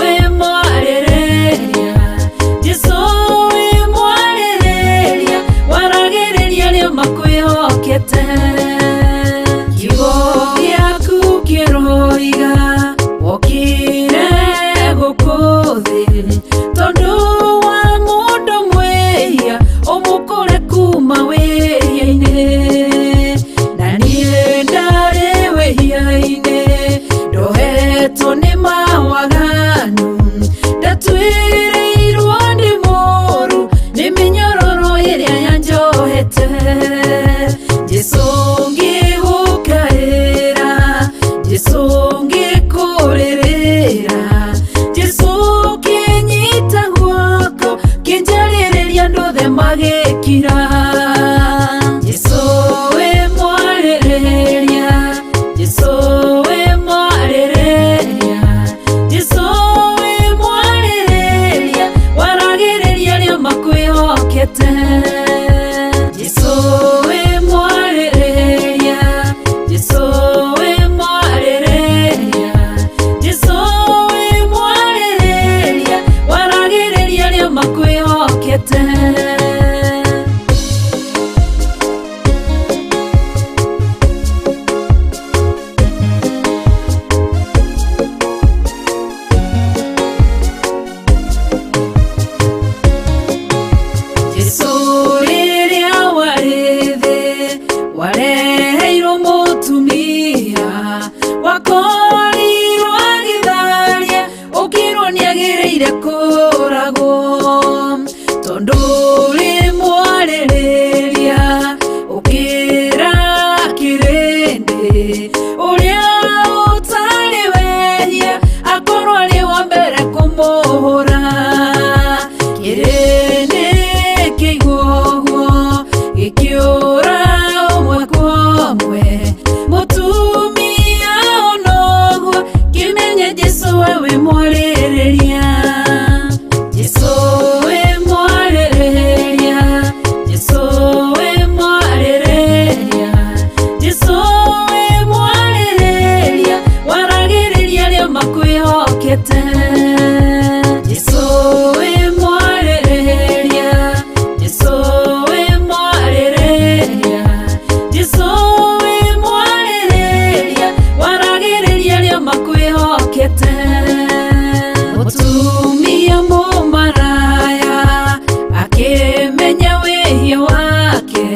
wĩ mwarĩrĩria, Jesũ wĩ mwarĩrĩria, waragĩrĩria arĩa makwĩhokete. Kiugo gĩaku kĩroiga wokire gũkũ thĩ tondũ wa mũndũ mwĩhia ũmũkũre kuma wĩhia-inĩ, na niĩ ndarĩ wĩhia-inĩ ndohetwo nĩ mawaganu, ndatuĩrĩirwo nĩ mũru nĩ mĩnyororo ĩrĩa yanjohete. Jesũ ngĩgũkaĩra, Jesũ ngĩkũrĩrĩra, Jesũ kĩnyita guoko kĩnjarĩrĩria andũ othe magĩkira. Jesũ wĩ mwarĩrĩria, Jesũ wĩ mwarĩrĩria, Jesũ wĩ mwarĩrĩria, waragĩrĩria arĩa makwĩhokete. Jesũ wĩ mwarĩrĩria, Jesũ wĩ mwarĩrĩria, Jesũ wĩ mwarĩrĩria, waragĩrĩria arĩa makwĩhokete. Jesũ rĩrĩa warĩ thĩ wareheirwo mũtumia wakorirwo agĩtharia, ũkĩrwo nĩagĩrĩire kũragwo tondũ ũrĩ mwarĩrĩria, ũkĩra kĩrĩndĩ ũrĩa ũtarĩ wehia akorwo arĩ wa mbere kũmũhũra. Kĩrĩndĩ kĩigua ũguo gĩkĩũra ũmwe kwa ũmwe, mũtumia ona ũguo kĩmenye Jesũ we wĩ mwarĩrĩria. Jesũ wĩ mwarĩrĩria, Jesũ wĩ mwarĩrĩria, Jesũ wĩ mwarĩrĩria, waragĩrĩria arĩa makwĩhokete. Jesũ wĩ mwarĩrĩria, Jesũ wĩ mwarĩrĩria, Jesũ wĩ mwarĩrĩria, waragĩrĩria arĩa makwĩhokete. Mũtumia mũmaraya akĩmenya wĩhia wake,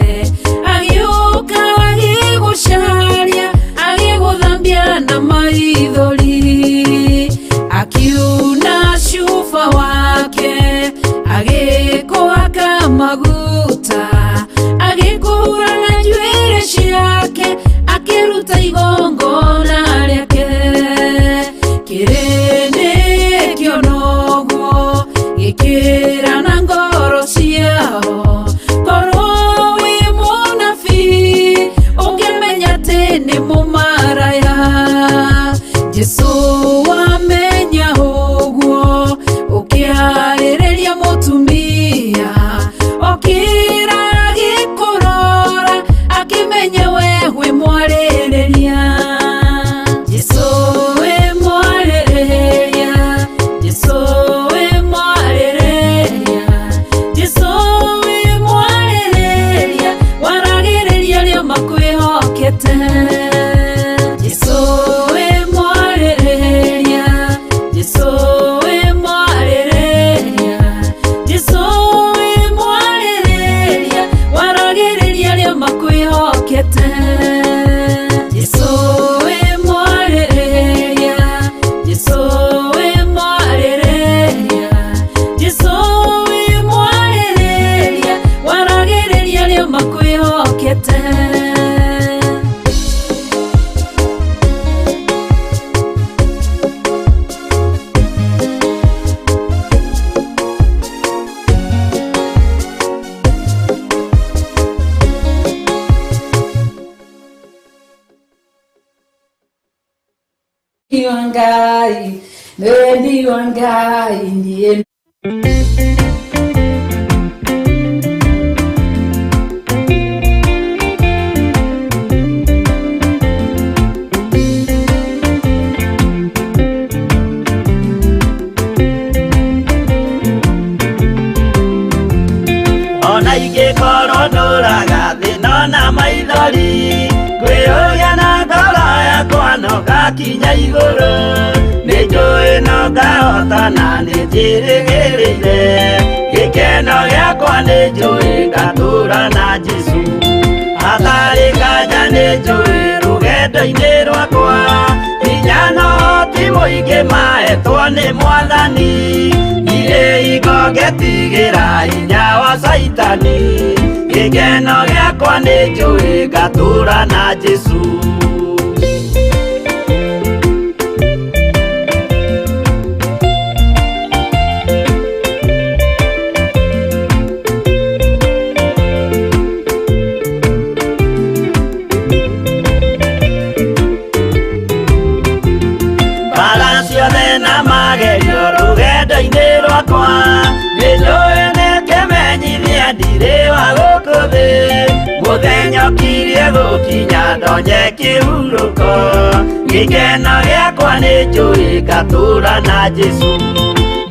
agĩũka agĩgũcaria, agĩgũthambia na maithori, akiuna cuba wake, agĩkũhaka maguta, agĩkũhura na njuĩrĩ ciake, akĩruta igongona rĩake. Kĩrĩndĩ kĩona ũguo gĩkĩra na ngoro ciao, korwo wĩ mũnabii ũngĩmenya atĩ nĩ mũmaraya. Jesũ wamenya ũguo ũkĩarĩrĩria mũtumia, okĩra agĩkũrora akĩmenya we wĩ mwarĩrĩria. Jesũ wĩ mwarĩrĩria, Jesũ wĩ mwarĩrĩria, Jesũ wĩ mwarĩrĩria, waragĩrĩria arĩa makwĩhokete. Jesũ wĩ mwarĩrĩria, Jesũ wĩ mwarĩrĩria, Jesũ wĩ mwarĩrĩria, waragĩrĩria arĩa makwĩhokete. Jesũ wĩ mwarĩrĩria, Jesũ wĩ mwarĩrĩria, Jesũ wĩ mwarĩrĩria, waragĩrĩria arĩa makwĩhokete. Ngai, Wendi wa Ngai ndiye. Ingĩkorwo ndũraga thĩna na maithori, ngwĩyũria na ngoro yakwa no ngakinya igũrũ. Nĩ njũĩ no ngahotana, nĩ njĩrĩgĩrĩire gĩkeno gĩakwa, nĩ njũĩ ngatũra na Jesũ. Hatarĩ nganja nĩ njũĩ rũgendo-inĩ rwakwa, hinya no ti mũingĩ mahetwo nĩ Mwathani. Ndirĩ hingo ngetigĩra hinya wa Caitani, gĩkeno gĩakwa nĩ njũĩ ngatũra na Jesũ. Mbara ciothe na magerio rũgendo-inĩ rwakwa, nĩ njũĩ nĩ kĩmenyithia ndirĩ wa gũkũ thĩ. Mũthenya ũkirie gũkinya ndonye kĩhurũko, gĩkeno gĩakwa nĩ njũĩ ngatũra na Jesũ.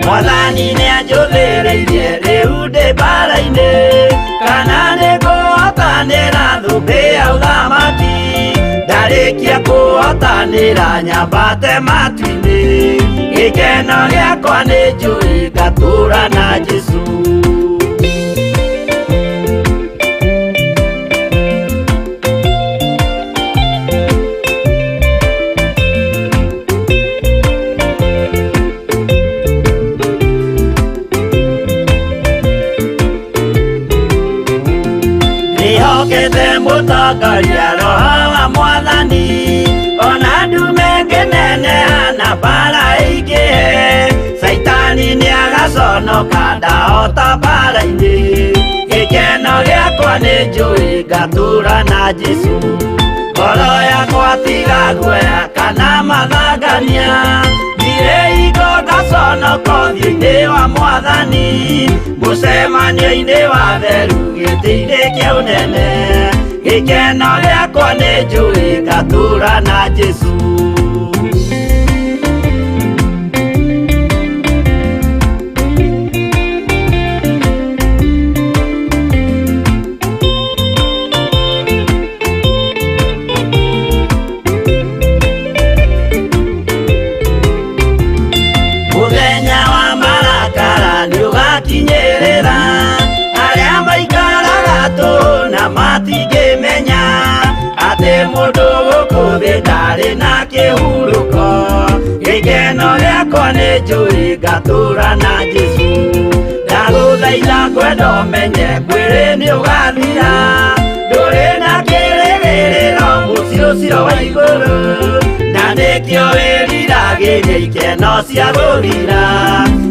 Mwathani nĩ anjũthĩrĩirie rĩu ndĩ mbara-inĩ, kana nĩ ngũhotanĩra thũmbĩ ya ũthamaki. Ndarĩkia kũhotanĩra nyambate matu-inĩ, gĩkeno gĩakwa nĩ njũĩ ngatũra na Jesũ. Ndĩhokete mũtongoria Roho wa Mwathani, ona ndume ngĩneneha na mbara ĩingĩhe, Caitani nĩagaconoka ndahota mbara-inĩ. Gĩkeno gĩakwa nĩ njũĩ ngatũra na Jesũ. Ngoro yakwa tiga guoya kana mathangania, ndirĩ hingo ngaconoka ũthiũ-inĩ wa Mwathani. Mũcemanio-inĩ wa theru gĩtĩ-inĩ kĩa ũnene, gĩkeno gĩakwa nĩ njũĩ ngatũra na Jesũ. Mũthenya wa marakara nĩũgakinyĩrĩra, arĩa maikaraga tũhũ na matingĩmenya atĩ mũndũ gũkũ thĩ ndarĩ na kĩhurũko. Gĩkeno gĩakwa nĩ njũĩ ngatũra na Jesũ. Ndagũthaitha ngwenda ũmenye mwĩrĩ nĩũgathira, ndũrĩ na kĩrĩgĩrĩro mũciĩ ũcio wa igũrũ, na nĩkĩo wĩriragĩria ikeno cia gũthira.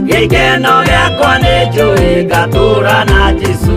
Gĩkeno gĩakwa nĩ njũĩ ngatũra na Jesũ.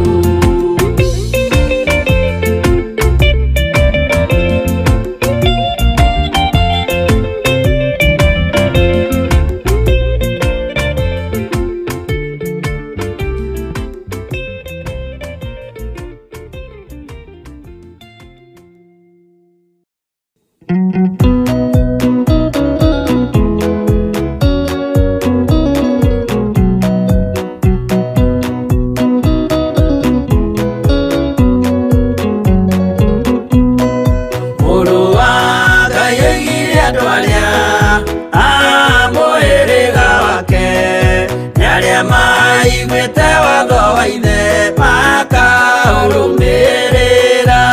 Mũrũ wa Ngai oigire andũ arĩa a mũhĩrĩga wake, nĩ arĩa maiguĩte watho wa ithe makaũrũmĩrĩra.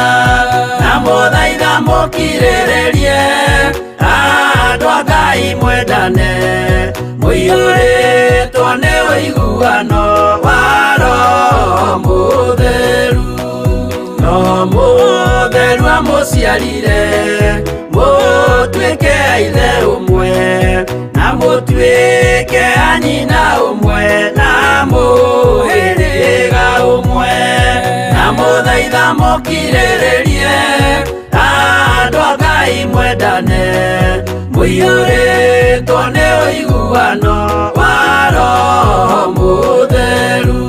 Na mũthaitha mũkirĩrĩrie andũ a Ngai mwendane, mũiyũrĩtwo nĩ ũiguano wa Roho Mũtheru. No Mũtheru amũciarire mũtuĩke a ithe ũmwe, na mũtuĩke a nyina ũmwe, na mũhĩrĩga ũmwe. Na mũthaitha mũkirĩrĩrie andũ a Ngai mwendane, mũiyũrĩtwo nĩ ũiguano wa Roho Mũtheru.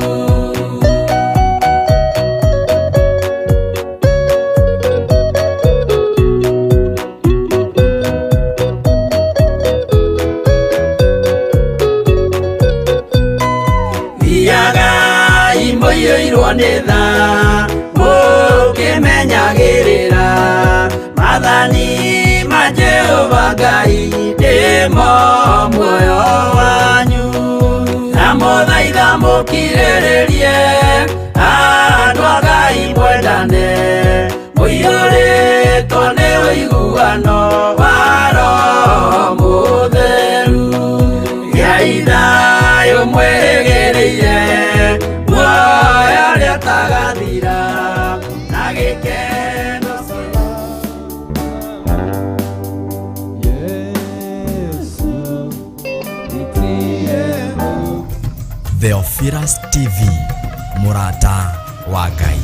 Thiagai mũiyũirwo Mũiyũrĩtwo nĩ tha mũkĩmenyagĩrĩra maathani ma Jehova Ngai nĩmo muoyo wanyu. Ndamũthaitha mũkirĩrĩrie andũ a Ngai mwendane mũiyũrĩtwo nĩ ũiguano wa Roho Mũtheru. Gĩai thayũ mwĩrĩgĩrĩire muoyo ũrĩa ũtagathira na gĩkeno. Yesu, nitie nguvu. Theophilus TV, mũrata wa Ngai.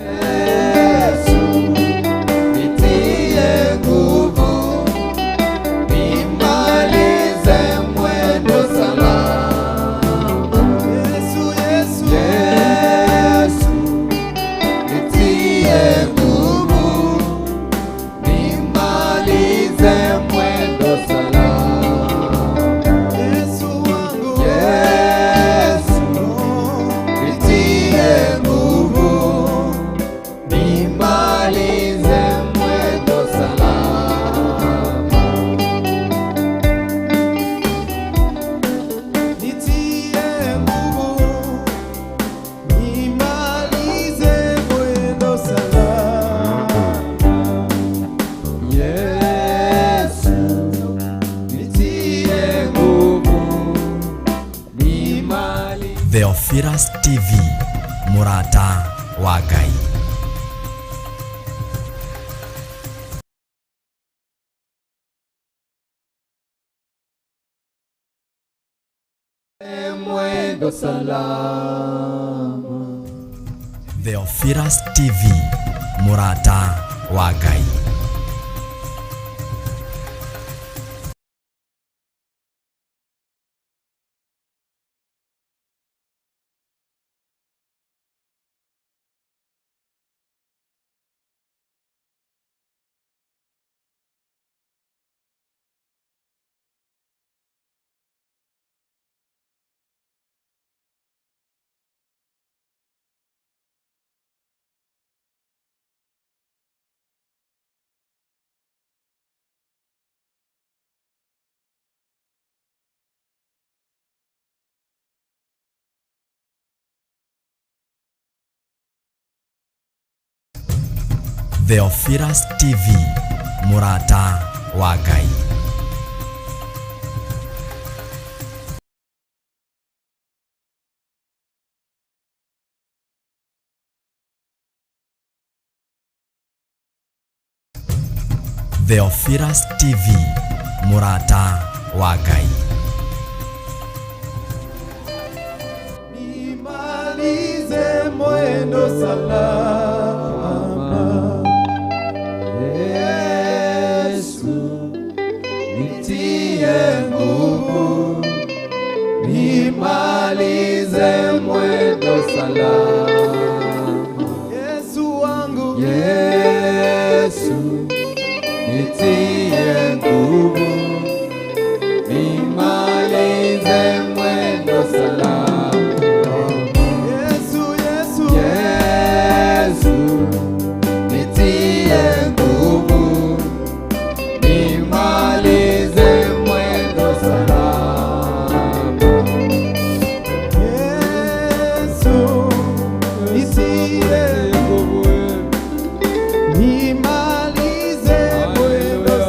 Yesu, nitie nguvu, nimalize mwendo salama. Yesu, Yesu, Yesu, nitie nguvu, nimalize mwendo salama. Yesu wangu, Yesu, nitie nguvu, nimalize mwendo salama. Nitie nguvu, nimalize mwendo salama. Yesu, nitie nguvu, nimalize. Theophilus TV, mũrata wa Ngai. Mwendo salama. Theophilus TV, mũrata wa Ngai. Theophilus TV, mũrata wa Ngai. Theophilus TV, mũrata wa Ngai. Nimalize mwendo salama. Yesu, nitie nguvu, nimalize mwendo salama. Yesu wangu, Yesu, nitie nguvu, nimalize mwendo salama. Yesu, Yesu, Yesu, nitie nguvu, nimalize mwendo salama. Yesu, nitie nguvu, nimalize mwendo.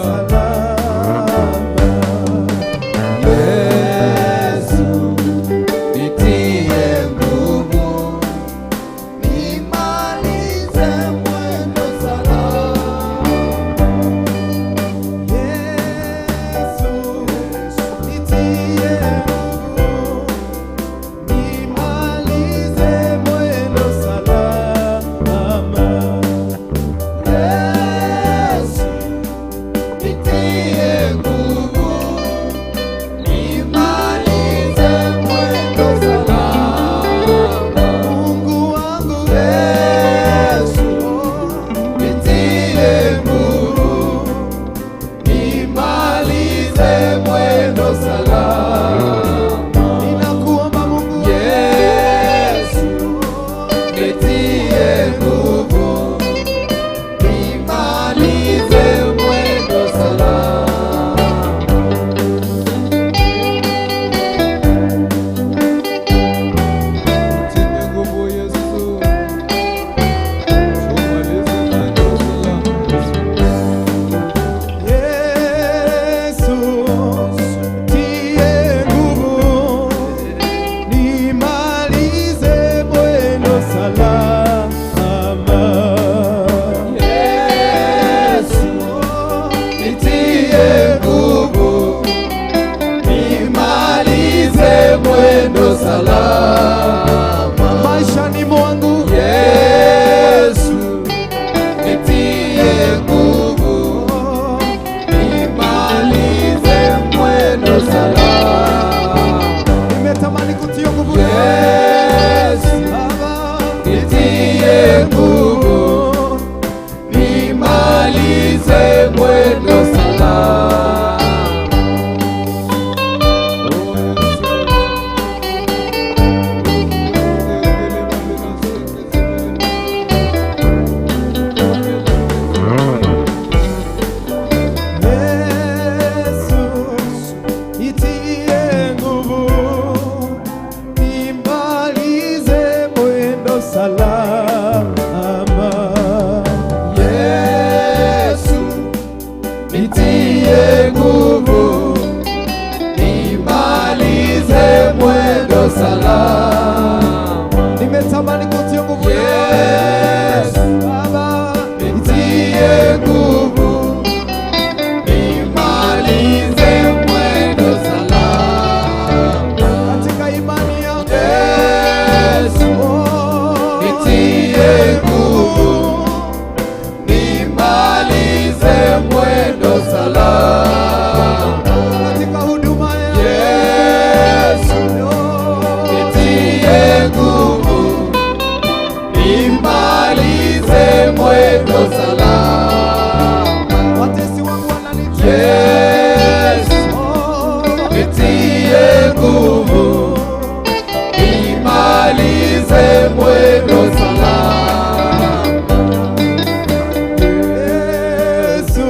nguvu Yesu, Baba, nitie nguvu, nimalize mwendo salama. Yesu, nitie nguvu, nimalize mwendo salama. Yesu, nitie nguvu, nimalize mwendo salama. Nimetamani kutia nguvu Yesu, Baba, nitie nguvu, nimalize mwendo salama. Katika imani yangu Yesu, nitie nguvu, nimalize mwendo salama. Katika huduma yangu Yesu, nitie nguvu, nimalize mwendo salama. Watesi wangu wananitia Yesu, nitie nguvu, nimalize mwendo salama. Yesu,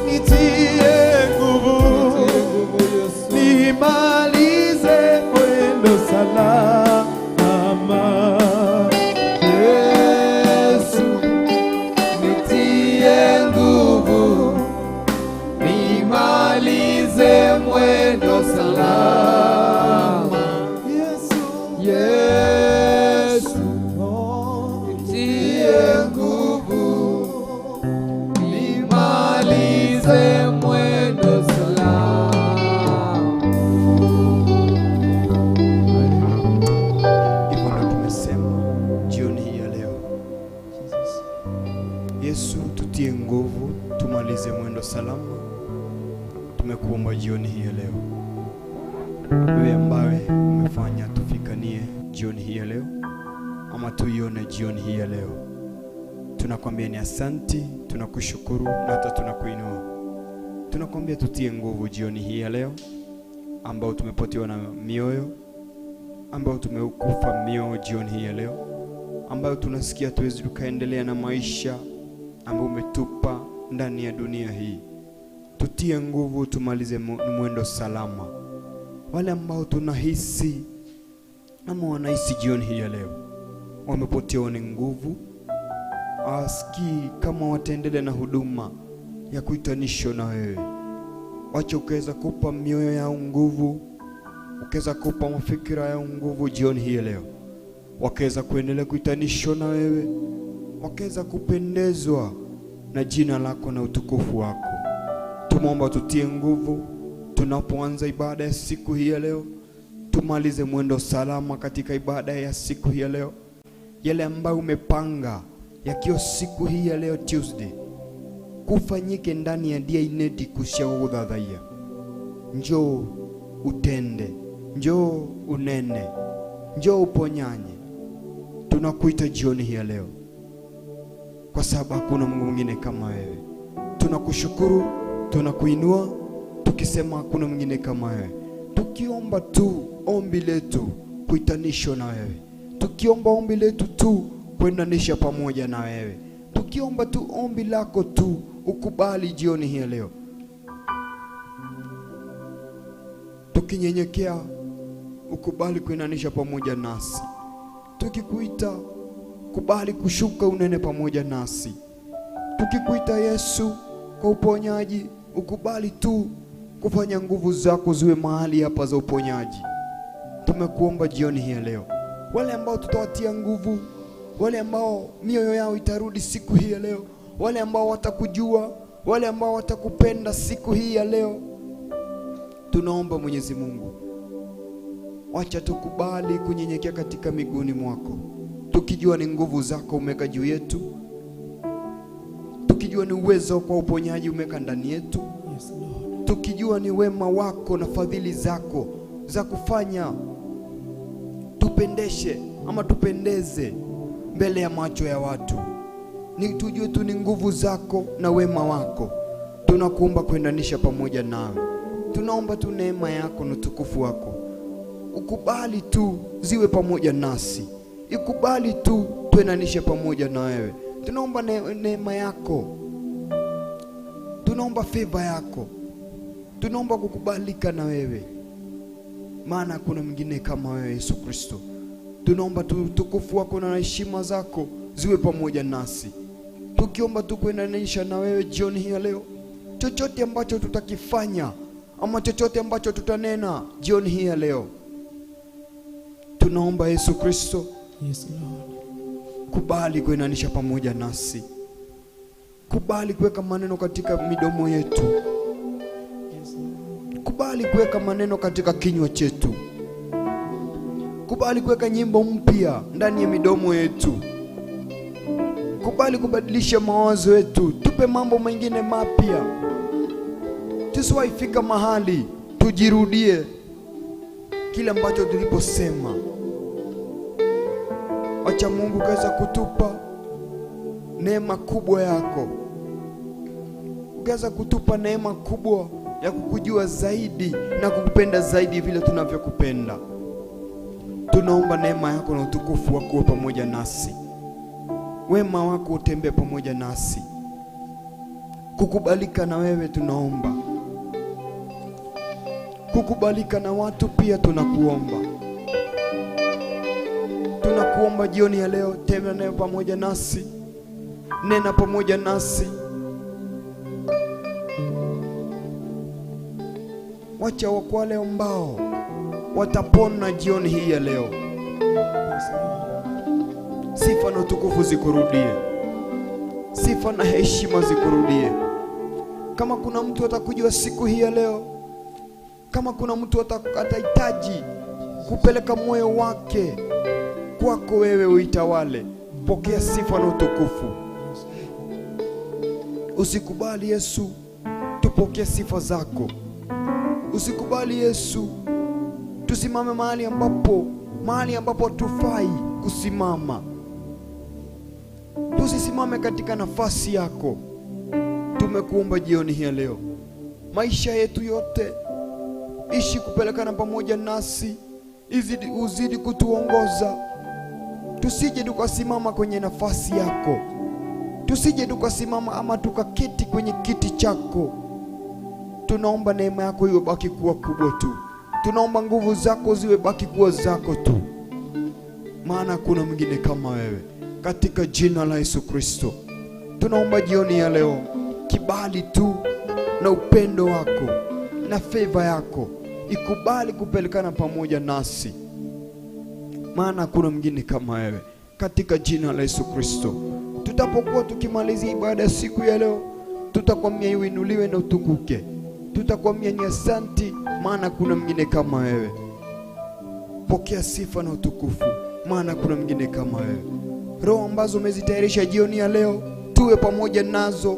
nitie nguvu, nimalize mwendo salama. Yesu, nitie nguvu, nimalize mwendo salama. Yesu, Yesu, nitie nguvu, nimalize mwendo salama. Hivyo ndo tumesema jioni hii ya leo. Yesu, tutie nguvu, tumalize mwendo salama. Tumekuomba jioni hii ya leo, wewe ambaye umefanya tufikanie jioni hii ya leo, ama tuione jioni hii ya leo, tunakwambia ni asanti, tunakushukuru na hata tunakuinua. Tunakwambia tutie nguvu jioni hii ya leo, ambao tumepotewa na mioyo, ambao tumekufa mioyo jioni hii ya leo, ambayo tunasikia tuwezi tukaendelea na maisha ambayo umetupa ndani ya dunia hii. Tutie nguvu, tumalize mwendo salama. Wale ambao tunahisi ama wanahisi jioni hii ya leo wamepotewa ni nguvu, hawasikii kama wataendelea na huduma ya kuitanishwa na wewe, wacha ukaweza kupa mioyo yao nguvu, ukaweza kupa mafikira yao nguvu jioni hii ya leo, wakaweza kuendelea kuitanishwa na wewe, wakaweza kupendezwa na jina lako na utukufu wako. Tumwomba tutie nguvu tunapoanza ibada ya siku hii ya leo, tumalize mwendo salama katika ibada ya siku hii ya leo. Yale ambayo umepanga yakiwa siku hii ya leo Tuesday kufanyike ndani ya dia ineti kusia guguthathaiya. Njoo utende, njoo unene, njoo uponyanye. Tunakuita jioni hii ya leo kwa sababu hakuna Mungu mwingine kama wewe. Tunakushukuru, tunakuinua tukisema hakuna mwingine kama wewe, tukiomba tu ombi letu kuitanishwa na wewe, tukiomba ombi letu tu kuendanisha pamoja na wewe, tukiomba tu ombi lako tu ukubali jioni hii ya leo, tukinyenyekea ukubali kuendanisha pamoja nasi, tukikuita kubali kushuka unene pamoja nasi, tukikuita Yesu kwa uponyaji ukubali tu kufanya nguvu zako ziwe mahali hapa za uponyaji. Tumekuomba jioni hii ya leo, wale ambao tutawatia nguvu, wale ambao mioyo yao itarudi siku hii ya leo, wale ambao watakujua, wale ambao watakupenda siku hii ya leo, tunaomba Mwenyezi Mungu, wacha tukubali kunyenyekea katika miguuni mwako, tukijua ni nguvu zako umeweka juu yetu, tukijua ni uwezo kwa uponyaji umeweka ndani yetu, tukijua ni wema wako na fadhili zako za kufanya Tupendeshe ama tupendeze mbele ya macho ya watu. Ni tujue tu ni nguvu zako na wema wako. Tunakuomba kuendanisha pamoja nawe. Tunaomba tu neema yako na utukufu wako. Ukubali tu ziwe pamoja nasi. Ikubali tu tuendanishe pamoja na wewe. Tunaomba neema yako. Tunaomba favor yako. Tunaomba kukubalika na wewe. Maana kuna mwingine kama wewe Yesu Kristo. Tunaomba tu utukufu wako na heshima zako ziwe pamoja nasi. Tukiomba tu kuendanisha na wewe jioni hii ya leo. Chochote ambacho tutakifanya ama chochote ambacho tutanena jioni hii ya leo, tunaomba Yesu Kristo, Yes, Lord. Kubali kuendanisha pamoja nasi. Kubali kuweka maneno katika midomo yetu. Yes, Lord. Kubali kuweka maneno katika kinywa chetu. Kubali kuweka nyimbo mpya ndani ya midomo yetu. Kubali kubadilisha mawazo yetu. Tupe mambo mengine mapya. Tusiwahi fika mahali tujirudie kile ambacho tuliposema. Acha Mungu kaweza kutupa neema kubwa yako. Ukaweza kutupa neema kubwa ya kukujua zaidi na kukupenda zaidi vile tunavyokupenda. Tunaomba neema yako na utukufu wako uwe pamoja nasi. Wema wako utembee pamoja nasi. Kukubalika na wewe tunaomba. Kukubalika na watu pia tunakuomba. Tunakuomba jioni ya leo, tembea nayo pamoja nasi. Nena pamoja nasi. Wacha wale ambao watapona jioni hii ya leo. Sifa na utukufu zikurudie. Sifa na heshima zikurudie. Kama kuna mtu atakujua siku hii ya leo, kama kuna mtu atahitaji kupeleka moyo wake kwako wewe uitawale, pokea sifa na utukufu. Usikubali Yesu tupokee sifa zako. Usikubali Yesu tusimame mahali ambapo tufai kusimama. Tusisimame katika nafasi yako. Tumekuomba jioni hii ya leo, maisha yetu yote ishi kupelekana pamoja nasi, uzidi kutuongoza. Tusije tukasimama kwenye nafasi yako. Tusije tukasimama ama tukaketi kwenye kiti chako. Tunaomba neema yako iwe baki kuwa kubwa tu. Tunaomba nguvu zako ziwe baki kuwa zako tu. Maana kuna mwingine kama wewe. Katika jina la Yesu Kristo tunaomba jioni ya leo, kibali tu na upendo wako na favor yako ikubali kupelekana pamoja nasi. Maana kuna mwingine kama wewe. Katika jina la Yesu Kristo, tutapokuwa tukimalizia ibada siku ya leo, tutakwambia uinuliwe na utukuke. Tutakwambia ni asanti, maana kuna mwingine kama wewe. Pokea sifa na utukufu, maana kuna mwingine kama wewe. Roho ambazo umezitayarisha jioni ya leo, tuwe pamoja nazo.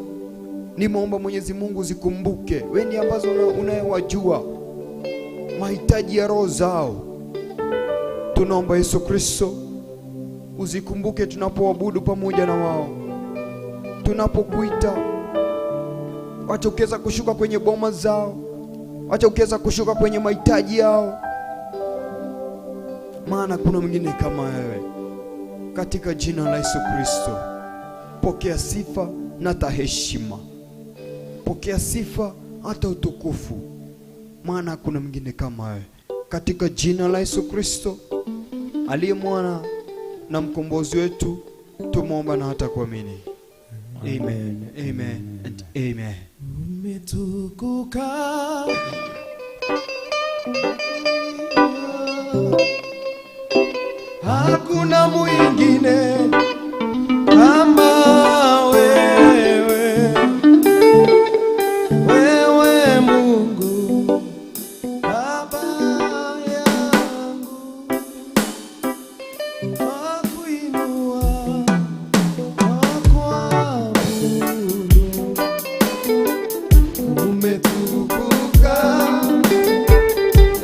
Nimeomba Mwenyezi Mungu zikumbuke wewe ndiye ambazo unayewajua mahitaji ya roho zao. Tunaomba Yesu Kristo uzikumbuke tunapoabudu pamoja na wao, tunapokuita. Wacha ukiweza kushuka kwenye boma zao, wacha ukiweza kushuka kwenye mahitaji yao, maana kuna mwingine kama wewe. Katika jina la Yesu Kristo, pokea sifa na hata heshima, pokea sifa hata utukufu, maana kuna mwingine kama wewe. Katika jina la Yesu Kristo aliye mwana na mkombozi wetu, tumuomba na hata kuamini. Amen, amen and amen. Umetukuka, hakuna mwingine kama wewe. Wewe Mungu Baba yangu, nakuinua, nakuabudu. Umetukuka,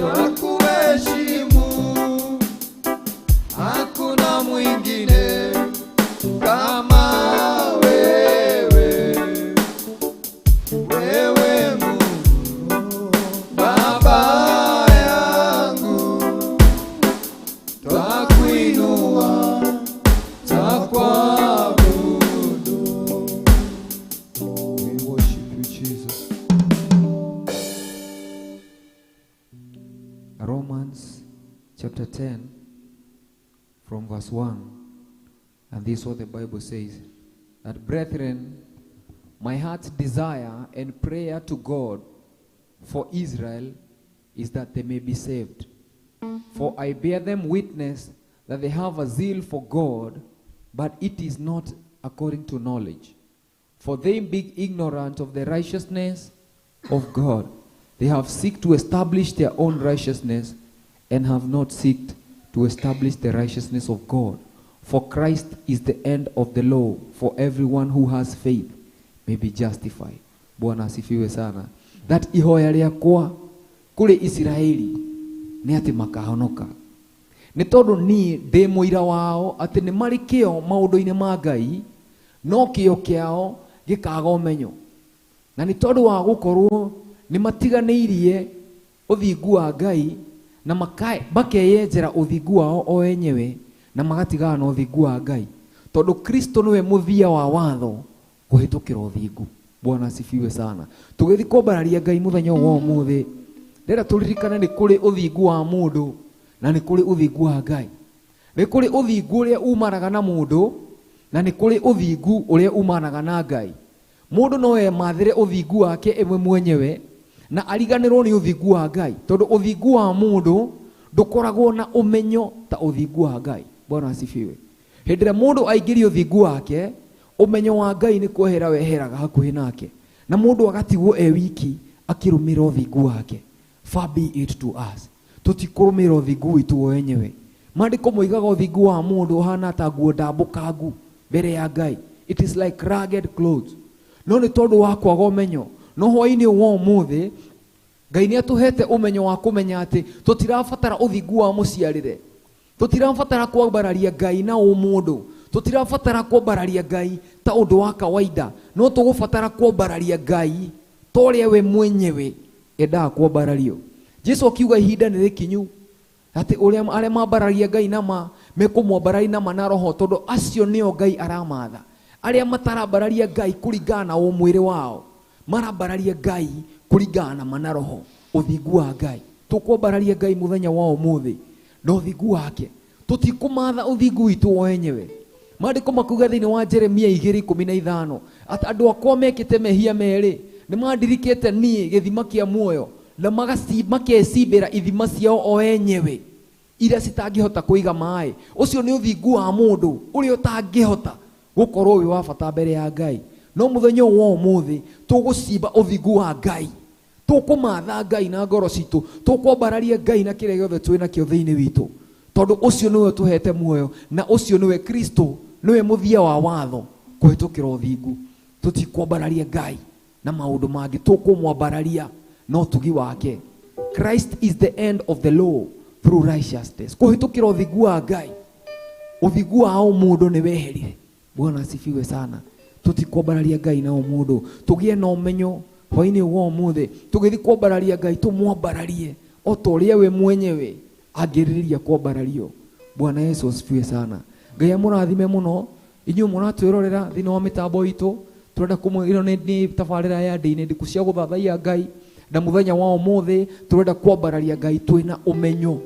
nakuheshimu. Takuinua, takuabudu. We worship you, Jesus. Romans chapter 10 from verse 1. And this is what the Bible says, that brethren, my heart's desire and prayer to God for Israel is that they may be saved. For I bear them witness that they have a zeal for God, but it is not according to knowledge. For they being ignorant of the righteousness of God, they have seek to establish their own righteousness and have not seeked to establish the righteousness of God. For Christ is the end of the law, for everyone who has faith may be justified. Bwana asifiwe sana. That ihoya rĩakwa kũrĩ Isiraeli nĩ atĩ makahonoka. Nĩ tondũ niĩ ndĩ mũira wao atĩ nĩ marĩ kĩo maũndũ-inĩ ma Ngai, no kĩo kĩao gĩkaga ũmenyo. Na nĩ tondũ wa gũkorwo nĩ matiganĩirie ũthingu wa Ngai na makeyenjera ũthingu wao o enyewe na magatigana na ũthingu wa Ngai. Tondũ Kristo nĩwe mũthia wa watho kũhĩtũkĩra ũthingu. Bwana asifiwe sana. Tũgĩthiĩ kwambararia Ngai mũthenya wa ũmũthĩ, ndĩrenda tũririkane nĩ kũrĩ ũthingu wa mũndũ na nĩ kũrĩ ũthingu wa Ngai. Nĩ kũrĩ ũthingu ũrĩa umanaga na mũndũ na nĩ kũrĩ ũthingu ũrĩa umanaga na Ngai. Mũndũ no emathĩre ũthingu wake ĩmwe mwenyewe na ariganĩrwo nĩ ũthingu wa Ngai, tondũ ũthingu wa mũndũ ndũkoragwo na ũmenyo ta ũthingu wa Ngai. Bwana asifiwe. Hĩndĩ ĩrĩa mũndũ aingĩria ũthingu wake, ũmenyo wa Ngai nĩ kwehera weheraga hakuhĩ nake, na mũndũ agatigwo e wiki akĩrũmĩrĩra ũthingu wake. Far be it to us, tũtikũrũmĩrĩra ũthingu witũ wenyewe. Maandĩko moigaga ũthingu wa mũndũ ũhana ta nguo ndambũkangu mbere ya Ngai. It is like ragged clothes. No nĩ tondũ wa kwaga ũmenyo, no hwaĩ-inĩ wa ũmũthĩ Ngai nĩ atũhete ũmenyo wa kũmenya atĩ tũtirabatara ũthingu wa mũciarĩre, tũtirabatara kwambararia Ngai na ũmũndũ, tũtirabatara kwambararia Ngai ta ũndũ wa kawaida, no tũgũbatara kwambararia Ngai ta ũrĩa we mwenyewe endaga kwambarario. Jesu akiuga ihinda nĩ rĩkinyu atĩ ũrĩa arĩa mambararia Ngai nama mekũmwambararia nama na roho, tondũ acio nĩo Ngai aramatha. Arĩa matarambararia Ngai kũringana na ũmwĩrĩ wao, marambararia Ngai kũringana na mana roho, ũthingu wa Ngai. Tũkwambararia Ngai mũthenya wa ũmũthĩ na ũthingu wake, tũtikũmatha ũthingu witũ wenyewe. Maandĩko makuga thĩinĩ wa Jeremia 2:15 atĩ andũ akwa mekĩte mehia merĩ, nĩ mandirikĩte niĩ gĩthima kĩa muoyo na makecimbĩra ithima ciao o enyewe iria citangĩhota kũiga maĩ. Ũcio nĩ ũthingu wa mũndũ ũrĩa ũtangĩhota gũkorwo wĩ wa bata mbere ya Ngai. No mũthenya wa ũmũthĩ tũgũcimba ũthingu wa Ngai, tũkũmatha Ngai na ngoro citũ, tũkwambararia Ngai na kĩrĩa gĩothe twĩ nakĩo thĩinĩ witũ, tondũ ũcio nĩwe ũtũhete muoyo na ũcio nĩwe Kristo, nĩwe mũthia wa watho kũhĩtũkĩra ũthingu. Tũtikwambararia Ngai na maũndũ mangĩ, tũkũmwambararia na ũtugi wake. Christ is the end of the law through righteousness. Kũhĩtũkĩra ũthingu wa Ngai, ũthingu wa ũmũndũ nĩ weherire. Bwana asifiwe sana. Tũtikwambararia Ngai na ũmũndũ, tũgĩe na ũmenyo hwaĩ-inĩ wa ũmũthĩ, tũgĩthiĩ kwambararia Ngai tũmwambararie o ta ũrĩa we mwenyewe angĩrĩrĩria kwambarario. Bwana Yesu asifiwe sana. Ngai amũrathime mũno inyuĩ mũratwĩrorera thĩinĩ wa mĩtambo itũ. Tũrenda kũmwĩra nĩ tabarĩra ya ndĩ-inĩ ndiku cia gũthathaiya Ngai, na mũthenya wa ũmũthĩ tũrenda kwambararia Ngai twĩna ũmenyo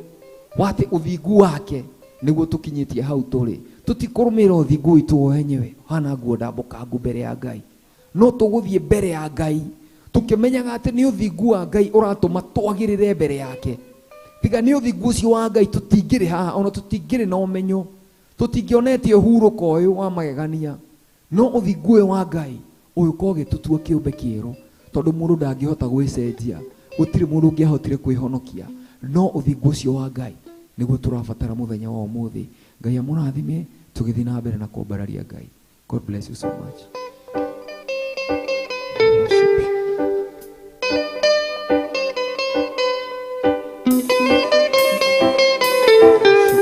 wa atĩ ũthingu wake nĩguo tũkinyĩtie hau tũrĩ. Tũtikũrũmĩrĩra ũthingu witũ wenyewe hana nguo ndambũkangu mbere ya Ngai, no tũgũthiĩ mbere ya Ngai tũkĩmenyaga atĩ nĩ ũthingu wa Ngai ũratũma twagĩrĩre mbere yake. Tiga nĩ ũthingu ũcio wa Ngai tũtingĩrĩ haha, ona tũtingĩrĩ na ũmenyo, tũtingĩonetie ũhurũko ũyũ wa magegania. No ũthingu ũyũ wa Ngai ũyũka ũgĩtũtua kĩũmbe kĩerũ, tondũ mũndũ ndangĩhota gwĩcenjia, gũtirĩ mũndũ ũngĩahotire kwĩhonokia, no ũthingu ũcio wa Ngai nĩguo tũrabatara mũthenya wa ũmũthĩ. Ngai amũrathime tũgĩthiĩ na mbere na kwambararia Ngai. God bless you so much. Worship you.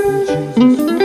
Worship you, Jesus.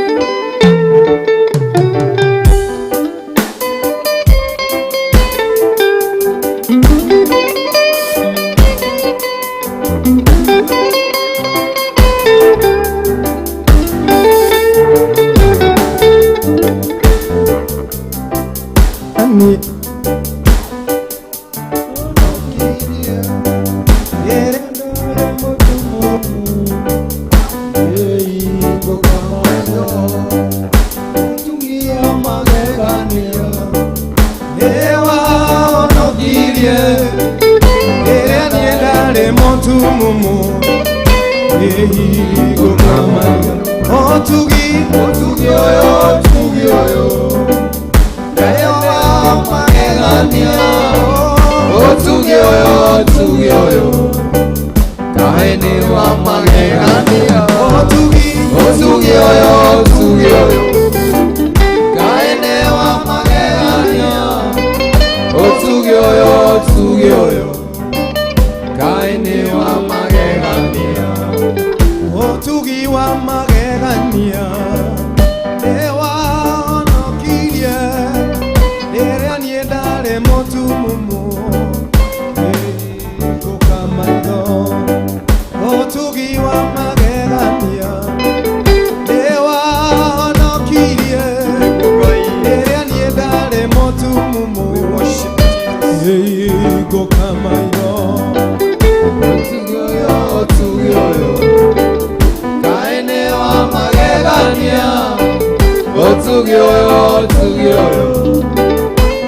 Otugi otugi oyo otugi oyo Kae wa magegania Otugi oyo otugi oyo Kae ni wa magegania Otugi otugi oyo otugi oyo Kae ni wa magegania Otugi oyo otugi oyo Kae ni wa magegania Otugi wa magegania Ewa onokirie Rĩrĩa niĩ ndarĩ mũtumumu Ngĩhingũka maitho Ũtugi wa magegania Ewa onokirie Rĩrĩa niĩ ndarĩ mũtumumu Ngĩhingũka maitho Otugi oyo otugi oyo Kae nĩ wa magegania Otugi oyo otugi oyo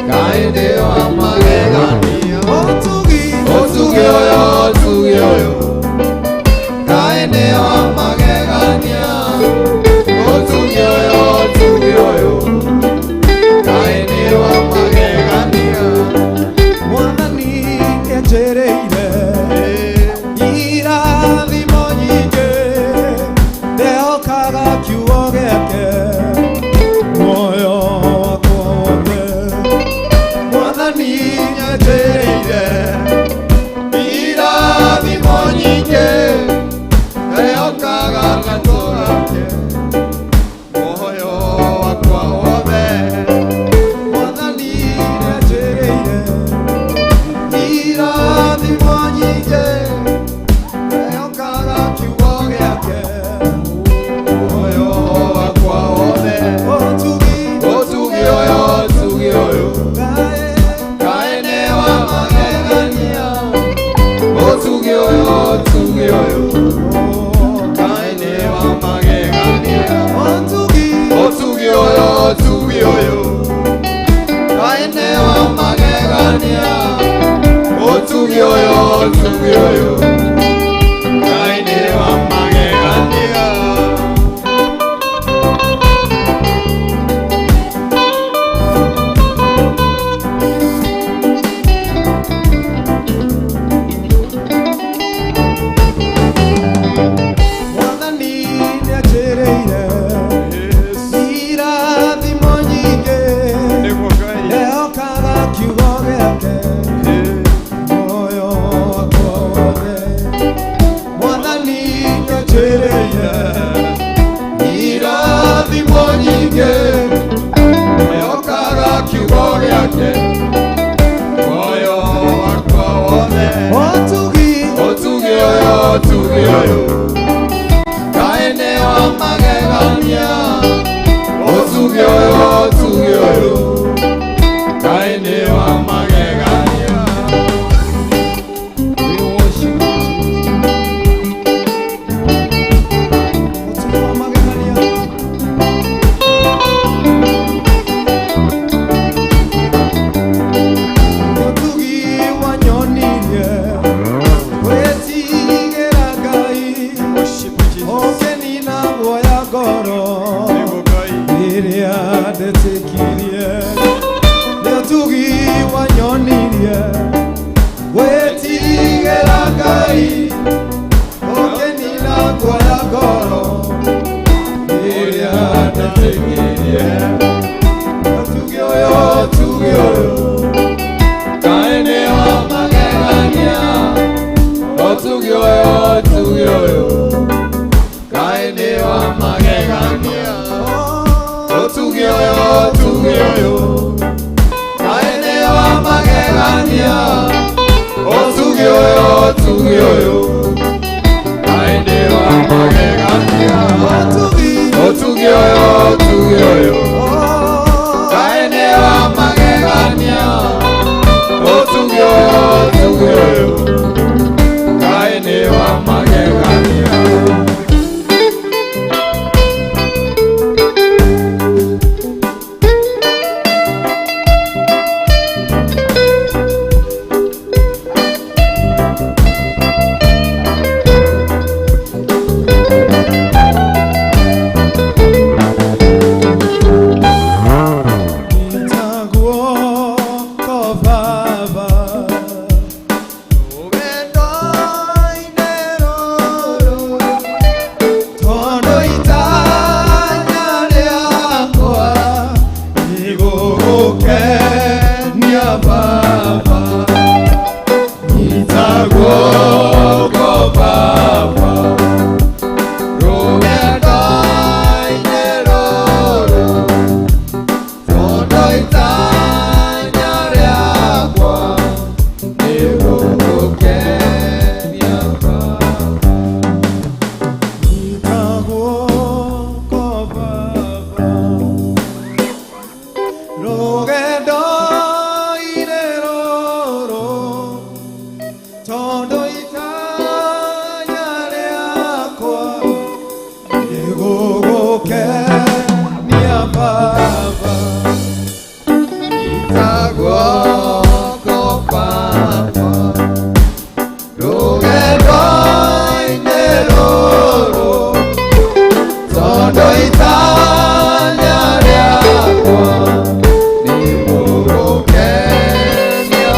Kae nĩ wa magegania Otugi Otugi oyo otugi oyo Kae nĩ wa magegania Otugi oyo otugi oyo Kae nĩ wa magegania Mwathani nĩanjĩrĩire irathimo nyingĩ ndehokaga kiugo gĩake muoyo wakwa wothe Mwathani nĩanjĩrĩire irathimo nyingĩ ndehokaga kiugo gĩake muoyo wakwa wothe Mwathani nĩanjĩrĩire irathimo nyingĩ ndehokaga kiugo gĩake muoyo wakwa wothe Ũtugi Ũtugi ũyũ ũtugi ũyũ Kae Kae nĩ wa magegania Ũtugi ũyũ ũtugi ũyũ Kae nĩ wa magegania Ũtugi Ũtugi ũyũ ũtugi ũyũ Kae nĩ wa magegania Ũtugi ũyũ ũtugi ũyũ Kae nĩ wa magegania Mwathani nĩanjĩrĩire irathimo nyingĩ ndehokaga kiugo gĩake muoyo wakwa wothe Mwathani nĩanjĩrĩire irathimo nyingĩ ndehokaga kiugo gĩake muoyo wakwa wothe Ũtugi Ũtugi ũyũ ũtugi ũyũ Kae nĩ wa magegania Ũtugi ũyũ ũtugi ũyũ Kae nĩ wa magegania We worship you, Jesus. Ũtugi wa magegania Ũtugi wanyonirie gwĩtigĩra Ngai ũkĩnina guoya ngoro rĩrĩa ndetĩkirie nĩ ũtugi wanyonirie gwĩtigĩra Ngai ũkĩnina guoya ngoro rĩrĩa ndetĩkirie ũtugi ũyũ ũtugi ũyũ Kae nĩ wa magegania Ũtugi ũyũ ũtugi ũyũ Kae nĩ wa magegania Ũtugi ũyũ ũtugi ũyũ Kae nĩ wa magegania Ũtugi ũyũ ũtugi ũyũ Kae nĩ wa magegania Ũtugi Ũtugi ũyũ ũtugi ũyũ Kae nĩ wa magegania Ũtugi ũyũ ũtugi ũyũ Kae nĩ wa magegania Ũtugi Baba, itaguoko Baba, rũgendo-inĩ rũrũ, tondũ itanya rĩakwa nĩ gũgũkenia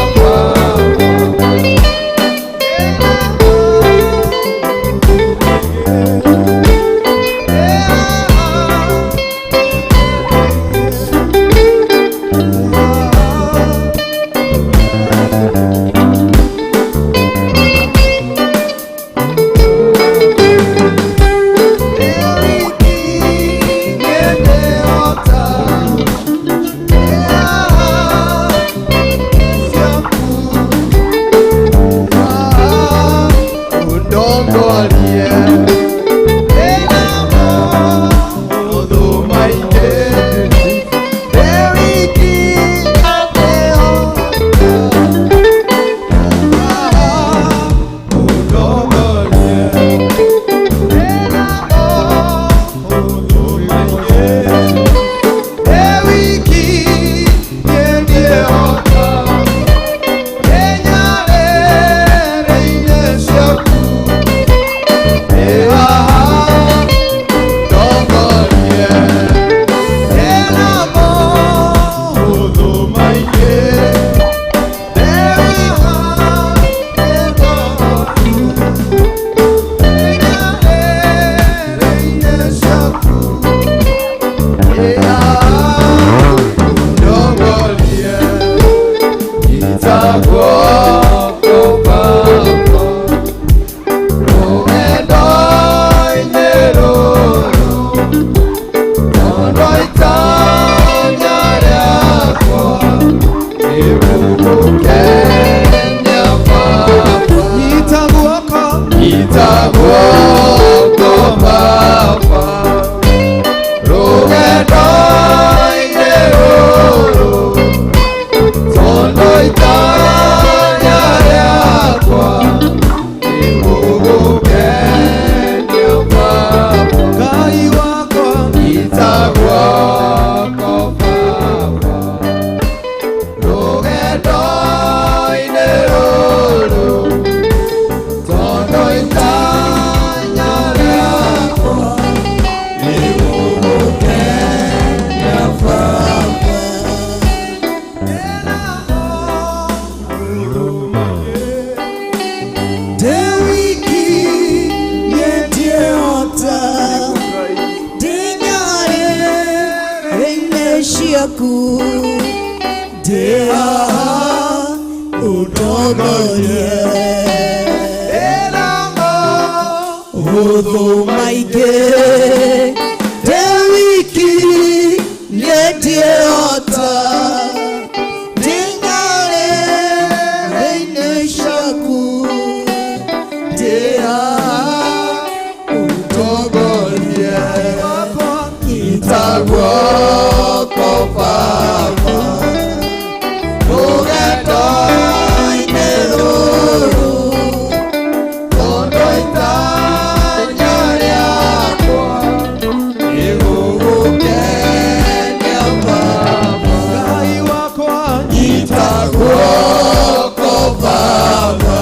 Baba.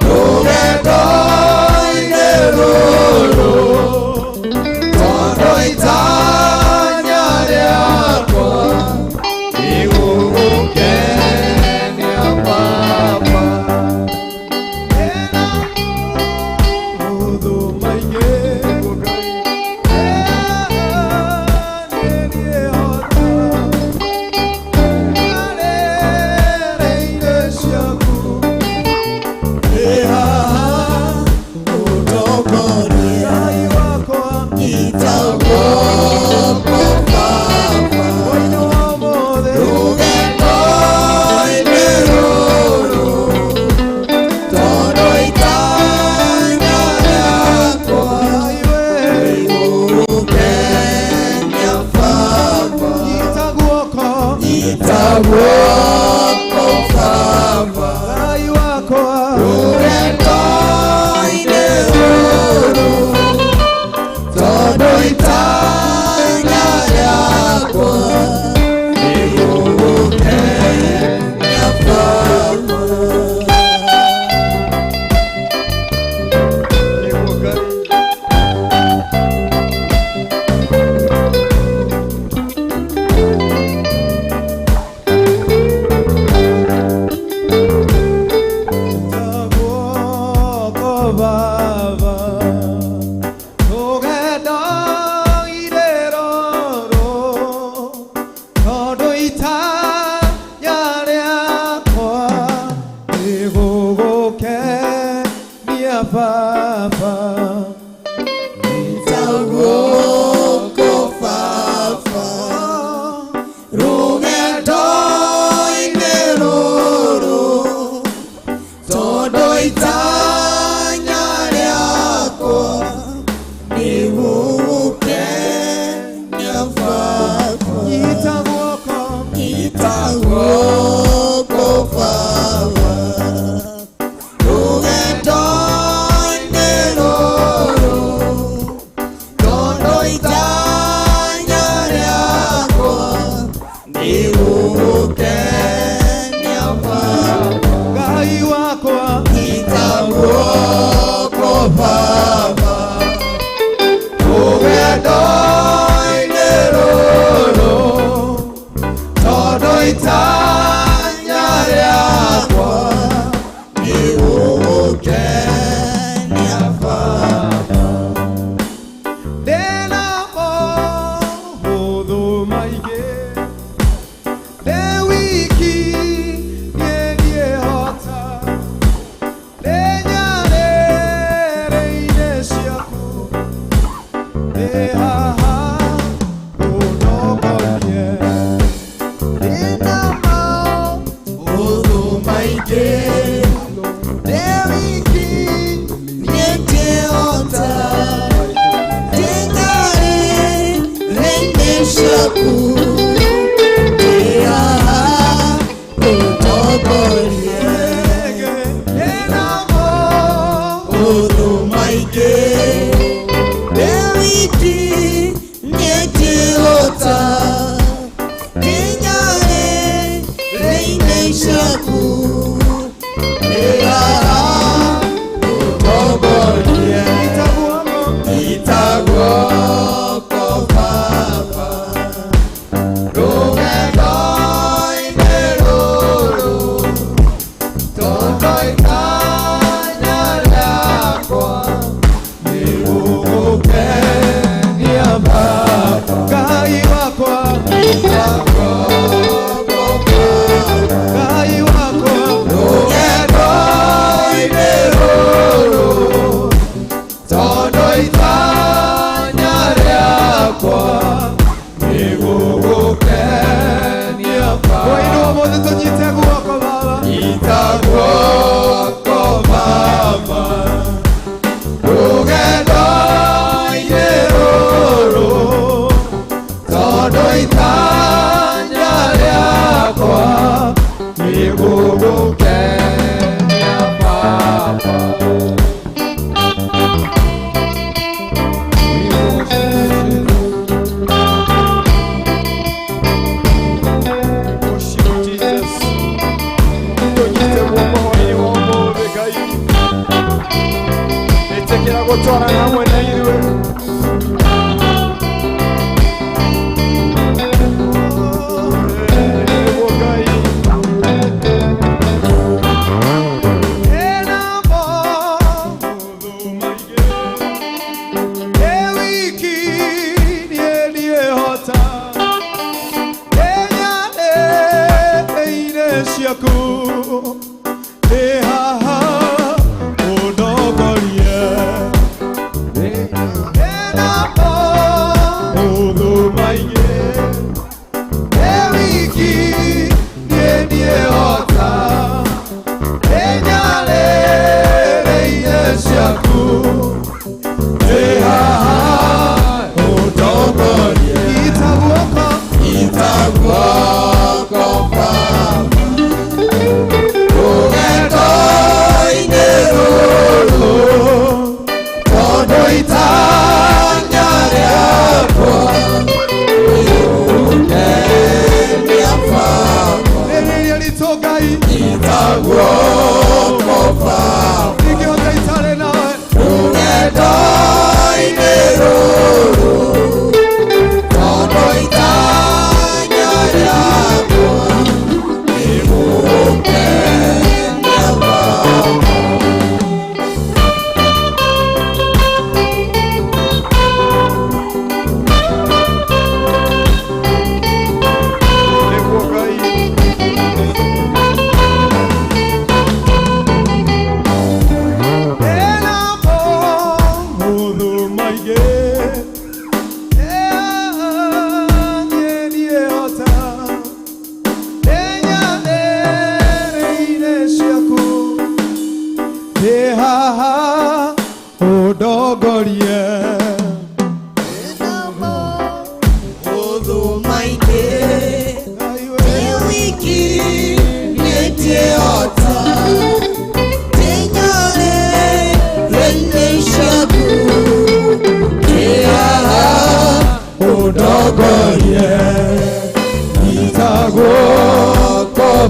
Rũgendo-inĩ rũrũ, tondũ itanya Nĩgũgũkenia Baba. Ngai wakwa. Itaguoko Baba. Rũgendo-inĩ rũrũ, tondũ itanya rĩakwa nĩ gũgũkenia Baba. Ndĩna maũndũ maingĩ, ndĩ wiki niĩ ndiĩhota, ndĩ nyarĩrĩ-inĩ ciaku, ndĩ haha ũnongorie. Ndĩna maũndũ maingĩ, ndĩ wiki niĩ ndiĩhota, ndĩ nyarĩrĩ-inĩ ciaku, ndĩ haha ũnongorie. Ndĩna Maũndũ maingĩ, ndĩ wiki niĩ ndiĩhota, ndĩ nyarĩrĩ-inĩ ciaku, ndĩ haha ũnongorie. Itaguoko Baba, rũgendo-inĩ rũrũ, tondũ itanya rĩakwa nĩ gũgũkenia Baba. Ngai wakwa. Itaguoko Baba, Ngai wakwa. Rũgendo-inĩ rũrũ, tondũ itanya rĩakwa nĩ gũgũkenia Baba. Wainua mothe tũnyite guoko Baba. Itaguoko Baba, rũgendo-inĩ rũrũ, tondũ itanya rĩakwa nĩ gũgũkenia Baba. We worship you, Jesus. Worship Jesus. Tũnyite guoko hwaĩ-inĩ wa ũmũthĩ Ngai. Ĩtĩkĩra gũtwarana hamwe na ithuĩ. Nĩguo Ngai. Ndĩna maũndũ maingĩ, ndĩ wiki niĩ ndiĩhota, ndĩ nyarĩrĩ-inĩ ciaku, ndĩ haha ũndongorie. Ndĩna maũndũ maingĩ, ndĩ wiki niĩ ndiĩhota, ndĩ nyarĩrĩ-inĩ ciaku, ndĩ haha ũndongorie. Itaguoko. Itaguoko Baba, rũgendo-inĩ rũrũ, tondũ itanya rĩakwa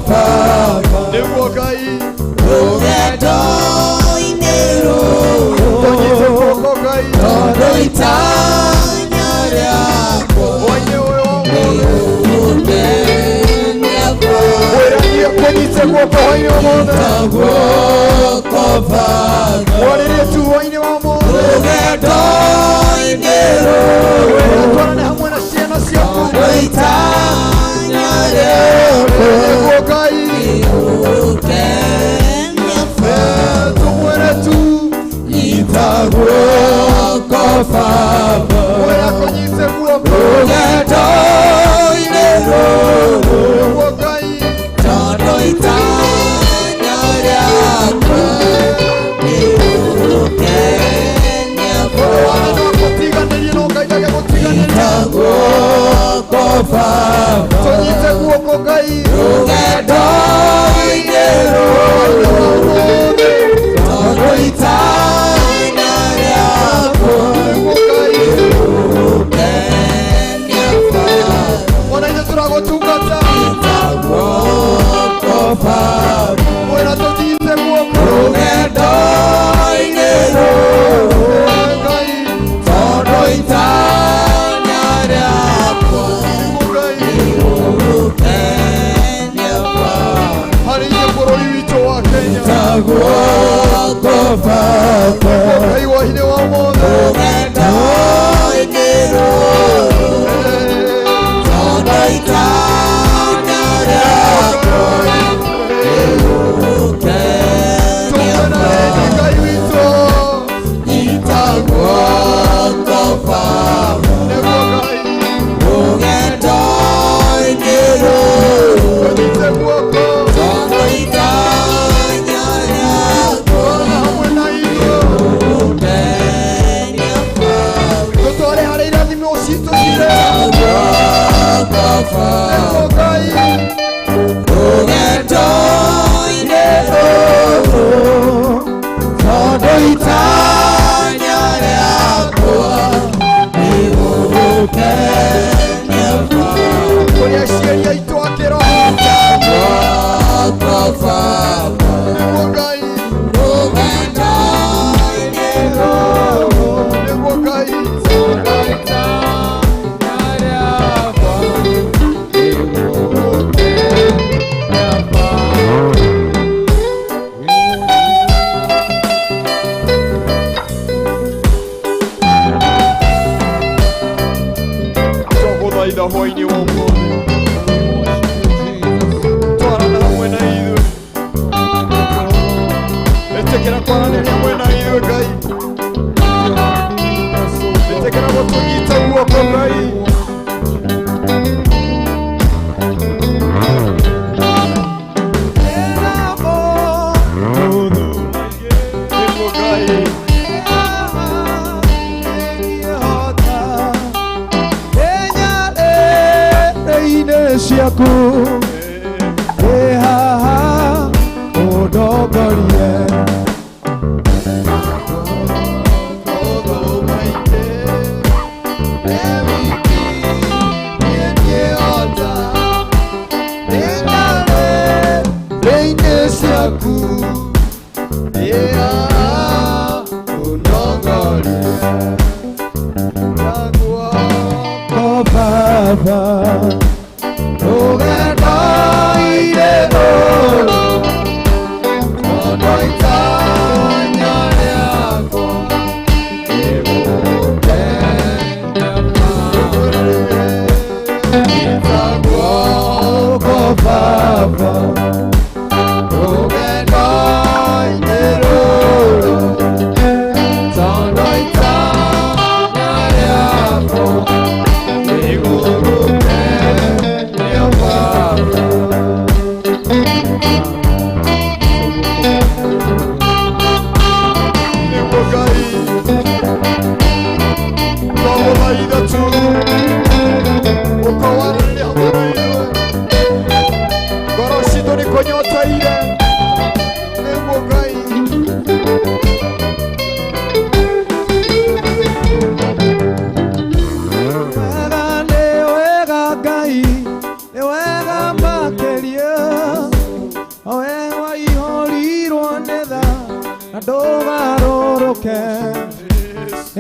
Baba Nĩguo Ngai Rũgendo-inĩ rũrũ Tũnyite guoko Ngai Tondũ itanya rĩakwa Hwaĩ-inĩ ũyũ wa ũmũthĩ Nĩgũkenia Baba Mwĩranie kũnyite guoko hwaĩ-inĩ wa ũmũthĩ Guoko Baba Mwarĩrie tu hwaĩ-inĩ wa ũmũthĩ Rũgendo-inĩ rũrũ Mwĩre twarane hamwe na ciana ciaku Tondũ itanya rĩakwa Nĩguo Ngai Nĩgũkenia Baba Tũmwĩre tu Nyita guoko Baba Mwĩre akũnyite guoko Rũgendo-inĩ rũrũ Nĩguo Ngai Tondũ itanya rĩakwa nĩgũkenia Baba Gũtiganĩrie no Ngai ndagegũtiganĩria Nyita guoko Baba Tũnyite guoko Ngai Rũgendo-inĩ rũrũ Tondũ itanya rĩakwa Nĩguo Ngai nĩgũkenia Baba Ona ithuĩ tũragũtungata Nyita guoko Baba Mwĩra tũnyite guoko Rũgendo-inĩ rũrũ Ngai Tondũ itanya rĩakwa Nĩguo Ngai nĩgũkenia Baba Harĩ ithuĩ bũrũri witũ wa Kenya Nyita guoko Baba Ngai wa hinya wa ũmũthĩ Rũgendo-inĩ rũrũ Tondũ itanya rĩakwa nĩgũkenia Tũmwĩra Baba rĩngĩ Ngai witũ Nyita guoko Baba Nĩguo Ngai Rũgendo-inĩ rũrũ Tũnyite guoko Tondũ itanya rĩakwa hamwe na ithuĩ nĩgũkenia Baba Tũtware harĩa irathimo citũ cirĩ Guoko Baba Nĩguo Ngai Rũgendo-inĩ rũrũ Tondũ itanya rĩakwa nĩgũkenia Baba Kũrĩ aciari aitũ a kĩroho Guoko Baba Nĩguo Ngai Rũgendo-inĩ rũrũ Nĩguo Ngai Tondũ itanya rĩakwa nĩgũkenia Baba Twagũthaitha hwaĩ-inĩ wa ũmũthĩ Twarana hamwe na ithuĩ Ĩtĩkĩra kwaranĩria hamwe na ithuĩ Ngai Ĩtĩkĩra gũtũnyita guoko Ngai Nĩguo Ngai Ciaku ĩ haha ũndongorie Ciaku ĩ haha ũndongorie Guoko Baba Rũgendo-inĩ rũrũ Tondũ itanya rĩakwa nĩgũkenia Nyita guoko Baba Rũgendo-inĩ rũrũ Tondũ itanya rĩakwa nĩgũkenia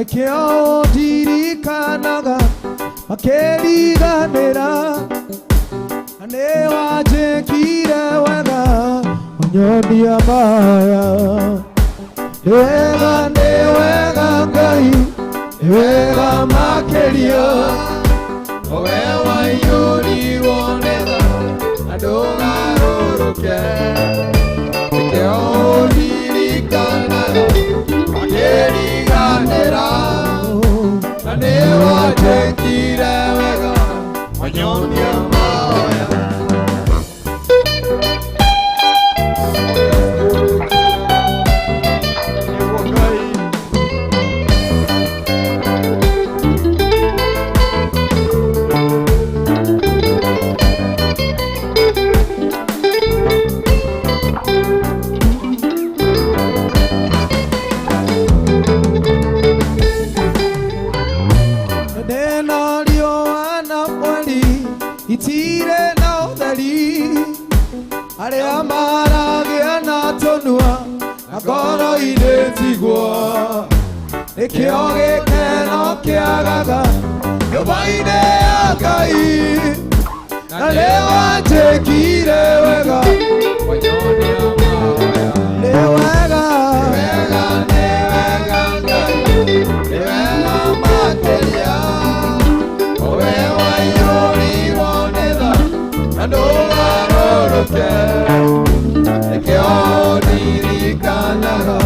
Nĩkĩo ndirikanaga makĩriganĩra na nĩ wanjĩkire wega wanyonia maya. Nĩ wega Ngai, nĩ wega makĩria, Owe waiyũrirwo nĩ tha na ndũgarũrũke. Nĩkĩo ũndirikanaga makĩriganĩra na nĩ wanjĩkire wega wanyonia mahoya. Nĩguo Ngai. Ndĩna riũa na mweri itirĩ na ũtheri, arĩa maragia na tũnua na ngoro-inĩ tiguo. Nĩkĩo gĩkeno kĩagaga nyũmba-inĩ ya Ngai, na nĩ wanjĩkire wega. Wanyonia mahoya. Nĩ wega, Wega, nĩ wega Ngai, nĩ wega makĩria. Owe waiyũrirwo nĩ tha na ndũgarũrũke. Nĩkĩo ndirikanaga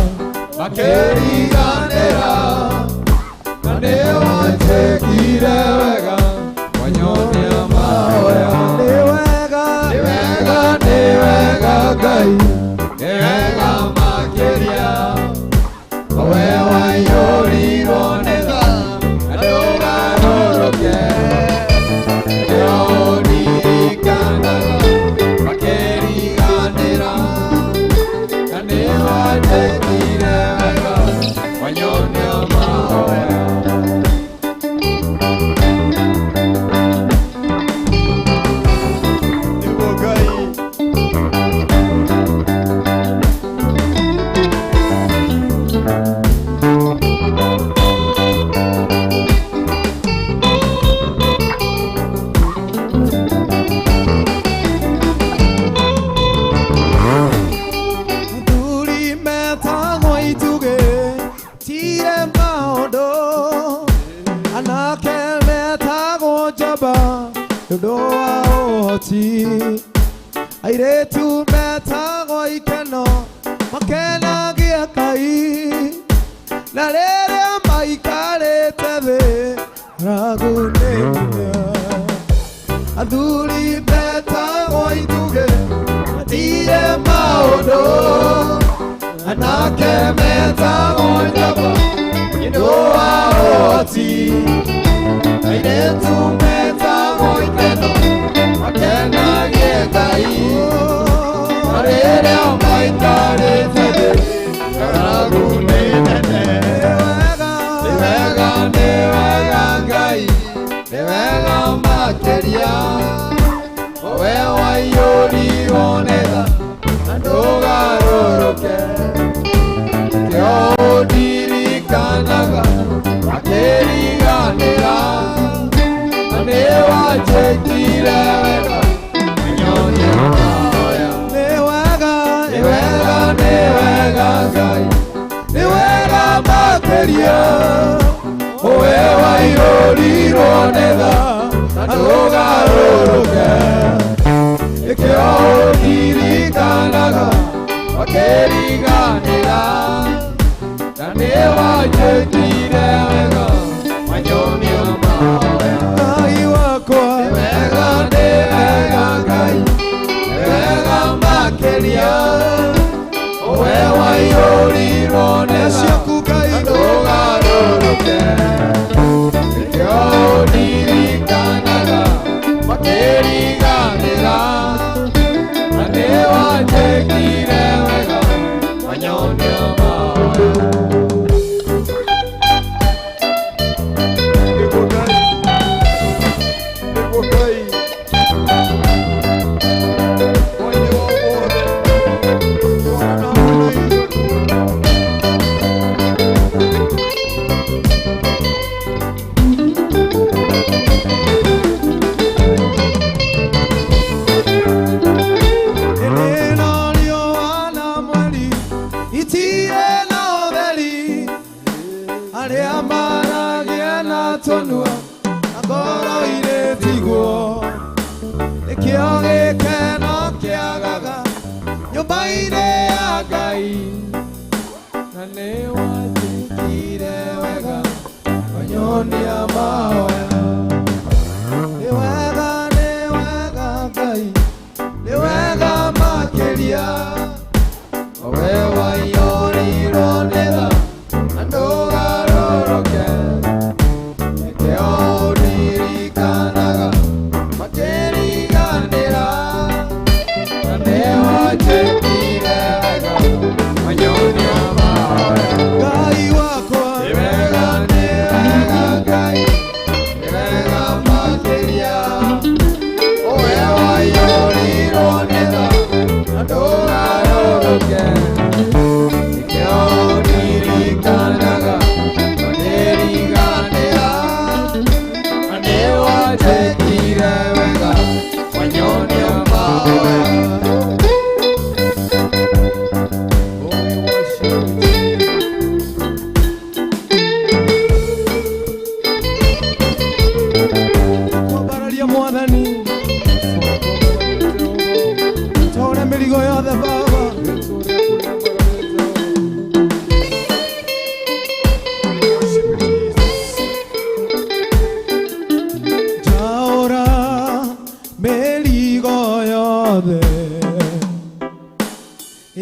makĩriganĩra na nĩ wanjĩkire wega wanyonia mahoya. Nĩ wega, Nĩ wega, nĩ wega Ngai, nĩ wega makĩria. Owe waiyũrirwo nĩ tha na ndũgarũrũke. Nĩkĩo ndirikanaga makĩriganĩra na nĩ wanjĩkire wega wanyonia mahoya. Nĩguo Ngai. Athuri metagwo itugĩ tire maũndũ, anake metagwo njamba nĩ ũndũ wa ũhoti, airĩtu metagwo ikeno makenagia Ngai, na rĩrĩa maikarĩte thĩ ng'aragu nĩ hinya. Athuri metagwo itugĩ matire maũndũ, anake metagwo njamba nĩ ũndũ wa ũhoti, Airĩtu metagwo ikeno makenagie Ngai, na rĩrĩa maikarĩte thĩ ng'aragu nĩ nene. Nĩ wega, Nĩ wega, nĩ wega Ngai, nĩ wega makĩria. Owe waiyũrirwo nĩ tha na ndũgarũrũke. Nĩkĩo ũndirikanaga makĩriganĩra na nĩ wanjĩkire wega wanyonia mahoya. Nĩ wega, Nĩ wega, nĩ wega Ngai, nĩ wega makĩria. Owe waiyũrirwo nĩ tha na ndũgarũrũke. Nĩkĩo ũndirikanaga makĩriganĩra na nĩ wanjĩkire wega wanyonia mahoya. Ngai wakwa, Nĩ wega, nĩ wega Ngai, nĩ wega makĩria. Owe waiyũrirwo nĩ tha ciaku Ngai, na ndũgarũrũke. Nĩkĩo ũndirikanaga nyũmba-inĩ ya Ngai na nĩ wanjĩkire wega wanyonia mahoya. Nĩ wega Ngai, nĩ wega makĩria, we waiyũrirwo nĩ tha na ndũgarũrũke, nĩkĩo ũndirikanaga makĩriganĩra, na nĩ wanjĩkire wega wanyonia mahoya. Ngai wakwa nĩ wega Ngai, nĩ wega makĩria, we waiyũrirwo nĩ tha na ndũgarũrũke, nĩkĩo ũndirikanaga makĩriganĩra, na nĩ wanjĩkire wega wanyonia mahoya. Oh, we worship you. Kwambararia Mwathani, tore mĩrigo yothe Baba. Njaũra mĩrigo yothe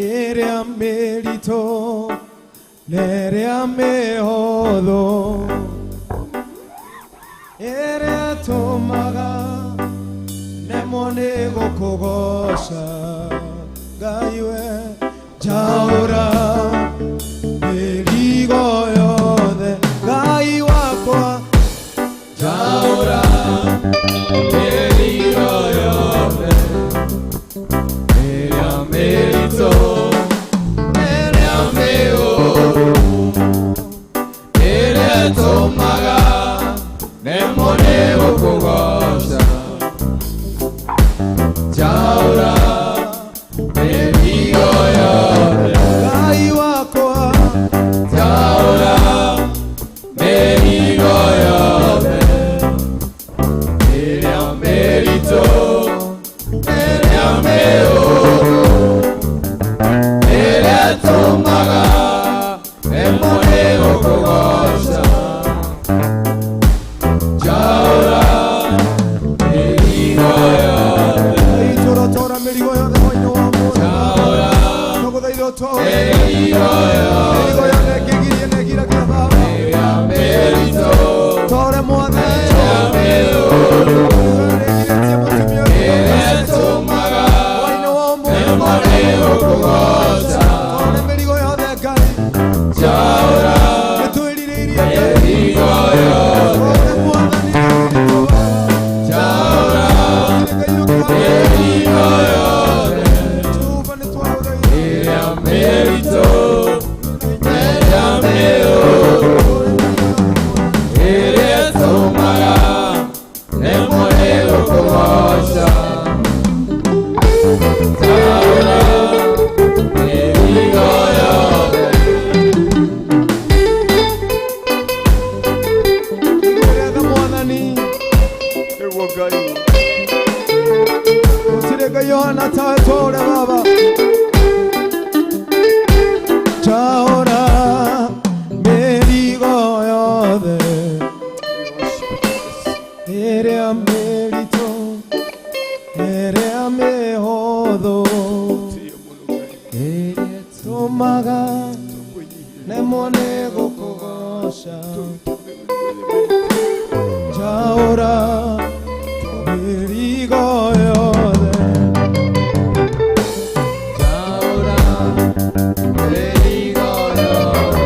ĩrĩa mĩritũ na ĩrĩa mĩhũthũ, ĩrĩa tũmaga nemwo nĩ gũkũgoca Ngai we. Njaũra mĩrigo yothe Ngai wakwa, njaũra mĩrigo yothe ĩrĩa mĩritũ ĩrĩa mĩhũthũ, ĩrĩa ĩtũmaga nemwo nĩ gũkũgoca. Njaũra mĩrigo yothe Ngai wakwa, njaũra mĩrigo yothe ĩrĩa mĩritũ ĩrĩa mĩhũthũ, ĩrĩa ĩtũmaga nemwo nĩ gũkũgoca. Njaũra mĩrigo yothe. Tora tora mĩrigo yothe hwainĩ wa ũmũthĩ. Njaũra tũgũthaitha ũtore mĩrigo yothe, mĩrigo yothe ĩngĩgiria na ĩgiragia Baba, ĩrĩa mĩritũ tore Mwathani, ĩrĩa mĩhũthũ, ĩrĩa mũtumia ĩrĩa ĩtũmaga hwainĩ wa ũmũthĩ nemwo nĩ gũkũgoca. Tore mĩrigo yothe Ngai, njaũra nĩtwĩrirĩirie Ngai mĩrigo yothe, tore Mwathani, njaũra mĩrigo yothe, Jehova nĩtwagũthaitha ĩrĩa mĩritũ ĩrĩa mĩhũthũ, ĩrĩa ĩtũmaga nemwo nĩ gũkũgoca. Njaũra mĩrigo yothe. Igũrũ Mwathani, Nĩguo Ngai. Gũtirĩ Ngai ũhana tawe, tũũre Baba. Njaũra mĩrigo yothe We worship Jesus. ĩrĩa mĩritũ ĩrĩa mĩhũthũ, Tĩe mũno Ngai. Ĩrĩa tũmaga Tũkwĩnyihia. nemwo nĩ gũkũgoca. Tũrute mĩrigo ĩrĩa mĩritũ. Njaũra mĩrigo yothe. Njaũra mĩrigo yothe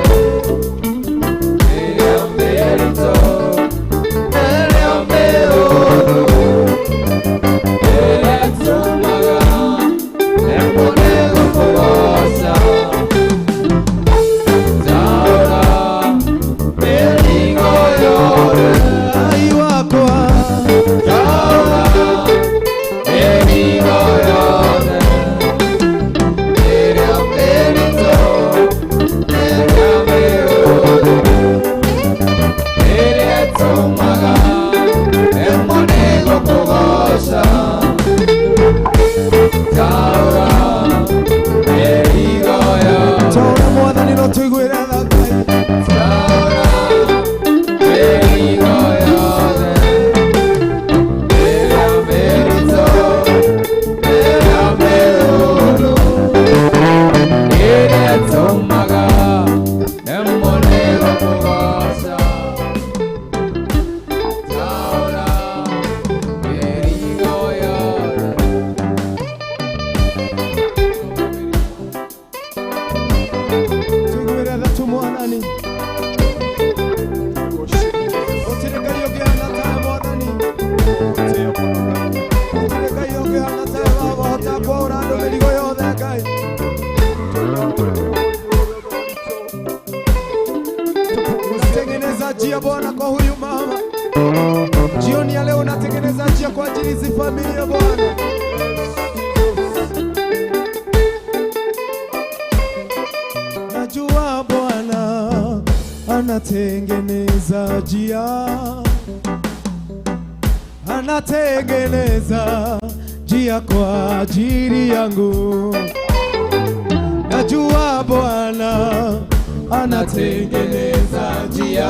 ĩrĩa mĩritũ ĩrĩa mĩhũthũ, ĩrĩa ĩtũmaga nemwo nĩ gũkũgoca. Njaũra mĩrigo yothe. Ngai wakwa, Njaũra mĩrigo yothe ĩrĩa mĩritũ ĩrĩa mĩhũthũ, ĩrĩa ĩtũmaga nemwo nĩ gũkũgoca. Njaũra Tengeneza njia kwa ajili hizi familia Bwana. Najua Bwana anatengeneza njia, anatengeneza njia kwa ajili yangu. Najua Bwana anatengeneza njia,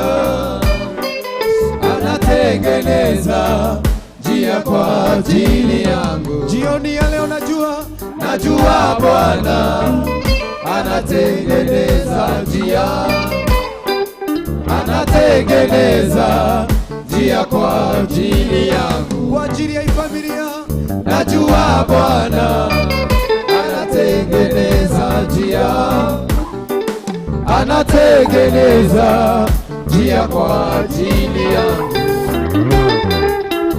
anatengeneza njia kwa ajili yangu. Jioni ya leo najua, najua Bwana anatengeneza njia, anatengeneza njia kwa ajili yangu, kwa ajili ya familia. Najua Bwana anatengeneza njia, anatengeneza njia kwa ajili yangu.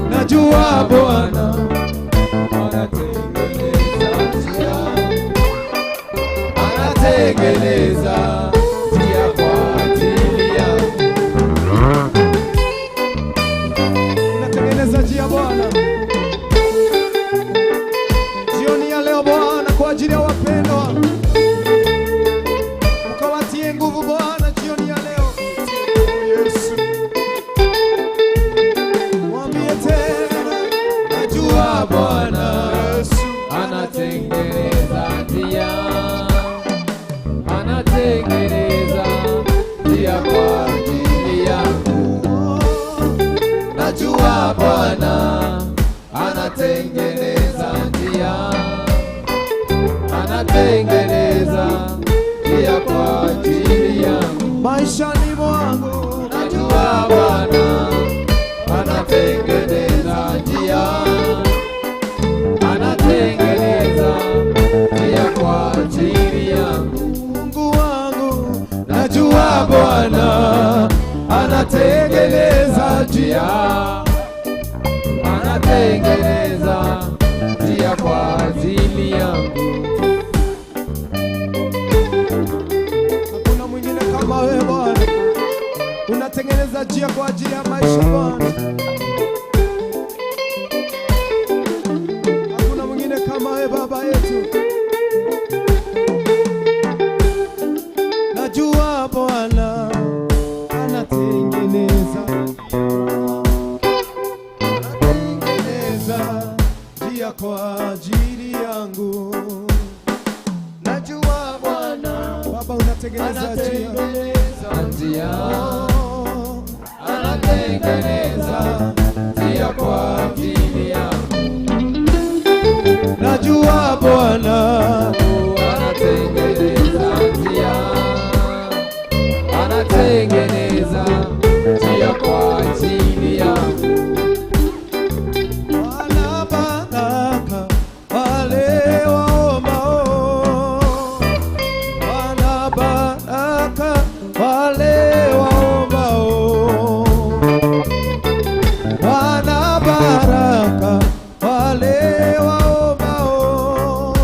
Najua Bwana anatengeneza njia, anatengeneza njia kwa ajili yangu. Unatengeneza njia Bwana jioni ya leo Bwana, kwa ajili ya wapendwa, ukawatie nguvu Bwana jioni ya leo. Yesu, mwambie tena, najua Bwana Anatengeneza njia, anatengeneza njia kwa ajili yangu. Najua Bwana anatengeneza njia, anatengeneza njia kwa ajili yangu. Maishani mwangu. Najua Bwana anatengeneza njia, anatengeneza njia kwa ajili yangu. Mungu wangu, najua Bwana anatengeneza njia, Anatengeneza njia kwa ajili yangu. Hakuna mwingine kama wewe Bwana, unatengeneza njia kwa ajili ya maisha Bwana. Hakuna mwingine kama wewe Baba yetu. Najua Bwana anatengeneza, anatengeneza njia kwa ajili yangu. Najua Bwana Baba, unatengeneza njia. Anatengeneza Njia, Oh, anatengeneza njia kwa ajili yangu. Najua Bwana Anatengeneza njia, anatengeneza njia kwa ajili yangu. Wana baraka wale waombao, wana baraka wale waombao, wana baraka wale waombao,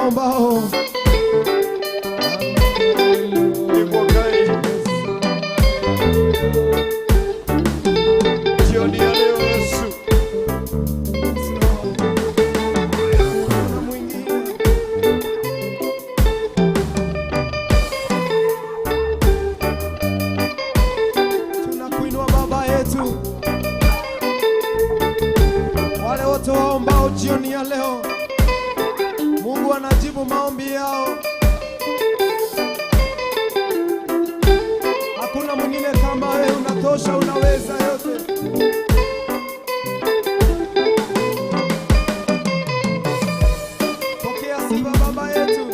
waombao. Jioni ya leo Yesu. Hakuna mwingine. Tunakuinua Baba yetu. Wale wote waombao jioni ya leo, Mungu anajibu maombi yao. Hakuna mwingine kama wewe, unatosha, unaweza yote. Pokea sifa Baba yetu.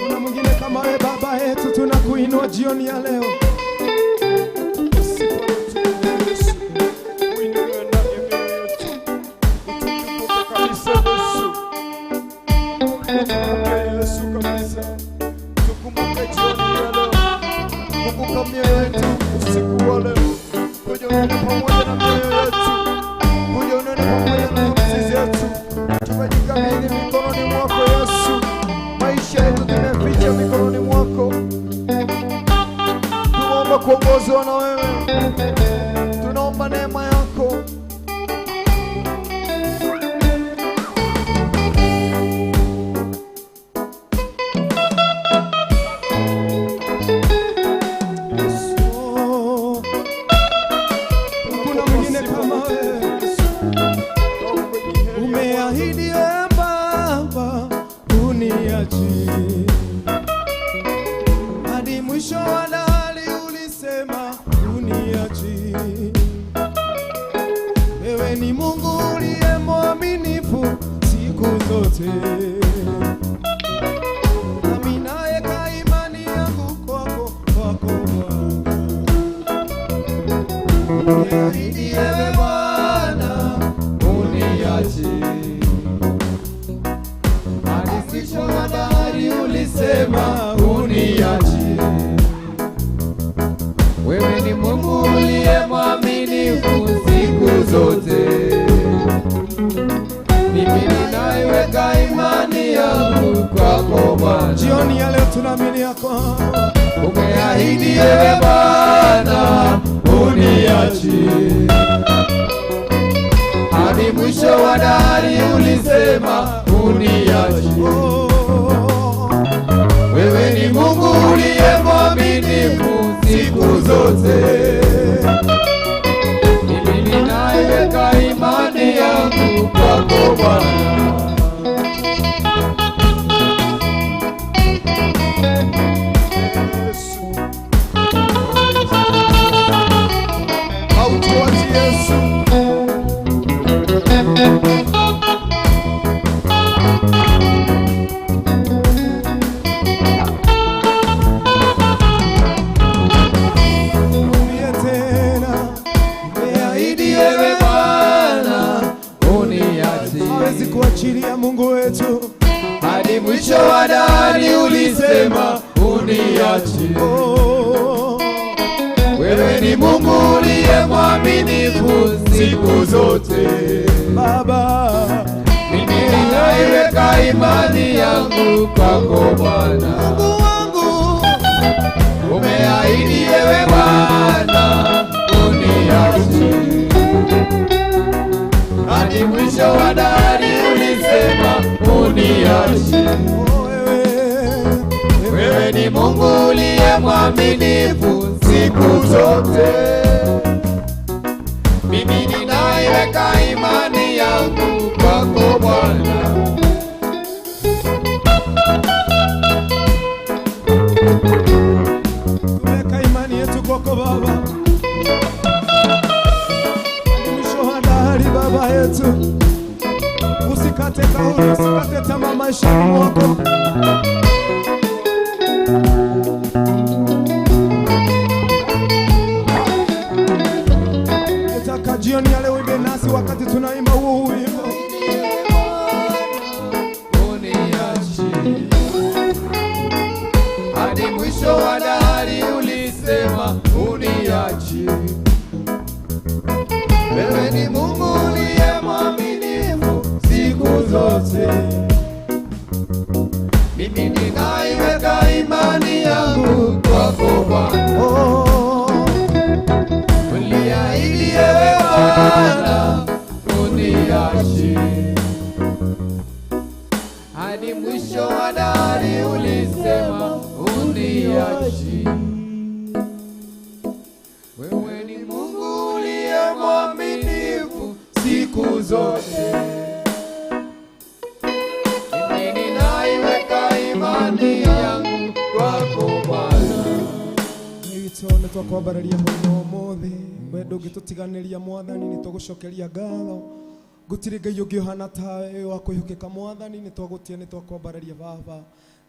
Kuna mwingine kama wewe Baba yetu, tunakuinua jioni ya leo. Sifa na utukufu Yesu. Uinuliwe ndani ya mioyo yetu. Utukumbuke kabisa Yesu. Utukumbuke Yesu kabisa. Tukumbuke jioni ya leo. Kumbuka mioyo yetu usiku wa leo. Kuja unene pamoja na mioyo yetu. Kuja unene pamoja na nafsi zetu. Tumejikabidhi mikononi mwako Yesu. Maisha yetu tumeficha mikononi mwako. Tunaomba kuongozwa na wewe. Tunaomba neema yako. Oh, hakuna mwingine kama wewe. Umeahidi wewe Baba huniachi hadi mwisho wa dahari, ulisema huniachi. Wewe ni Mungu uliye mwaminifu siku zote, nami naeka imani yangu kwako, kwako Bwana. Umeahidi ewe Bwana Uniachi hadi mwisho wa dahari, ulisema uniachi. Wewe ni Mungu uliye mwaminifu siku zote, mimi ninaiweka imani yangu kwako Bwana. Jioni ya leo tunaamini yako. Umeahidi ewe Bwana uniachi hadi mwisho wa dahari, ulisema uniachi. Oh, Wewe ni Mungu uliye mwaminifu siku zote, mimi ninaiweka imani yangu kwako Bwana. Yesu. Hautuachi Yesu. Rudia tena. Umeahidi ewe Bwana uniachi Hawezi kuachilia Mungu wetu. Hadi mwisho wa dahari, ulisema uniachi. Oh, Wewe ni Mungu uliye mwaminifu siku zote, Baba, mimi ninaiweka imani yangu kwako Bwana. Mungu wangu, Umeahidi ewe Bwana uniachi hadi mwisho wa dahari, ulisema uniachi. Oh, wewe, Wewe ni Mungu uliye mwaminifu siku zote, mimi ninaiweka imani yangu kwako Bwana. Tumeweka imani yetu kwako Baba, hadi mwisho wa dahari, Baba yetu. Usikate kauli, usikate tamaa maishani mwako. Nataka jioni ya leo uimbe nasi wakati tunaimba huu wimbo. Uniachi hadi mwisho wa dahari, ulisema uniachi. Wewe ni Mungu uliye mwaminifu siku zote. Mimi ninaiweka imani yangu kwako Bwana. Uliahidi ewe Bwana uniachi hadi mwisho wa dahari, ulisema uniachi. Wewe ni Mungu uliye mwaminifu siku zote. Mimi ninaiweka imani yangu kwako Bwana. Ngai witũ nĩ twakwambararia hwainĩ wa ũmũthĩ, we ndũngĩtũtiganĩria Mwathani, nĩ tũgũcokeria ngatho. Gũtirĩ Ngai ũngĩ ũhana tawe wa kwĩhokeka Mwathani, nĩ twagũtĩa, nĩ twakwambararia Baba.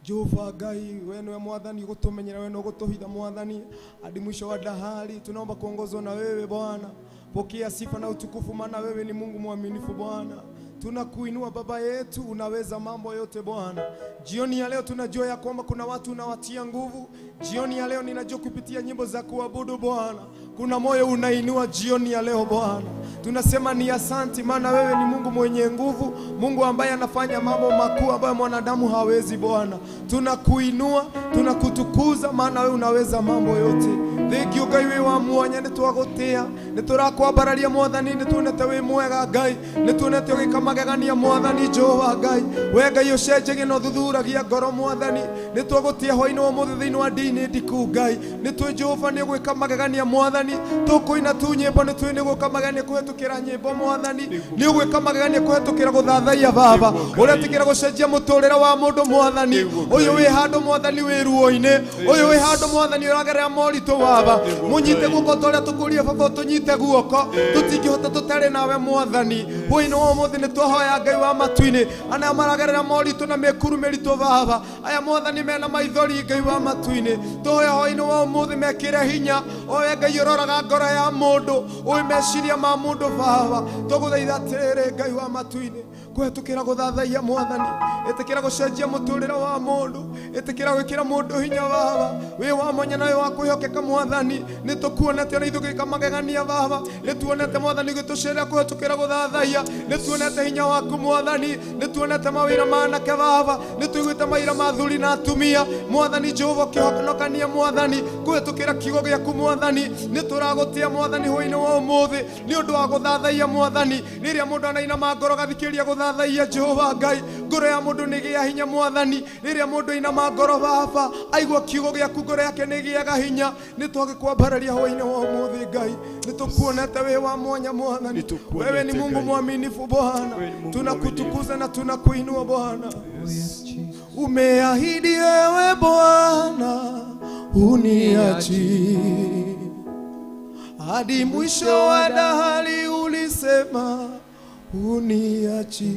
Jehova Ngai, we niwe Mwathani ũgũtũmenyera, we nĩwe ũgũtũhitha Mwathani hadi mwisho wa dahari. Tunaomba kuongozwa na wewe Bwana. Pokea sifa na utukufu, maana wewe ni Mungu mwaminifu Bwana. Tunakuinua Baba yetu, unaweza mambo yote Bwana. Jioni ya leo tunajua ya kwamba kuna watu unawatia nguvu. Jioni ya leo ninajua kupitia nyimbo za kuabudu Bwana, kuna moyo unainua jioni ya leo Bwana. Tunasema ni asanti, maana wewe ni Mungu mwenye nguvu, Mungu ambaye anafanya mambo makuu ambayo mwanadamu hawezi Bwana. Tunakuinua, tunakutukuza, maana wewe unaweza mambo yote. Thank you Ngai wĩ wa mwanya, nĩ twagũtĩa, nĩ tũrakwambararia Mwathani, nĩ tuonete wĩ mwega Ngai, nĩ tuonete ũgĩka magegania Mwathani Jehova Ngai. We Ngai ũcenjagia na ũthuthuragia ngoro Mwathani, nĩ twagũtĩa hwainĩ wa ũmũthĩ thĩinĩ wa ndini ndiku Ngai, nĩ twĩ Jehova nĩ ũgwĩka magegania Mwathani, tũkũina tu nyĩmbo, nĩ twĩ nĩ ũgwĩka magegania kũhetũkĩra nyĩmbo Mwathani, nĩ ũgwĩka magegania kũhetũkĩra gũthathaiya Baba, ũretĩkĩra gũcenjia mũtũrĩre wa mũndũ Mwathani, ũyũ wĩ handũ Mwathani wĩ ruo-inĩ, ũyũ wĩ handũ Mwathani ũragerera moritũ Baba, mũnyite guoko ta ũrĩa tũkũria Baba, ũtũnyite guoko, tũtingĩhota tũtarĩ nawe Mwathani. Hwainĩ wa ũmũthĩ nĩ twahoya Ngai wa matu-inĩ, aya maragerera moritũ na mĩkuru mĩritũ Baba, aya Mwathani mena maithori Ngai wa matu-inĩ, tũhoya hwainĩ wa ũmũthĩ mekĩre hinya, owe Ngai ũroraga ngoro ya mũndũ, ũĩ meciria ma mũndũ Baba, tũgũthaitha atĩrĩrĩ Ngai wa matu-inĩ, kũhetũkĩra gũthathaiya Mwathani, ĩtĩkĩra gũcenjia mũtũrĩre wa mũndũ, ĩtĩkĩra gwĩkĩra mũndũ hinya Baba, wĩ wa mwanya na wĩ wa kwĩhokeka Mwathani, nĩ tũkuonete ona ithuĩ ũgĩka magegania Baba, nĩ tuonete Mwathani ũgĩtũcerera kũhetũkĩra gũthathaiya, nĩ tuonete hinya waku Mwathani, nĩ tuonete mawĩra ma anake Baba, nĩ tũiguĩte mawĩra ma athuri na atumia Mwathani Jehova ũkĩhonokania Mwathani kũhetũkĩra kiugo gĩaku Mwathani, nĩ tũragũtĩa Mwathani hwainĩ wa ũmũthĩ nĩ ũndũ wa gũthathaiya Mwathani. Rĩrĩa mũndũ anainama ngoro gathikĩrĩria gũthathaiya Jehova Ngai, ngoro ya mũndũ nĩ ĩgĩaga hinya Mwathani. Rĩrĩa mũndũ ainama ngoro Baba aigua kiugo gĩaku, ngoro yake nĩ ĩgĩaga hinya. Nĩ twagĩkwambararia hwainĩ wa ũmũthĩ Ngai, nĩ tũkuonete wĩ wa mwanya Mwathani, wewe ni Mungu mwaminifu Bwana, tunakutukuza na tunakuinua Bwana. Umeahidi ewe Bwana uniachi hadi mwisho wa dahari, ulisema uniachi.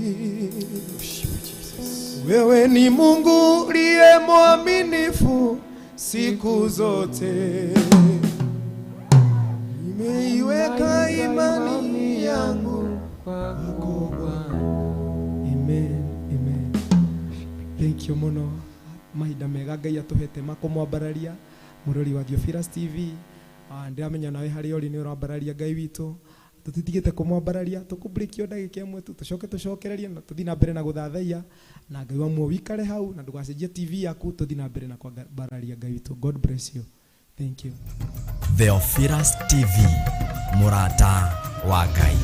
Wewe ni Mungu uliye mwaminifu siku zote, nimeiweka imani yangu kwako Bwana. Amen, amen. Thank you muno. Mahinda mega Ngai atuhete makumwambararia murori wa Theophilus TV. Ndiramenya nawe harĩa ũrĩ nĩ ũrambararia Ngai witũ, tũtitigĩte kũmwambararia, tũkũbreak ndagĩka ĩmwe tu, tũcoke tũcokererie na tũthiĩ na mbere na gũthathaiya na Ngai wa muoyo. Wikare hau na ndũgacenjie TV yaku, tũthiĩ na mbere na kwambararia Ngai witũ. God bless you. Thank you. Theophilus TV, mũrata wa Ngai.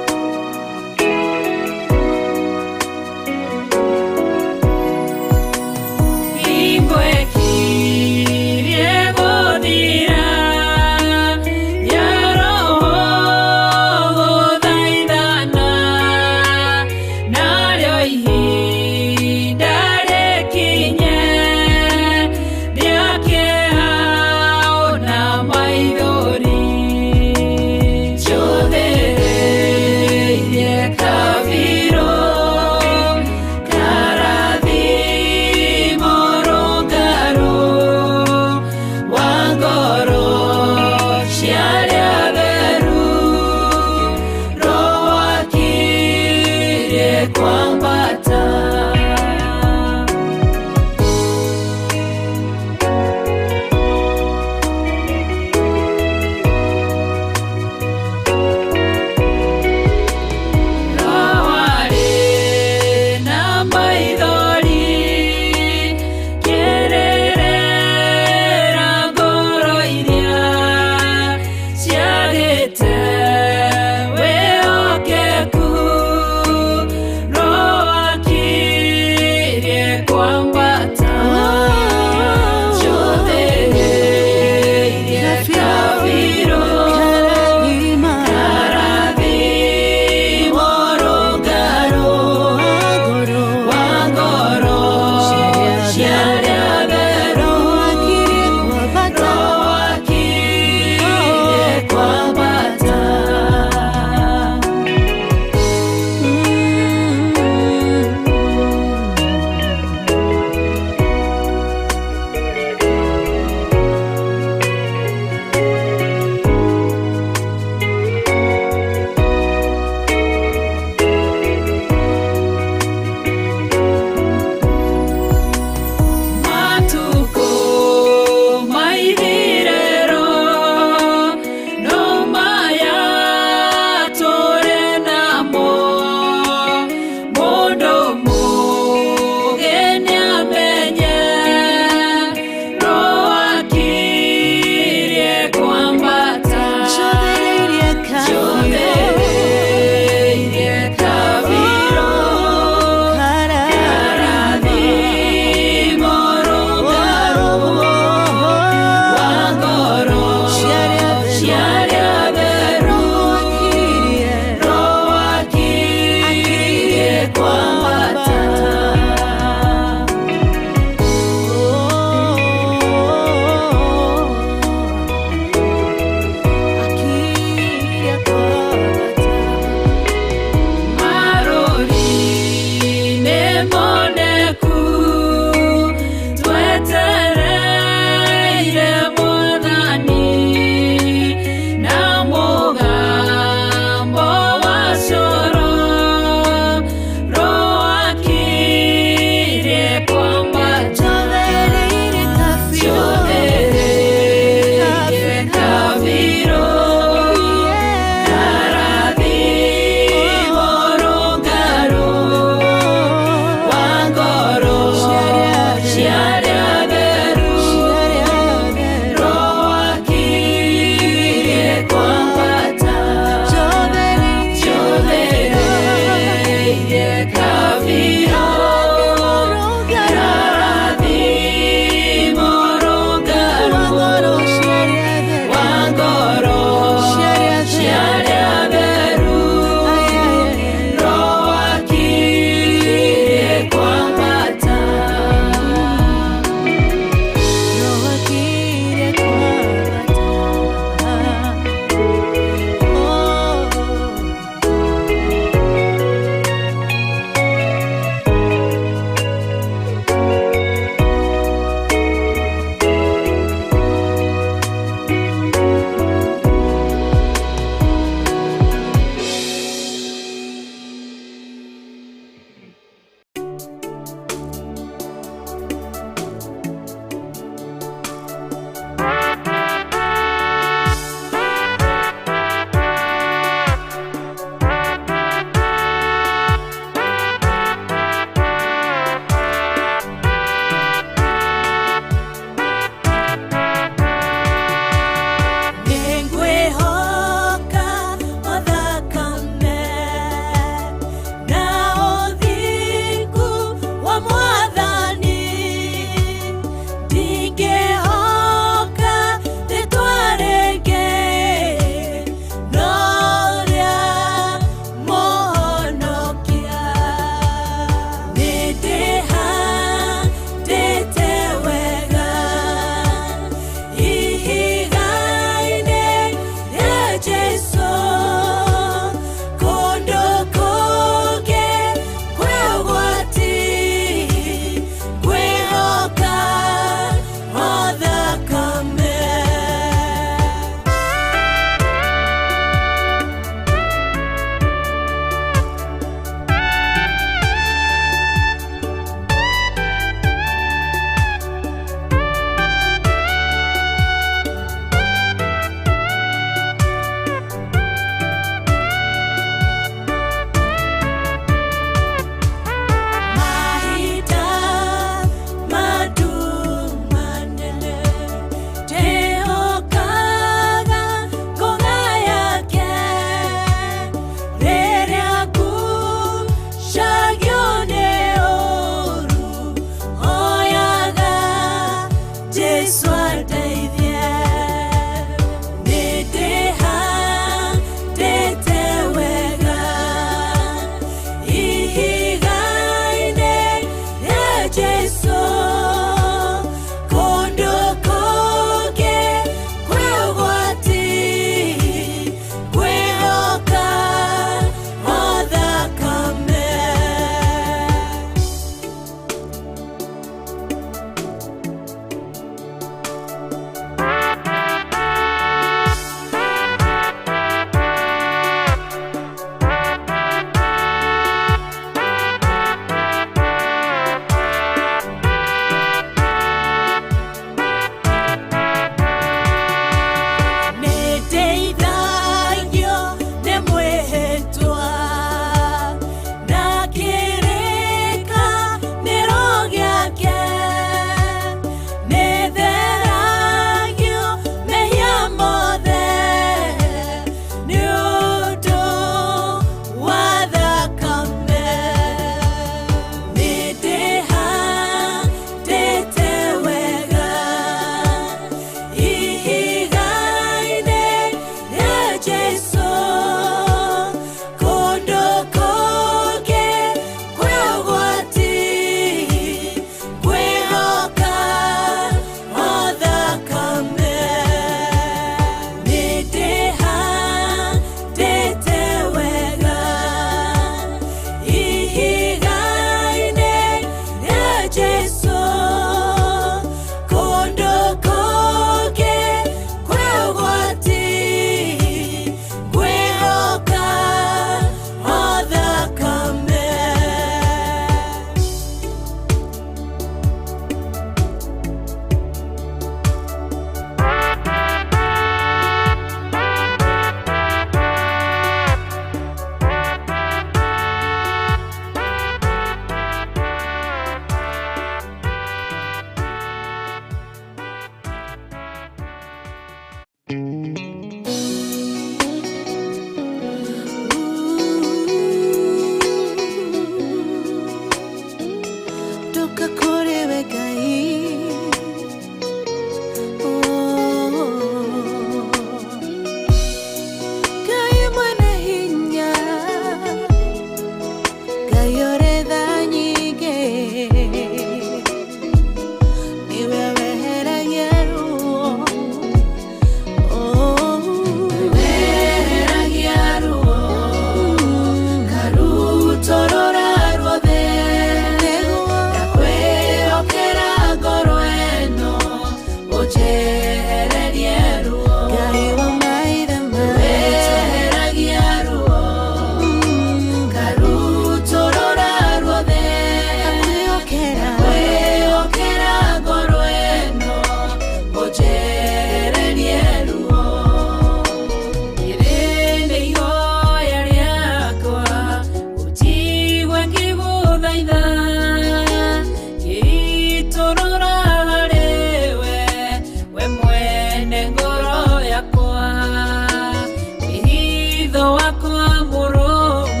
Ithe wakwa mũrũmu,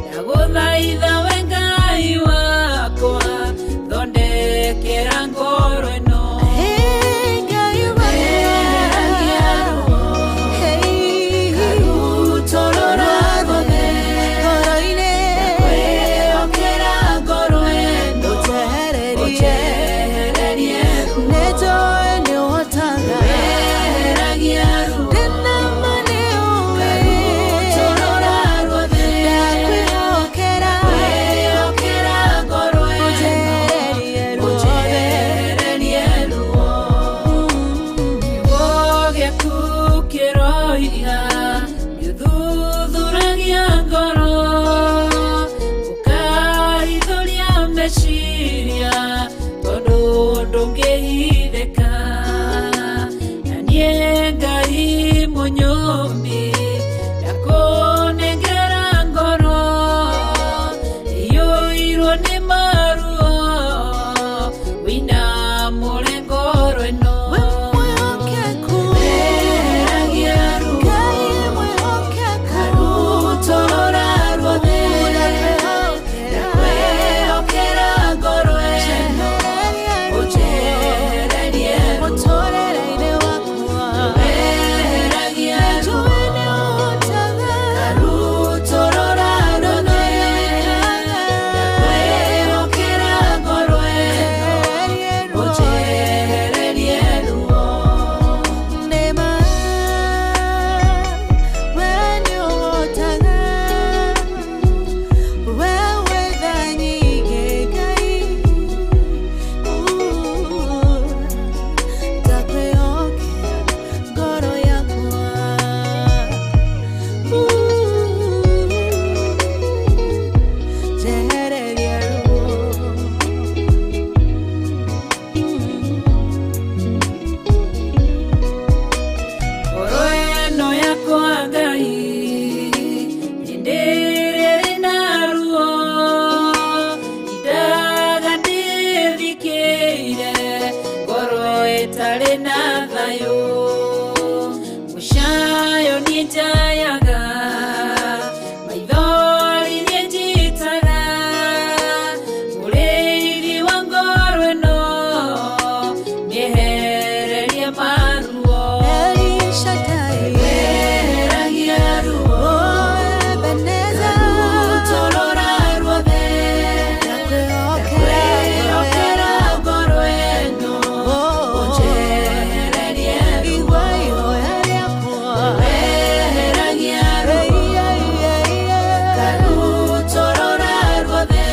ndagũthaitha we Ngai wakwa, thondekera ngoro ĩno. Eheragia ruo, karutũrũra ruothe, ndakwĩhokera ngoro ĩno, ũnjehererie ruo. Eheragia ruo, karutũrũra ruothe, ndakwĩhokera ngoro ĩno, ũnjehererie ruo. Kiugo gĩaku kĩroiga nĩũthuthuragia ngoro, ũkarithũria meciria, tondũ ndũngĩhithĩka. Na niĩ Ngai mũnyũmbi, ndakũnengera ngoro iyũirwo nĩ maruo, wĩinamũre ngoro ĩno. Eheragia ruo, karutũrũra ruothe, ndakwĩhokera ngoro ĩno, ũnjehererie ruo. Eheragia ruo, karutũrũra ruothe, ndakwĩhokera ngoro ĩno, ũnjehererie ruo. Ngoro ĩno yakwa Ngai, hĩndĩ ĩrĩa ĩrĩ na ruo, indaga ndĩthikĩire, ngoro ĩtarĩ na thayũ. Mũcayo niĩ njayaga, maithori niĩ njitaga, mũrĩithi wa ngoro ĩno, mĩehererie maruo. Eheragia ruo, karutũrũra ruothe, ndakwĩhokera ngoro ĩno, ũnjehererie ruo. Eheragia ruo, karutũrũra ruothe,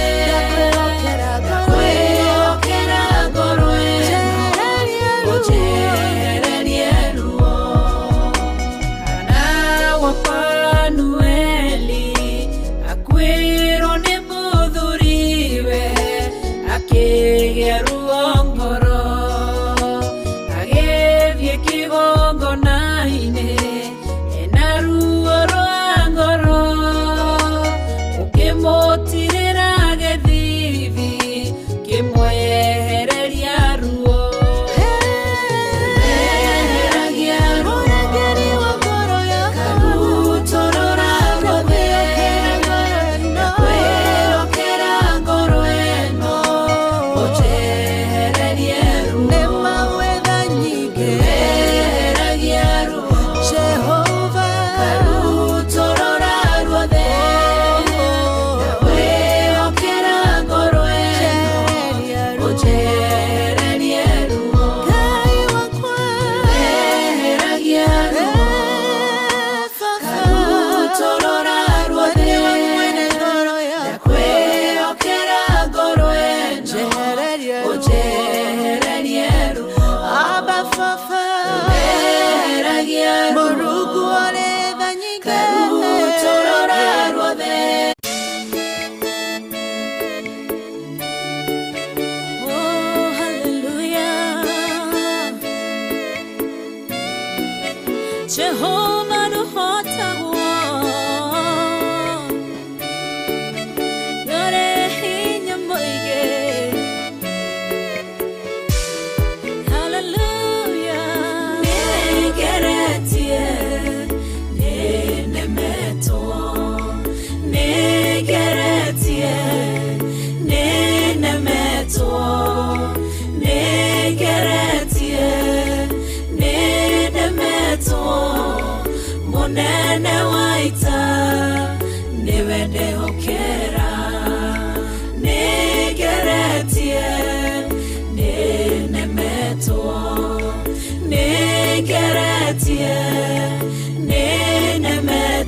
ndakwĩhokera ngoro ĩno, ũnjehererie ruo. Hana wa Fanueli akuĩrwo nĩ mũthuriwe, akĩgĩa ruo ngoro, agĩthiĩ kĩgongona-inĩ ena ruo rwa ngoro, ũkĩmũtirĩra gĩthithi, kĩmwehereria ruo. Eheragia ruo, karutũrũra ruothe, ndakwĩhokera ngoro ĩno, ũnjehererie.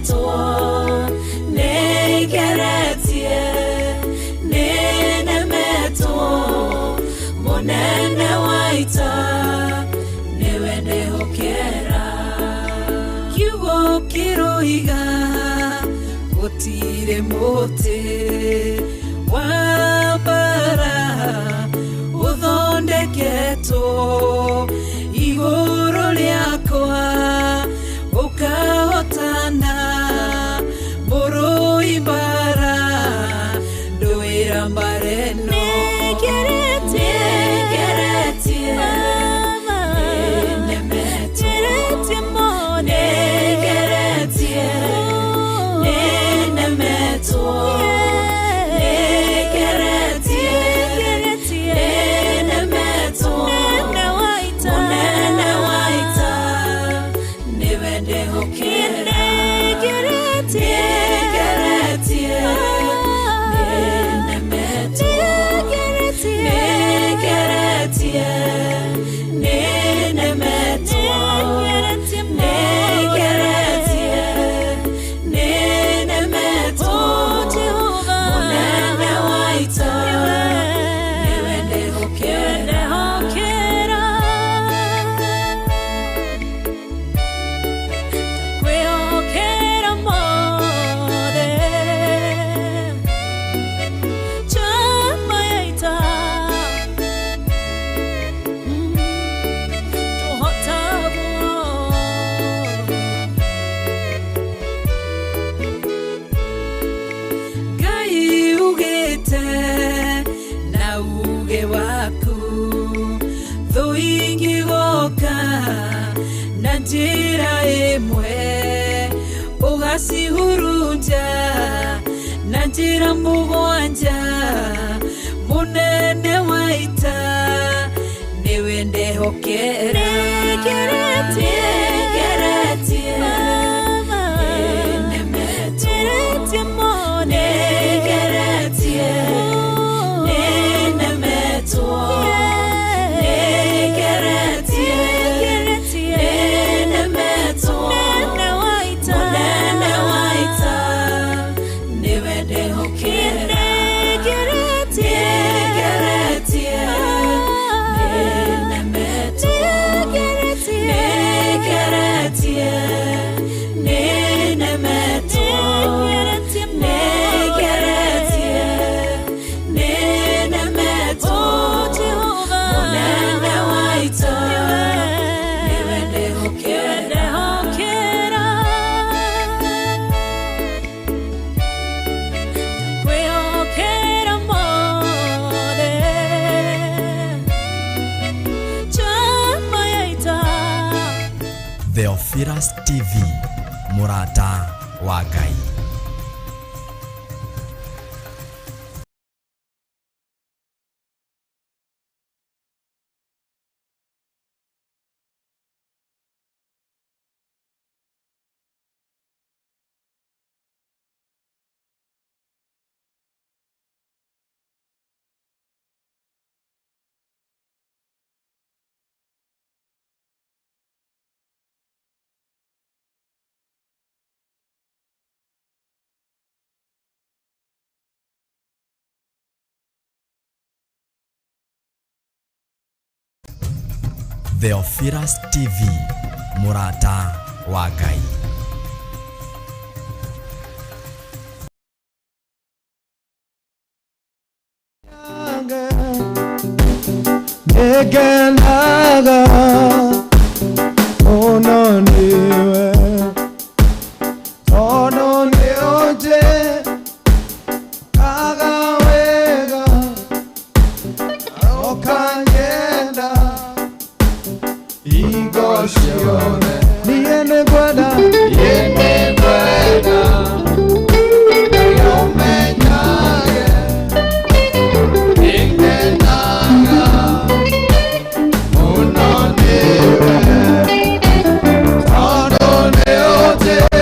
Nĩnemetwo, nĩngeretie, nĩnemetwo, mũnene wa ita nĩwe ndehokera. Kiugo kĩroiga gũtirĩ mũtĩ wa mbara ũthondeketwo igũrũ rĩakwa ũkahotana mũrũi mbara ndũĩra mbara ĩno. Nĩngeretie, nĩnemetwo, nĩngeretie, nĩnemetwo, nĩngeretie, nĩnemetwo, mũnene wa ita nĩwe ndehokera. Nĩngeretie, nĩnemetwo, nĩngeretie, nĩnemetwo, nĩngeretie, nĩnemetwo, mũnene wa ita nĩwe ndehokera. Kwĩhokera mothe chama ya ita tũhotagwo. Ngai ugĩte na uge waku thũ ingĩgoka na njĩra ĩmwe ũgacihurunja na njĩra mũgwanja mũnene wa ita nĩwe ndehokera. Nĩngeretie, nĩnemetwo, nĩngeretie, nĩnemetwo, nĩngeretie, nĩnemetwo, mũnene wa ita nĩwe ndehokera. Nĩngeretie, nĩnemetwo, nĩngeretie, nĩnemetwo, nĩngeretie, nĩnemetwo, mũnene wa ita nĩwe ndehokera. Kwĩhokera mothe chama ya ita. Theophilus TV, mũrata wa Ngai. Theophilus TV, mũrata wa Ngai. Nĩngenaga mũno nĩwe tondũ nĩũnjĩkaga wega ũkanyenda hingo ciothe. Niĩ nĩngwenda, niĩ nĩngwenda ũmenyage nĩngenaga mũno nĩwe tondũ nĩũnjĩkaga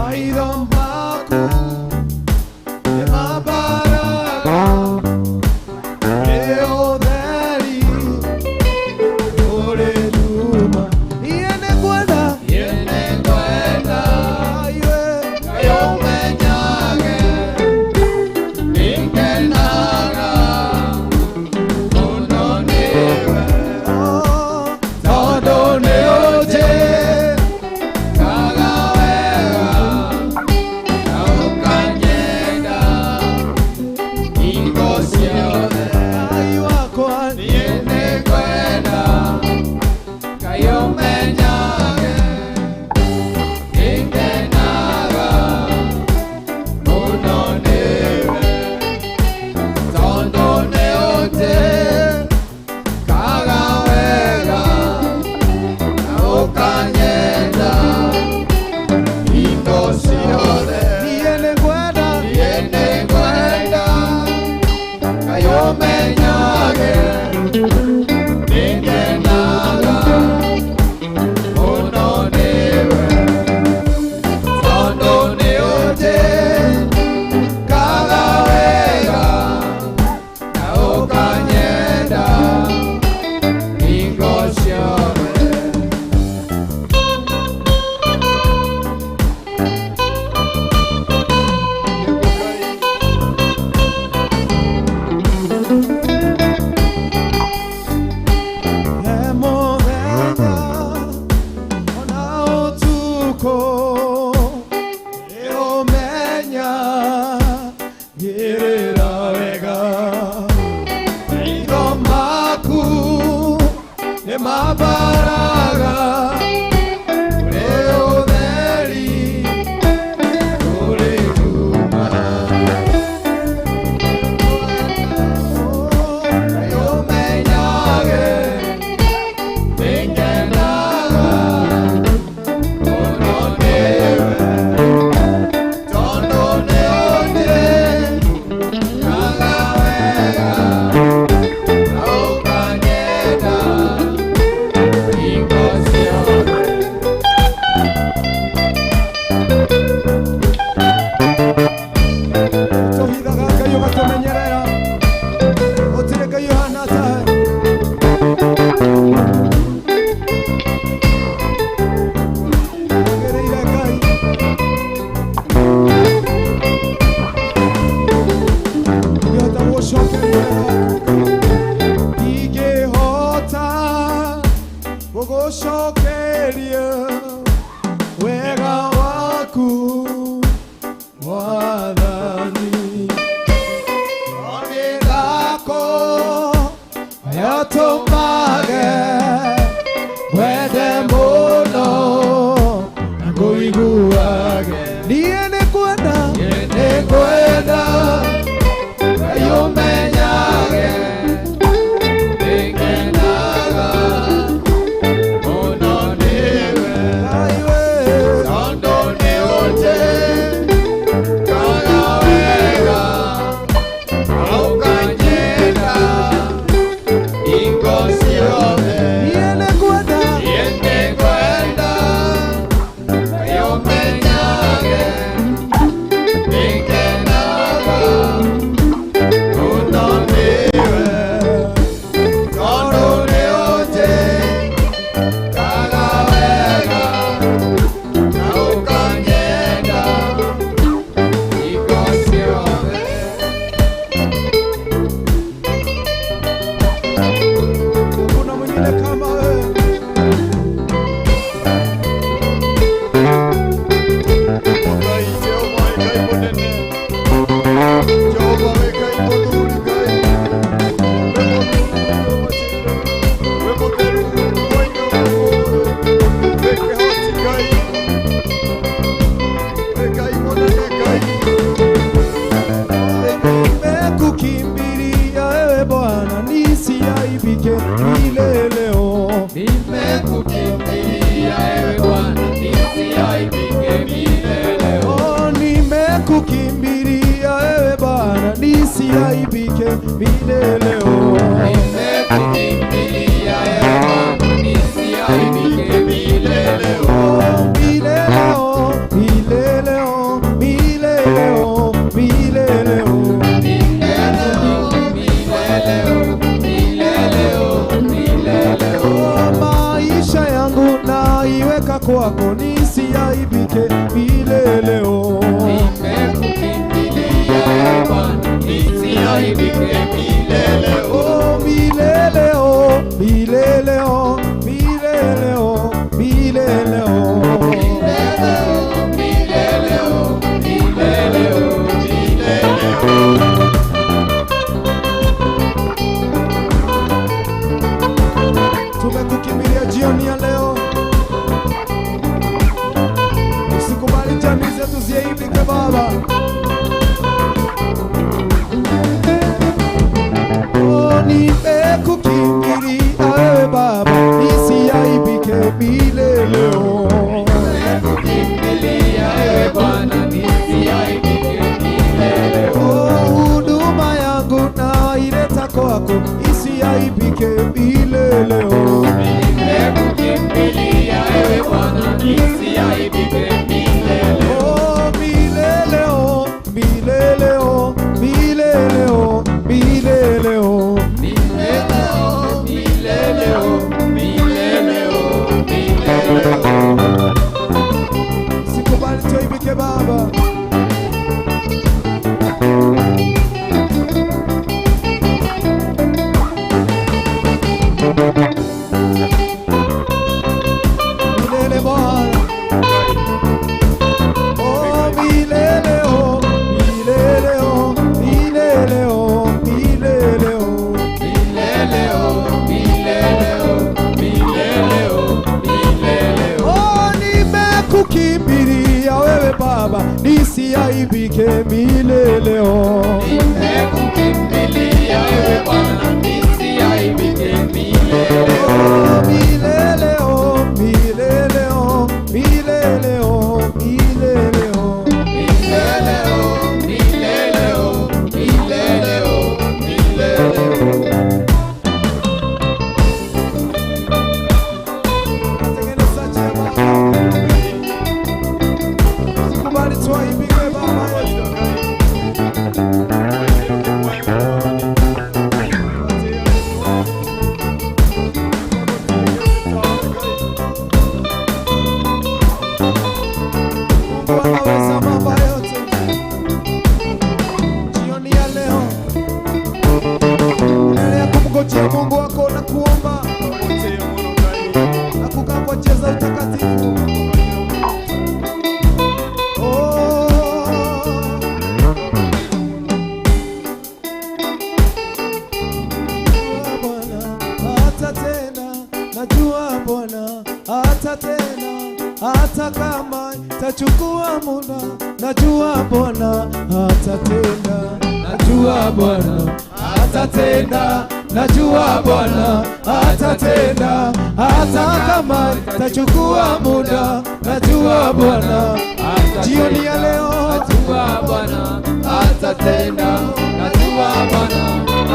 Maitho maku nĩ mambaraga nĩ ũtheri ũrĩ nduma. Niĩ nĩngwenda, niĩ nĩngwenda iwe Ngai ũmenyage, nĩngenaga mũno nĩwe, tondũ nĩ ũnjĩkaga wega na ũkanyenda hingo ciothe. Ngai wakwa, niĩ nĩngwenda Ngai ũmenyage, nĩngenaga mũno nĩwe, tondũ nĩ ũnjĩkaga wega na ũkanyenda hingo ciothe. Niĩ nĩngwenda, niĩ nĩngwenda Ngai ũmenyage, nĩngenaga mũno nĩwe, tondũ nĩ ũnjĩkaga wega na ũkanyenda hingo ciothe. He mũthenya ona ũtukũ nĩũmenya ngĩrĩra wega. Maitho maku nĩ mambaraga kũrĩ ũtheri kũrĩ nduma. Ngai ũmenyage, nĩngenaga mũno nĩwe, tondũ nĩ ũnjĩkaga wega na ũkanyenda hingo ciothe. Tũhithaga Ngai ũgatũmenyerera, gũtirĩ Ngai ũhana tawe. Wagĩrĩire Ngai. Ingĩhota gũgũcokeria wega waku Ngai. Ingĩhota gũgũcokeria wega waku Mwathani. Mĩthako yatũmage wende mũno na ngũiguage. Niĩ nĩngwenda, niĩ nĩngwenda Ngai ũmenyage, Nĩngenaga mũno nĩwe, Ngai we. Tondũ nĩ ũnjĩkaga wega na ũkanyenda hingo ciothe. Niĩ nĩngwenda, Niĩ nĩngwenda Ngai ũmenyage, nĩngenaga mũno nĩwe, tondũ nĩ ũnjĩkaga wega na ũkanyenda hingo ciothe. Hakuna mwingine kama wewe. Ngai Jehova Ngai mũnene, Jehova wĩ Ngai mũthuri, Ngai wĩ mũthuri, wĩ mũtheru, wĩ igũrũ, wĩ kĩhoti Ngai, wĩ Ngai mũnene Ngai. Nimekukimbilia wewe Bwana, nisiaibike milele. Oh. Nimekukimbilia ewe Bwana, nisiaibike milele. Oh, nimekukimbilia wewe Bwana, nisiaibike milele. Oh. Nimekukimbilia ewe Bwana, nisiaibike milele. Oh, milele, oh, milele. kwako nisiaibike milele. Nimekukimbilia Bwana, nisiaibike milele. Oh, milele, oh, milele, oh, milele, oh, milele, oh. Milele, oh, milele, oh, milele, oh. Tumekukimbilia jioni ya leo, usikubali jamii zetu ziaibike Baba. Oh, nimekukimbilia wewe Baba, nisiaibike milele. Nimekukimbilia ewe Bwana, nisiaibike milele. Oh, huduma yangu naileta kwako, isiaibike milele. Nimekukimbilia ewe Bwana, nisiaibike milele. Oh, milele, oh, milele, oh, milele, oh, milele, oh. Milele, oh, milele, oh, milele, oh, milele, oh. Sikubali tuaibike Baba. Milele Bwana. Oh, milele, oh, milele, oh, milele, oh, milele, oh. Milele, oh, milele, oh, milele, oh, milele, oh. Oh, nimekukimbilia wewe Baba, nisiaibike milele. Oh. Nimekukimbilia ewe Bwana, nisiaibike milele. Oh, milele, oh, milele, oh, milele, oh, milele, oh. Milele, oh, milele, oh, milele, oh, milele, oh. Tengeneza njia Baba. Sikubali tuaibike Baba yetu. Mungu anaweza mambo yote. Jioni ya leo, endelea kumngojea Mungu wako na kuomba na kukaa kwa njia za utakatifu. Oh. Bwana atatenda, najua Bwana atatenda, hata kama tachukua muda, najua Bwana atatenda. Najua Bwana atatenda, najua Bwana atatenda, hata kama tachukua muda, najua Bwana. Jioni ya leo, najua Bwana atatenda, najua Bwana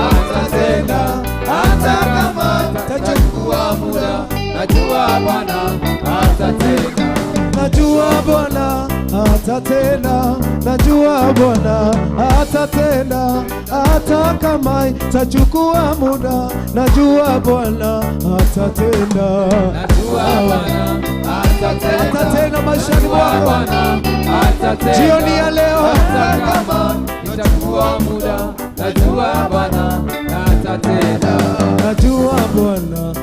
atatenda, hata kama tachukua muda, najua Bwana atatenda. Najua Bwana atatenda, najua Bwana atatenda, hata kama itachukua muda, najua Bwana atatenda. Najua Bwana atatenda, Atatenda maishani najua mwako. Bwana atatenda. Jioni ya leo, hata kama itachukua muda, najua Bwana atatenda. Najua Bwana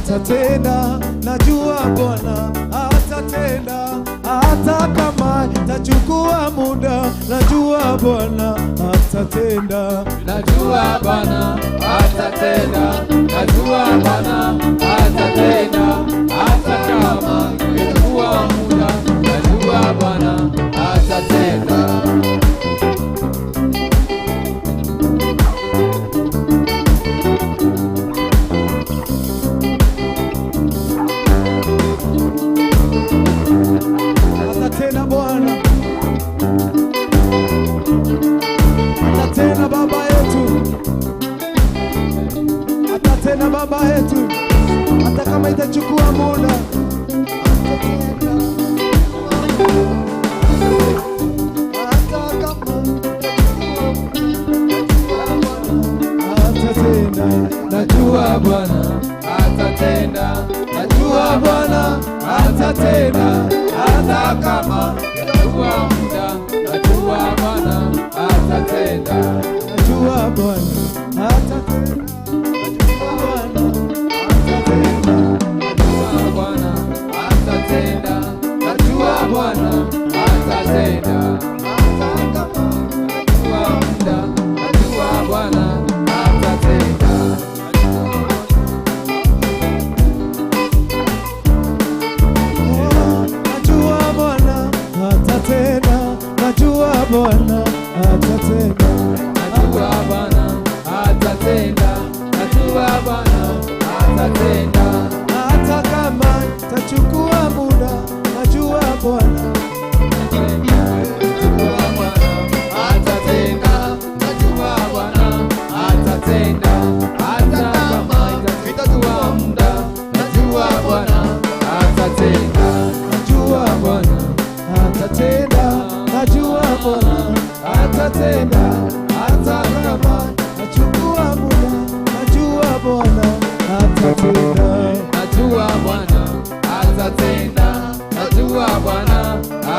atatenda, najua Bwana atatenda, hata kama itachukua muda, najua Bwana atatenda. Najua Bwana atatenda, najua Bwana atatenda, hata kama itachukua muda, najua Bwana atatenda. Atatenda Bwana, atatenda Baba yetu, atatenda Baba yetu, hata kama itachukua muda. Atatenda. Hata kama atatenda, Najua Bwana atatenda, najua Bwana atatenda, Bwana atatenda. Najua Bwana atatenda. Najua Bwana atatenda. Hata kama tachukua muda, najua Bwana. Najua Bwana atatenda. Najua Bwana atatenda. Hata kama itachukua muda, najua Bwana atatenda. Najua Bwana atatenda. Najua Bwana atatenda. Hata kama tachukua muda, najua Bwana atatenda. Najua Bwana atatenda. Najua Bwana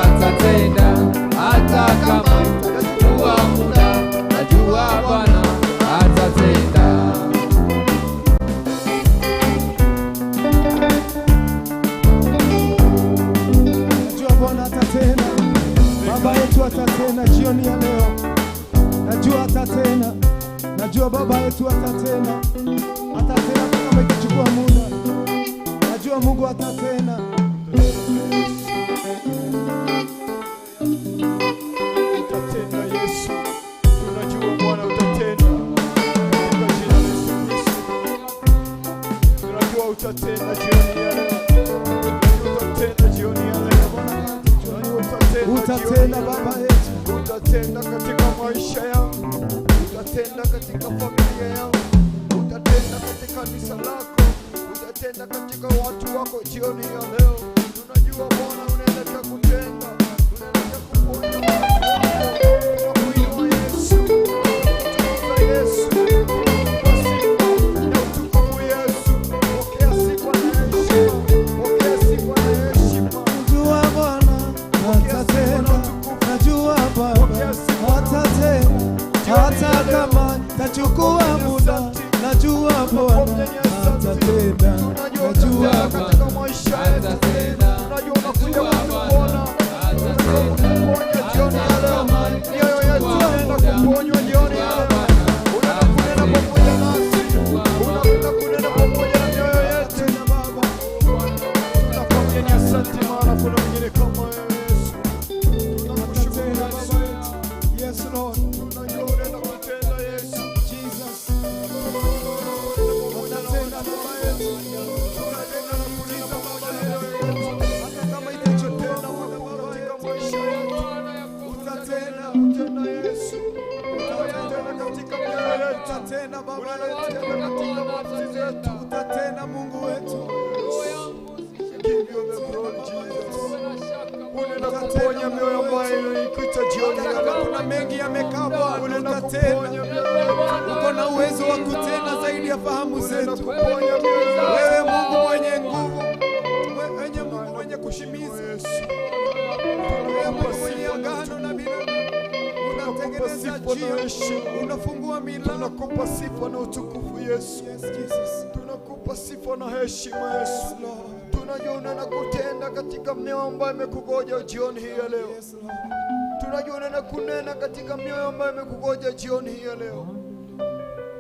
atatenda. Hata kama itachukua muda, najua Bwana atatenda. Najua Bwana atatenda. Baba yetu atatenda jioni ya leo. Najua atatenda. Najua Baba yetu atatenda. Atatenda hata kama itachukua muda. Najua Mungu atatenda. Utatenda Yesu, tunajua Bwana utatenda katika jina la Yesu Kristo. Tunajua utatenda jioni ya leo. Tunajua utatenda jioni ya leo. Tunajua utatenda jioni Utatenda ya leo. Baba yetu. Utatenda katika maisha yangu, utatenda katika familia yangu, utatenda katika kanisa lako, utatenda katika watu wako jioni ya leo. Tunajua Bwana unaelekea kutenda, unaelekea kuponya watu wako. Tunakuinua Yesu, tunakutukuza Yesu, tunakupa sifa na utukufu Yesu. Pokea sifa na heshima, pokea sifa na heshima. Najua Bwana atatenda. Najua Baba atatenda. Hata kama tachukua muda, najua Bwana atatenda. Tunajua Najua utatenda katika maisha yetu. Atatenda. Tunajua unakuja kutupona, kutuponya jioni ya leo. Mioyo yetu inaenda kuponywa jioni ya leo. Unaenda kunena pamoja nasi, unaenda kunena pamoja na mioyo yetu. Tunakwambia ni asante, maana kuna mwingine kama wewe Yesu. Tunakushukuru Yesu. Yes Lord. Tunajua unaenda kutenda Yesu. Jesus. Utatenda Baba yetu. Tunatenda na kulinda pamoja na mioyo yetu. Hata kama itachukua Tenda muda, makuu Baba katika yetu. maisha yetu. Utatenda, utenda Yesu. Utatenda katika mioyo yetu. Utatenda Baba yetu. Utatenda katika nafsi zetu. Utatenda Mungu wetu. Give you the glory, Jesus. Unaenda kuponya mioyo ambayo ilikuita jioni Hata ya kama leo. kuna mengi yamekaa Bwana, Unaenda utatenda. kuponya mioyo yetu. Uko na uwezo wa kutenda zaidi ya fahamu Unaenda zetu. kuponya mioyo yetu. Wewe Mungu mwenye nguvu, mwenye Mungu mwenye kushimiza, Yesu. wewe Mungu mwenye Sifa na agano na binadamu, unatengeneza sifa na njia, heshima. unafungua milango. Tunakupa sifa na utukufu Yesu. Yes, Jesus. Tunakupa sifa na heshima Yesu. Yes, Lord. Tunajua unaenda kutenda katika mioyo ambayo imekugoja jioni hii ya leo. Yes, Lord. Tunajua unaenda kunena katika mioyo ambayo imekugoja jioni hii ya leo.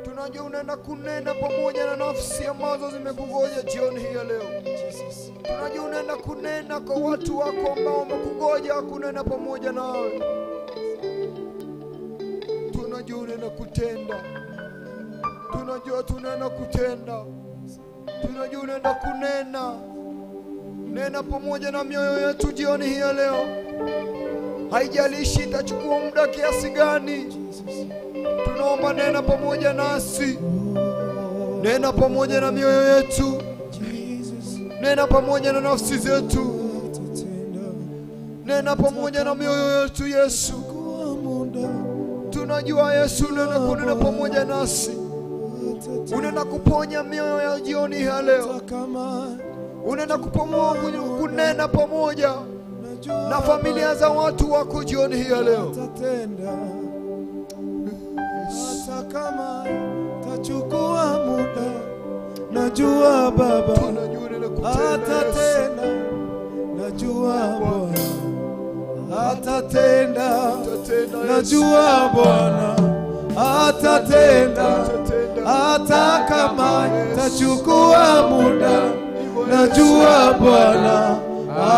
Tunajua unaenda kunena pamoja na nafsi ambazo zimekugoja jioni hii ya leo. Jesus. Tunajua unaenda kunena kwa watu wako ambao wamekugoja kunena pamoja nawe. Tunajua unaenda kutenda, tunajua tunaenda kutenda, tunajua unaenda kunena. Nena pamoja na mioyo yetu jioni hii ya leo. Haijalishi itachukua muda kiasi gani, tunaomba nena pamoja nasi, nena pamoja na mioyo yetu, Jesus. nena pamoja na nafsi zetu, Utatenda. nena pamoja na mioyo yetu Yesu. Kwa muda Tunajua Yesu unaenda kunena pamoja nasi, utatenda. unaenda kuponya mioyo ya jioni ya leo, Hata kama unaenda kupomoa, kunena pamoja najua na familia za watu wako jioni hii ya leo. atatenda. Hata kama tachukua muda, najua Baba Tunajua unaenda kutenda Yesu. atatenda, najua Bwana atatenda, Utatenda Yesu. najua Bwana atatenda, Utatenda. hata kama tachukua muda, najua Bwana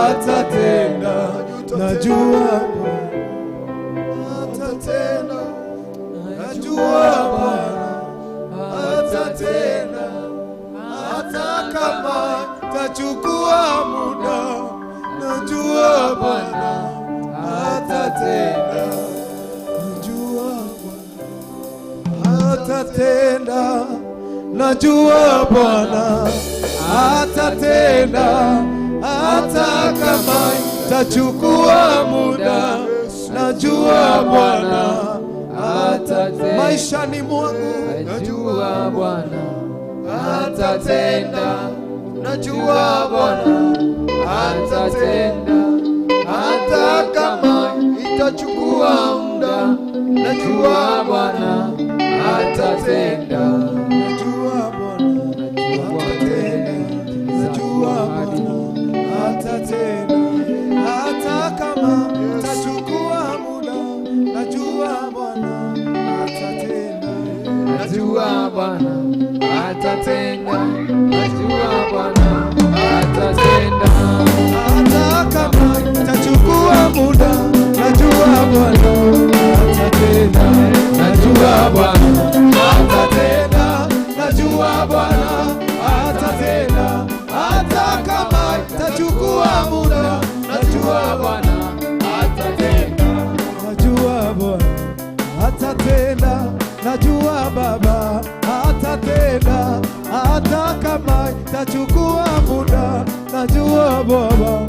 atatenda, najua Bwana Atatenda, najua Bwana atatenda, hata kama tachukua muda, najua Bwana atatenda, najua Bwana atatenda, najua Bwana atatenda, hata kama tachukua muda, najua Bwana atatenda. Maishani mwangu najua Bwana atatenda, najua Bwana atatenda, hata kama itachukua muda, najua Bwana atatenda, najua Bwana atatenda, najua Bwana atatenda, hata kama itachukua muda, najua Bwana atatenda, najua Bwana atatenda, najua Bwana atatenda, hata kama itachukua muda, najua Bwana atatenda, najua Bwana atatenda, najua Bwana atatenda, hata kama itachukua muda, najua Bwana atatenda, najua Bwana atatenda, najua Baba atatenda, hata kama itachukua muda, najua Baba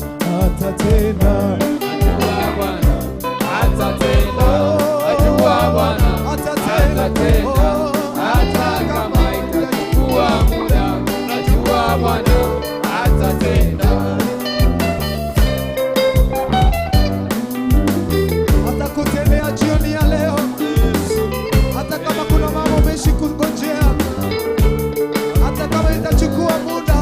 atatenda, najua Bwana atatenda, najua Bwana atatenda, hata kama itachukua muda, najua Bwana atatenda. Atakutendea jioni ya leo, hata kama kuna mambo umeishi kungojea, hata kama itachukua muda.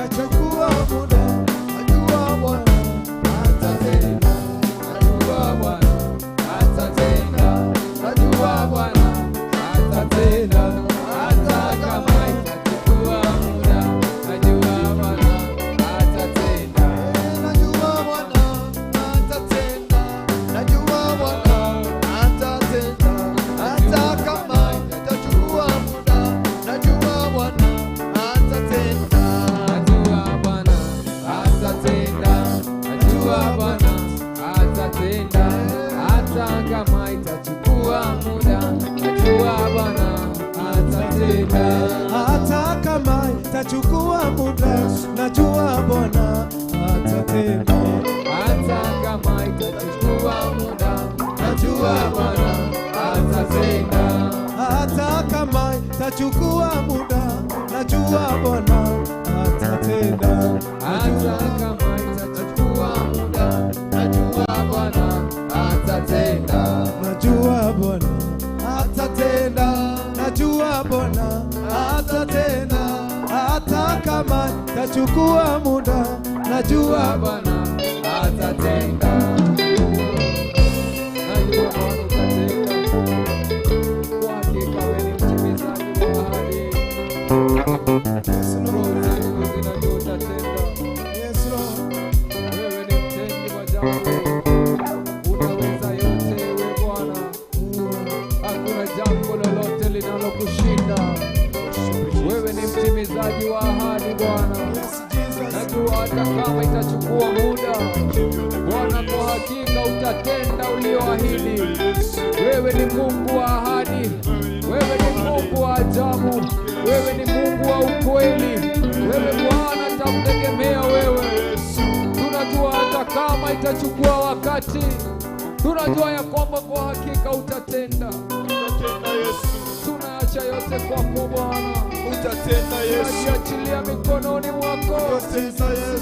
Itachukua muda, Najua Bwana atatenda, najua Bwana atatenda, najua Bwana atatenda, hata kama itachukua muda, najua Bwana atatenda. Najua Bwana atatenda, najua Bwana atatenda, hata kama itachukua muda, najua Bwana atatenda. Najua Bwana atatenda, najua Bwana atatenda, hata kama itachukua muda, najua Bwana atatenda. Hata kama itachukua muda, najua Bwana atatenda, Hata kama itachukua muda, najua Bwana atatenda. Hata kama itachukua muda, najua Bwana atatenda, Hata kama itachukua muda, najua Bwana atatenda. Najua Bwana atatenda, najua Bwana atatenda, hata kama itachukua muda, najua Bwana atatenda. Najua Bwana utatenda. Kwa hakika wewe ni mtimizaji wa ahadi. Yes, Roho Lord. zangu zinajua utatenda. Yes, Lord. Wewe ni mtendi wa jambo. Unaweza yote wewe Bwana. Hakuna jambo lolote linalokushinda. Wewe ni mtimizaji wa ahadi Bwana. Yes, Jesus. Najua hata kama itachukua muda, Bwana, kwa hakika utatenda ulioahidi. Wewe ni Mungu wa ahadi, wewe ni Mungu wa ajabu, wewe ni Mungu wa ukweli. Wewe Bwana, takutegemea wewe. Tunajua hata kama itachukua wakati, tunajua ya kwamba kwa hakika utatenda. Tunaacha yote kwako Bwana, tunajiachilia mikononi mwako,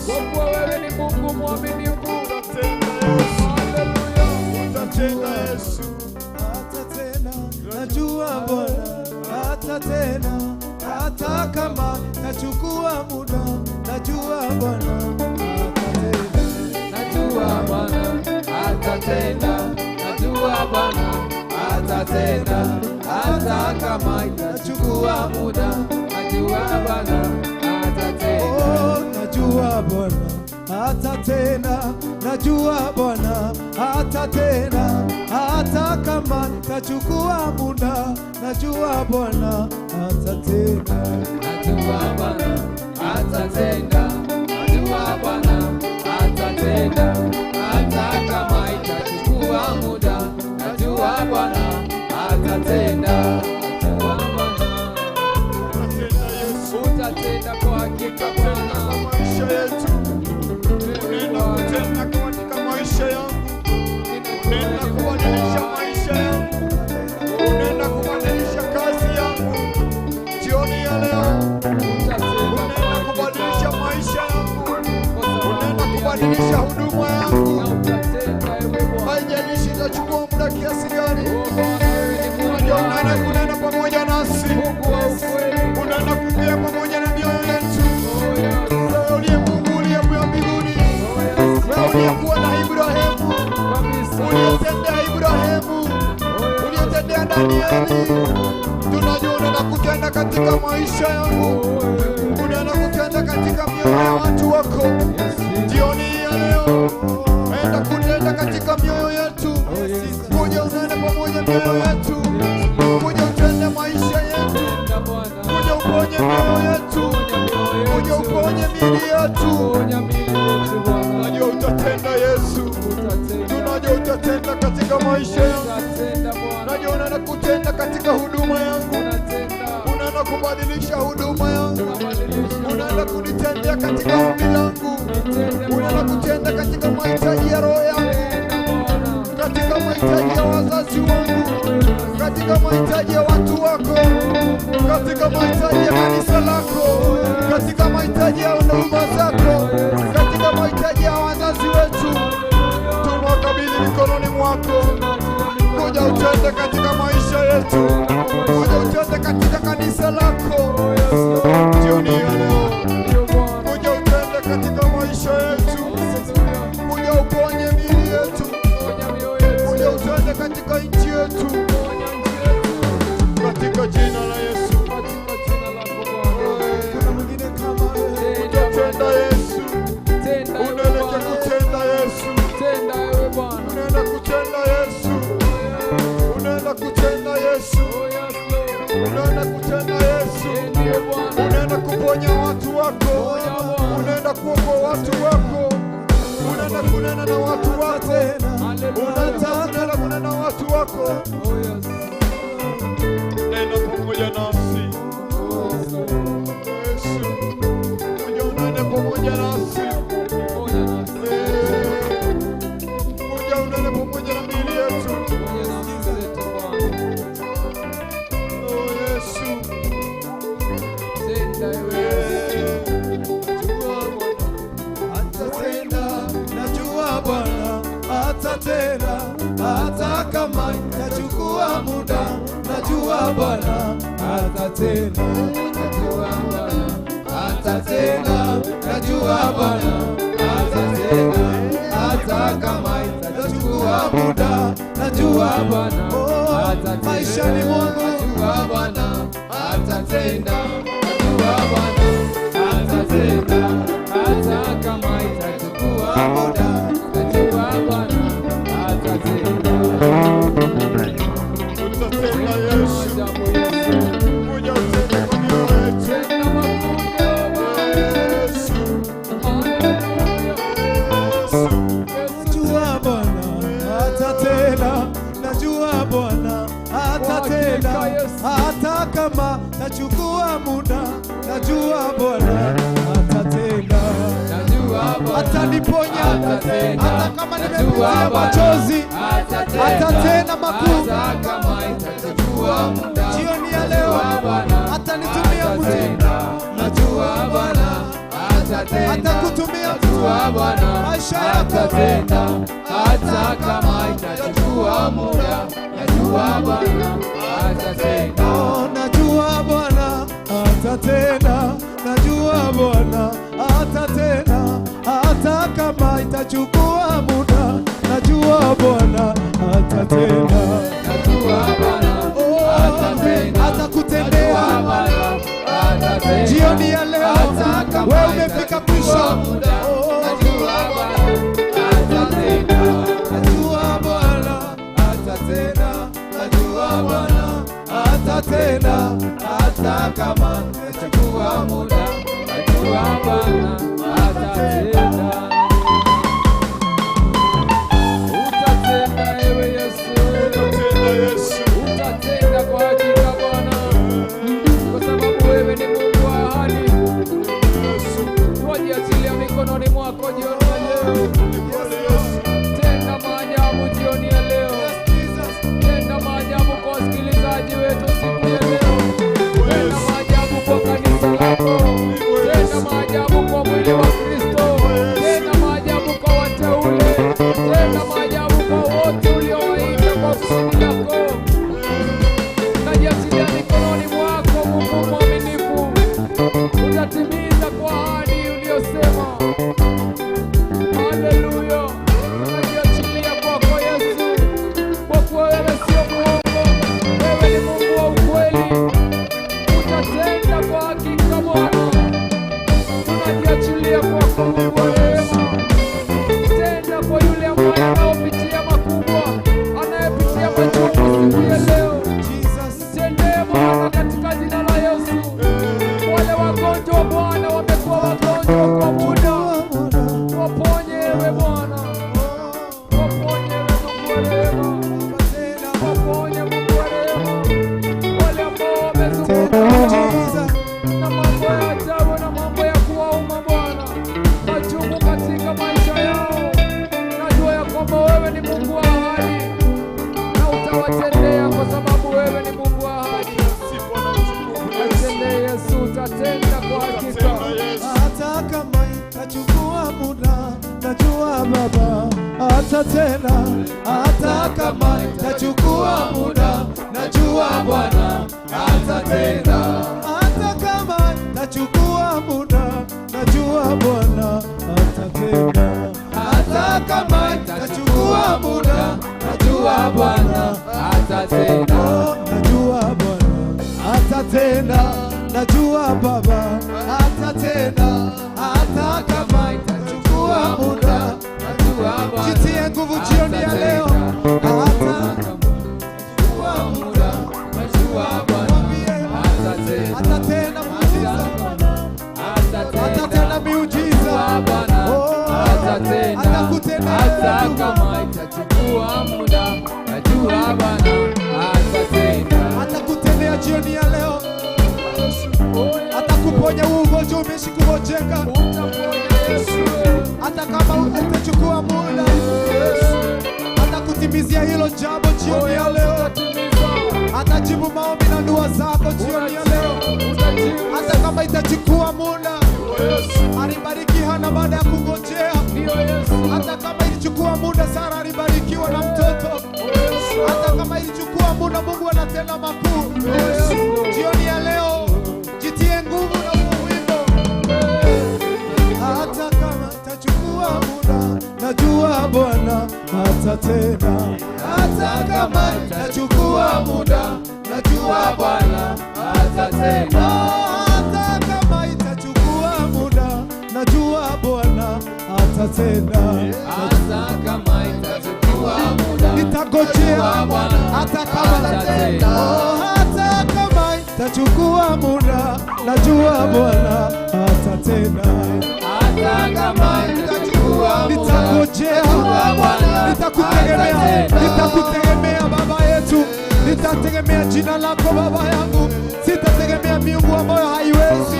kwa kuwa wewe ni Mungu mwaminifu. Haleluya. Atatenda, najua Bwana atatenda, hata kama tachukua muda, najua Bwana atatenda. Najua Bwana atatenda, najua Bwana atatenda, hata kama itachukua muda, najua Bwana atatenda. Oh, najua Atatenda, najua Bwana atatenda, hata kama tachukua muda, najua Bwana atatenda. Najua Bwana atatenda, najua Bwana atatenda, hata kama itachukua muda, najua Bwana atatenda. Najua Bwana utatenda kwa hakika Bwana. Maisha yetu unaenda kutenda katika maisha yangu, unaenda kubadilisha maisha yangu, unaenda kubadilisha kazi yangu. Jioni ya leo unaenda kubadilisha maisha yangu, unaenda kubadilisha huduma yangu. Haijalishi itachukua muda kiasi gani, unajua unaenda kunena pamoja nasi, unaenda kuongea pamoja na mioyo yetu. Wewe uliye Mungu uliye wa mbinguni, wewe uliyekuwa na Ibrahimu, uliyetendea Ibrahimu, uliyetendea Danieli, tunajua unaenda kutenda katika maisha yangu, unaenda kutenda katika mioyo ya watu wako. Jioni hii ya leo, enda kutenda katika mioyo yetu, kuja unene pamoja mioyo yetu, kuja utende maisha yetu, kuja uponye mioyo yetu, kuja uponye miili yetu. Tunajua utatenda Yesu, tunajua utatenda katika maisha yangu, najua unaenda kutenda katika huduma yangu, unaenda kubadilisha huduma yangu, unaenda kunitendea katika ombi langu, unaenda kutenda katika mahitaji ya roho yangu, katika mahitaji ya wazazi wangu, katika mahitaji ya watu wako, katika mahitaji ya kanisa lako, katika mahitaji ya huduma zako, katika mahitaji ya wazazi wetu, tunawakabidhi mikononi mwako. Kuja utende katika maisha yetu, kuja utende katika kanisa lako jioni ya leo, kuja utende katika maisha yetu, kuja uponye miili yetu, kuja utende katika nchi yetu, katika jina la Yesu. Kuna mwingine kama wewe. Utatenda Yesu, unaelekea kutenda Yesu, unaenda kutenda Yesu, unaenda kutenda Yesu, unaenda kutenda Yesu, unaenda kuponya watu wako, unaenda kuokoa watu wako, unaenda kunena na watu wako, unaenda kunena na watu wako. Nena pamoja nasi Yesu, kuja unene pamoja nasi. Kuja unene pamoja na miili yetu. Oh Yesu, Atatenda, najua Bwana atatenda, hata kama itachukua muda, najua Bwana atatenda. Najua Bwana atatenda, najua Bwana atatenda, hata kama itachukua muda, Najua Bwana Oh, atatenda. maishani mwangu Najua Bwana atatenda, najua Bwana atatenda, hata kama itachukua muda, najua Bwana atatenda. utatenda Yesu, Ajabu Yesu, kuja utende kwa mioyo yetu. tenda makuu Yesu, Haleluya. Yesu, Najua Bwana atatenda, najua Bwana atatenda, hata kama tachukua muda, najua Bwana atatenda, Najua Bwana ataniponya atatenda. hata kama Najua nimepitia Bwana machozi, atatenda. atatenda makuu. Hata kama itachukua muda, Jioni ya leo najua Bwana atanitumia mtu, atatenda. Najua Bwana atatenda. atakutumia mtu, Najua Bwana maisha yako atatenda. Hata kama itachukua muda, najua Bwana atatenda. Oh, najua Bwana atatenda, najua Bwana atatenda, hata kama itachukua muda, najua Bwana atatenda. Najua Bwana Oh, atatenda. atakutendea. Najua Bwana atatenda. Jioni ya leo Hata kama wewe umefika itachukua mwisho. muda, Oh, najua Bwana atatenda. Utatenda ewe Yesu, utatenda kwa hakika Bwana, kwa sababu wewe ni Mungu wa ahadi. Twajiachilia mikononi mwako jioni ya leo. Tenda maajabu jioni ya leo. Tenda maajabu kwa wasikilizaji wetu siku ya leo. Tenda maajabu kwa kanisa lako. Tenda maajabu kwa mwili wa Kristo. Tenda maajabu kwa wateule. Tenda maajabu kwa wote uliowaita kwa kusudi lako. Najiachilia mikononi mwako, Mungu mwaminifu. Utatimiza kwa ahadi uliyosema. Haleluya. Najiachilia kwako Yesu, kwa kuwa wewe sio muongo, wewe ni Mungu wa ukweli. Utatenda kwa hakika Bwana. Tunajiachilia kwako Mungu wa rehema. Tenda kwa yule ambaye anaopitia makubwa, anayepitia machungu siku ya leo. Mtendee Bwana katika jina la Yesu. Wale wagonjwa Bwana wamekuwa wagonjwa kwa muda, waponye ewe Bwana, waponye ewe Mungu wa rehema, waponye Mungu wa rehema, wale ambao wamezungukwa na mambo ya ajabu na mambo ya kuwauma Bwana, machungu katika maisha yao. Najua ya kwamba wewe ni Mungu wa ahadi na utawatendea kwa sababu wewe ni Mungu wa ahadi. Atendee Yesu, utatenda kwa hakika. Hata kama itachukua muda, najua Baba atatenda. Hata kama itachukua muda, najua Bwana atatenda. Hata kama itachukua muda, najua Bwana atatenda. Hata kama itachukua muda, Najua Bwana atatenda. Oh, najua Bwana atatenda, najua Baba atatenda, hata kama itachukua muda. Najua Bwana Jitie nguvu jioni ya leo, hata chukua muda. Najua Bwana mwambie atatenda. atatenda muujiza, atatenda miujiza, Najua Bwana Oh, atatenda. atakutenda Hata wewe tu. kama itachukua muda, najua Bwana atatenda. Atakutendea jioni ya leo, atakuponya huu ugonjwa umeishi kugonjeka, Utaponya Yesu. Hata kama itachukua muda, atakutimizia hilo jambo jioni ya leo. Utatimiza. Atajibu maombi na dua zako jioni ya leo, Utajibu. Hata kama itachukua muda. Alibariki Hana baada ya kungojea, Ndio Yesu. Hata kama ilichukua muda. Sara alibarikiwa na mtoto, hata kama ilichukua muda. Mungu anatenda makuu jioni ya leo. Jitie nguvu na huu wimbo. Hata kama itachukua muda, najua Bwana atatenda. Hata kama itachukua muda, najua Bwana Atatenda. Hata kama itachukua muda, najua Bwana atatenda. Hata kama itachukua muda, Nitangojea najua Bwana hata kama atatenda. Oh, hata kama itachukua muda, najua Bwana atatenda. Hata kama itachukua muda, Nitangojea, najua Bwana nitakutegemea, atatenda. Nitakutegemea Baba yetu, nitategemea jina lako Baba yangu, sitategemea miungu ambayo haiwezi,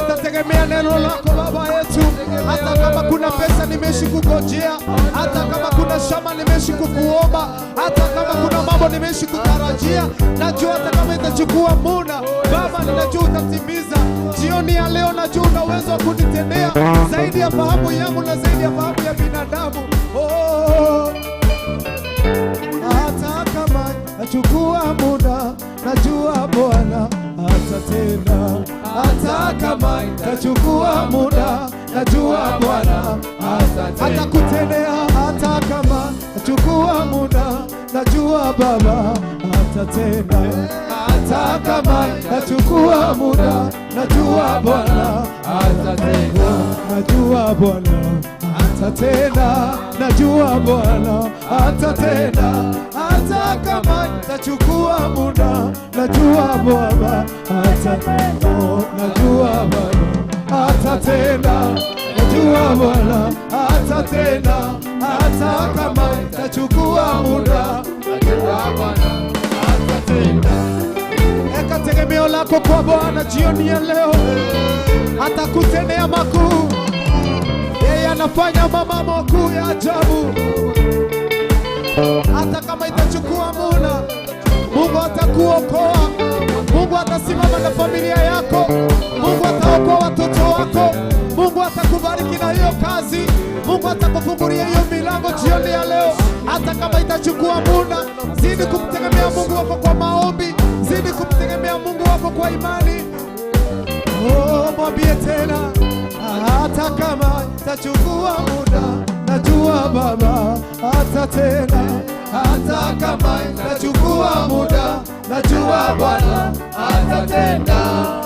nitategemea neno lako Baba yetu. Hata kama kuna pesa nimeishi kungojea, hata kama kuna shamba nimeishi kukuomba, hata kama kuna mambo nimeishi kutarajia, najua hata kama itachukua muda, Baba, ninajua utatimiza. Jioni ya leo najua una uwezo wa kunitendea zaidi ya fahamu yangu na zaidi ya fahamu ya binadamu. Oh. Hata kama nachukua muda, najua Bwana atatenda. Hata kama itachukua muda, najua Bwana atakutendea. Hata kama nachukua muda, najua Baba atatenda. Hata kama nachukua muda, najua Bwana Atatenda. Najua Bwana atatenda, najua Bwana atatenda. Hata kama itachukua muda, najua Bwana atatenda, najua Bwana. atatenda, najua Bwana atatenda, hata kama itachukua muda, Najua Bwana atatenda. Eka tegemeo lako kwa Bwana jioni ya leo, atakutendea makuu. Yeye anafanya mambo makuu ya ajabu, hata kama itachukua muda. Mungu atakuokoa. Mungu atasimama na familia yako. Mungu ataokoa watoto wako. Mungu atakubariki na hiyo kazi. Mungu atakufungulia hiyo milango jioni ya leo, hata kama itachukua muda. Zidi kumtegemea Mungu wako kwa maombi, zidi kumtegemea Mungu wako kwa imani. Oh, mwambie tena, hata kama itachukua muda, najua Baba atatenda. Hata kama itachukua muda, najua Bwana atatenda.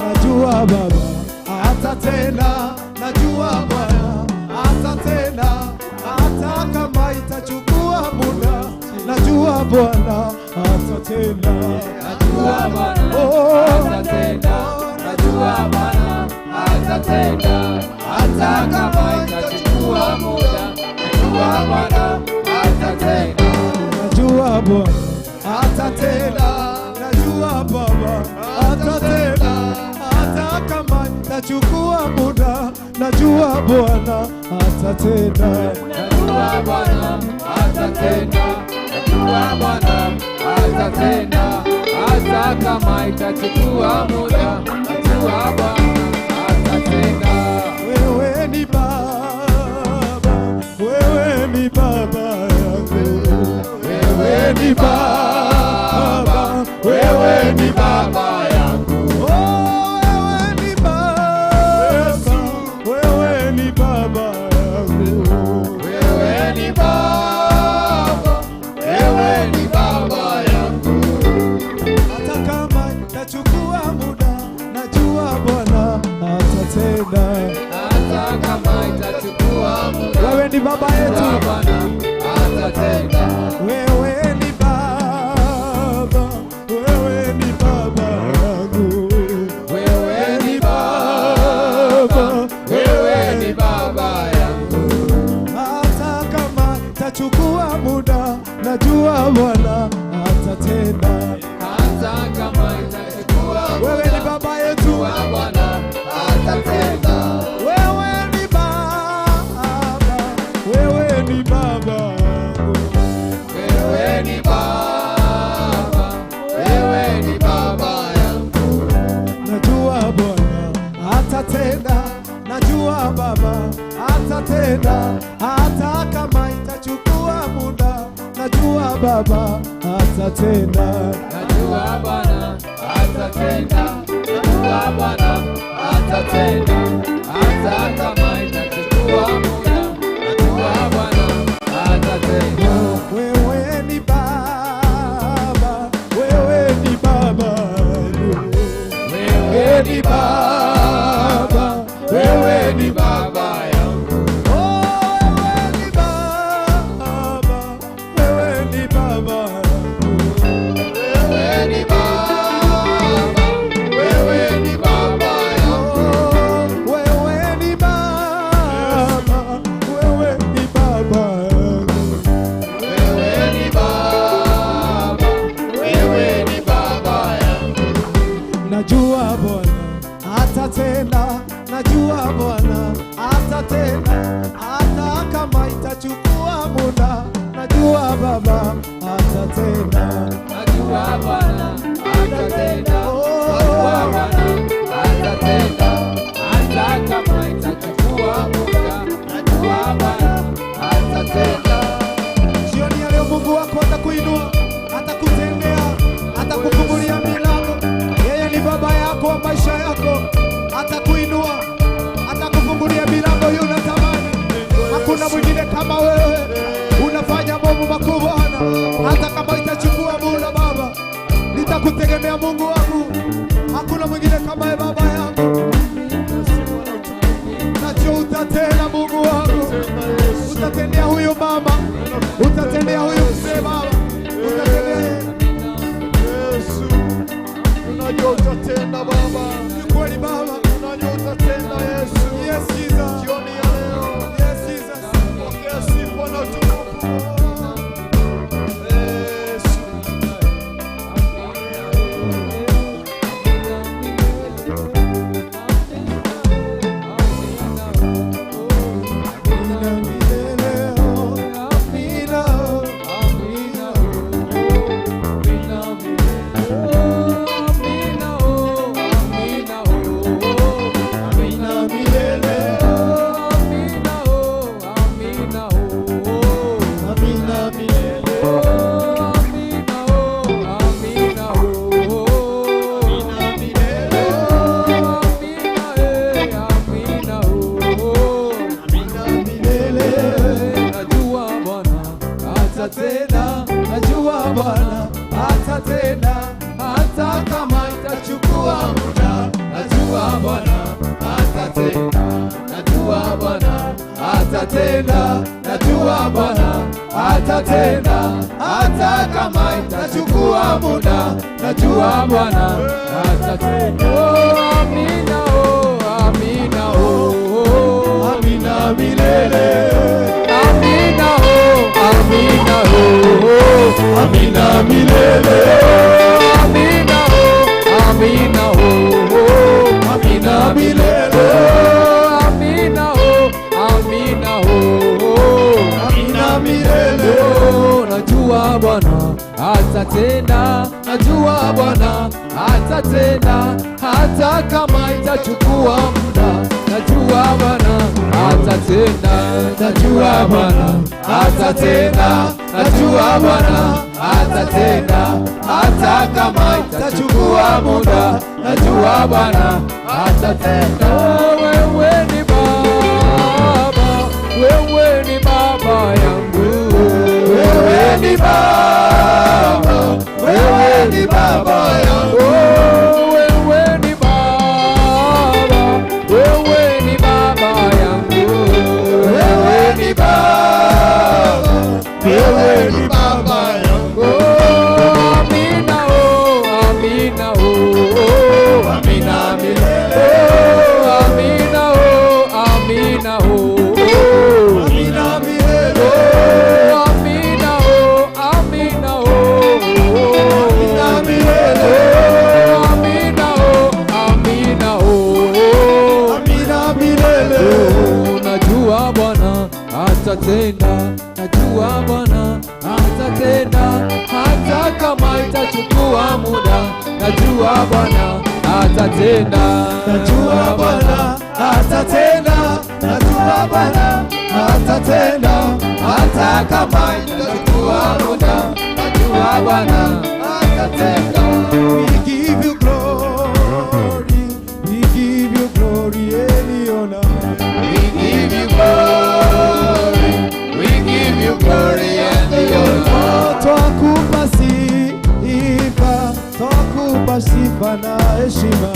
Najua Baba atatenda, najua Bwana atatenda. Hata kama itachukua muda, najua Bwana atatenda. Najua Bwana Oh, atatenda. Najua Bwana atatenda. Hata kama itachukua muda, najua Bwana atatenda. Najua Bwana atatenda, najua Baba atatenda, hata kama itachukua muda, najua Bwana atatenda. Najua Bwana atatenda. Najua Bwana atatenda. Hata kama itachukua muda, najua Bwana atatenda. Wewe ni Baba, wewe ni Baba yangu, Wewe ni Baba, wewe ni Baba yangu. Oh, wewe ni Baba, wewe ni Baba yangu. Wewe ni Baba, wewe ni Baba yangu. Hata kama itachukua muda, najua Bwana atatenda. Hata kama itachukua muda, Wewe ni Baba yetu, Bwana atatenda. wewe ni Baba, wewe ni Baba yangu. Wewe ni Baba, wewe ni Baba yangu. Hata kama itachukua muda, najua Bwana atatenda. Hata kama itachukua muda, Wewe ni Baba yetu, Bwana atatenda. wewe ni Baba, wewe ni Baba yangu. Wewe ni Baba, wewe ni Baba yangu. Najua Bwana atatenda, najua Baba atatenda, hata kama itachukua muda, najua Baba atatenda. Najua Bwana atatenda. Najua Bwana atatenda. Hata kama itachukua muda, najua Bwana atatenda. Wewe ni Baba, wewe ni Baba yangu. Wewe ni Baba, wewe ni Baba yangu. Oh, wewe ni Baba, wewe ni Baba yangu. Wewe ni Baba, wewe ni Baba yangu. Wewe ni Baba, wewe ni Baba yangu. Wewe ni Baba, wewe ni Baba yangu. Najua Bwana atatenda, najua Bwana atatenda, hata kama itachukua muda, najua Baba atatenda. Najua Bwana atatenda. Najua Bwana atatenda. Hata kama itachukua muda, najua Bwana atatenda. Jioni ya leo Mungu wako atakuinua, atakutendea, atakufungulia milango. Yeye ni baba yako wa maisha yako, atakuinua, atakufungulia milango hiyo unatamani. Hakuna mwingine kama wewe, unafanya mambo makubwa Bwana, hata kama itachukua muda Baba, nitakutegemea Mungu wangu. Hakuna mwingine kama wewe Baba yangu. Najua utatenda Mungu wangu, utatendea huyu mama, utatendea huyu mzee Baba, utatendea Yesu, tunajua utatenda Baba, ni kweli Baba, tunajua utatenda Yesu. Bwana atatenda, najua Bwana atatenda, hata kama itachukua muda, najua Bwana atatenda. Oh, amina, oh, amina, oh, oh. Amina milele. Amina, oh, amina, oh, oh. Amina milele. Amina, oh, amina, oh, oh. Amina milele. Oh, amina, oh, amina, oh, oh. Amina milele. Oh, najua Bwana atatenda, najua Bwana atatenda, hata kama itachukua muda, najua Bwana atatenda, Najua Bwana atatenda, najua Bwana atatenda, hata kama itachukua muda, najua Bwana atatenda. Oh, wewe ni Baba, wewe ni Baba yangu, Wewe ni Baba, wewe ni Baba yangu. Oh, wewe ni Baba, wewe ni Baba yangu. Wewe ni Baba, wewe ni Baba yangu. Oh, amina, oh, amina, oh, oh. Amina milele, Oh, amina, oh, amina, oh, oh. Amina milele. Oh, amina, oh, amina, oh, oh. Amina milele. Oh, amina, oh, amina, oh, oh. Amina milele. Oh, najua Bwana atatenda, najua Bwana atatenda, hata kama itachukua muda, najua Bwana atatenda. Najua Bwana atatenda, najua Bwana atatenda, hata kama itachukua muda, najua Bwana atatenda. We give you glory, we give you glory and honor. We give you glory, we give you glory and the honor. Twakupa sifa, twakupa sifa na heshima.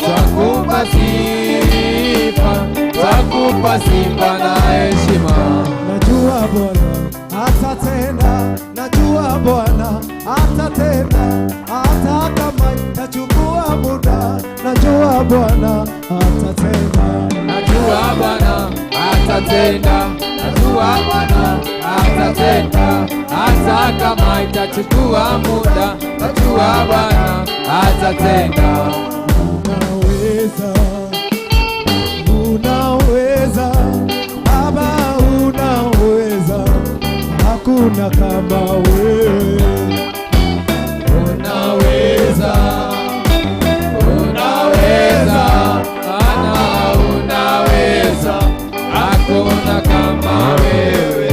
Twakupa sifa, twakupa sifa na heshima. Najua Bwana atatenda, najua Bwana atatenda, hata kama itachukua muda, najua Bwana atatenda. Najua Bwana atatenda, najua Bwana atatenda, hata kama itachukua muda, najua Bwana atatenda. Unaweza, unaweza, Baba unaweza, hakuna kama wewe. Unaweza, unaweza, Bwana unaweza, hakuna kama wewe.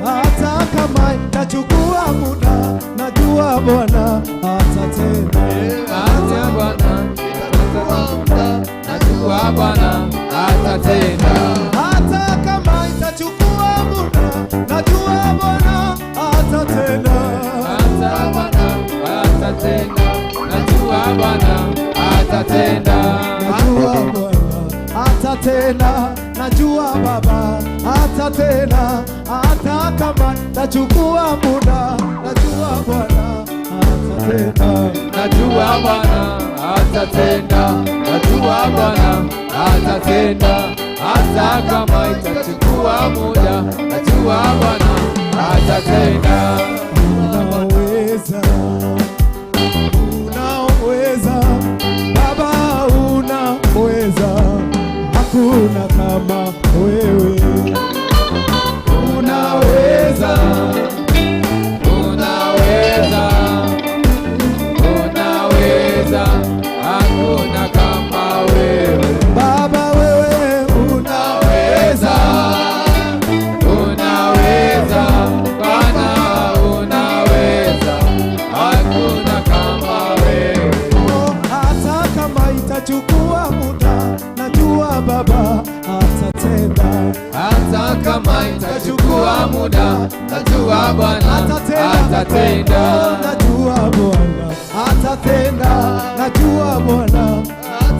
Hata kama itachukua muda, najua Bwana atatenda. Hata Bwana najua Bwana atatenda. Hata kama itachukua muda, najua Bwana atatenda. Hata Bwana atatenda, najua Bwana atatenda. Najua Bwana atatenda, najua Baba atatenda, hata kama itachukua muda, najua Bwana atatenda. Najua Bwana atatenda, najua Bwana atatenda, hata kama itachukua muda, najua Bwana atatenda. Unaweza, unaweza, Baba unaweza, hakuna kama wewe. Unaweza, unaweza, unaweza, hakuna kama wewe. Baba wewe Unaweza, unaweza, Bwana unaweza, hakuna kama wewe. Hata kama itachukua muda, najua Baba atatenda. Hata kama itachukua muda, najua Bwana Atatenda. atatenda. Najua Bwana atatenda, najua Bwana.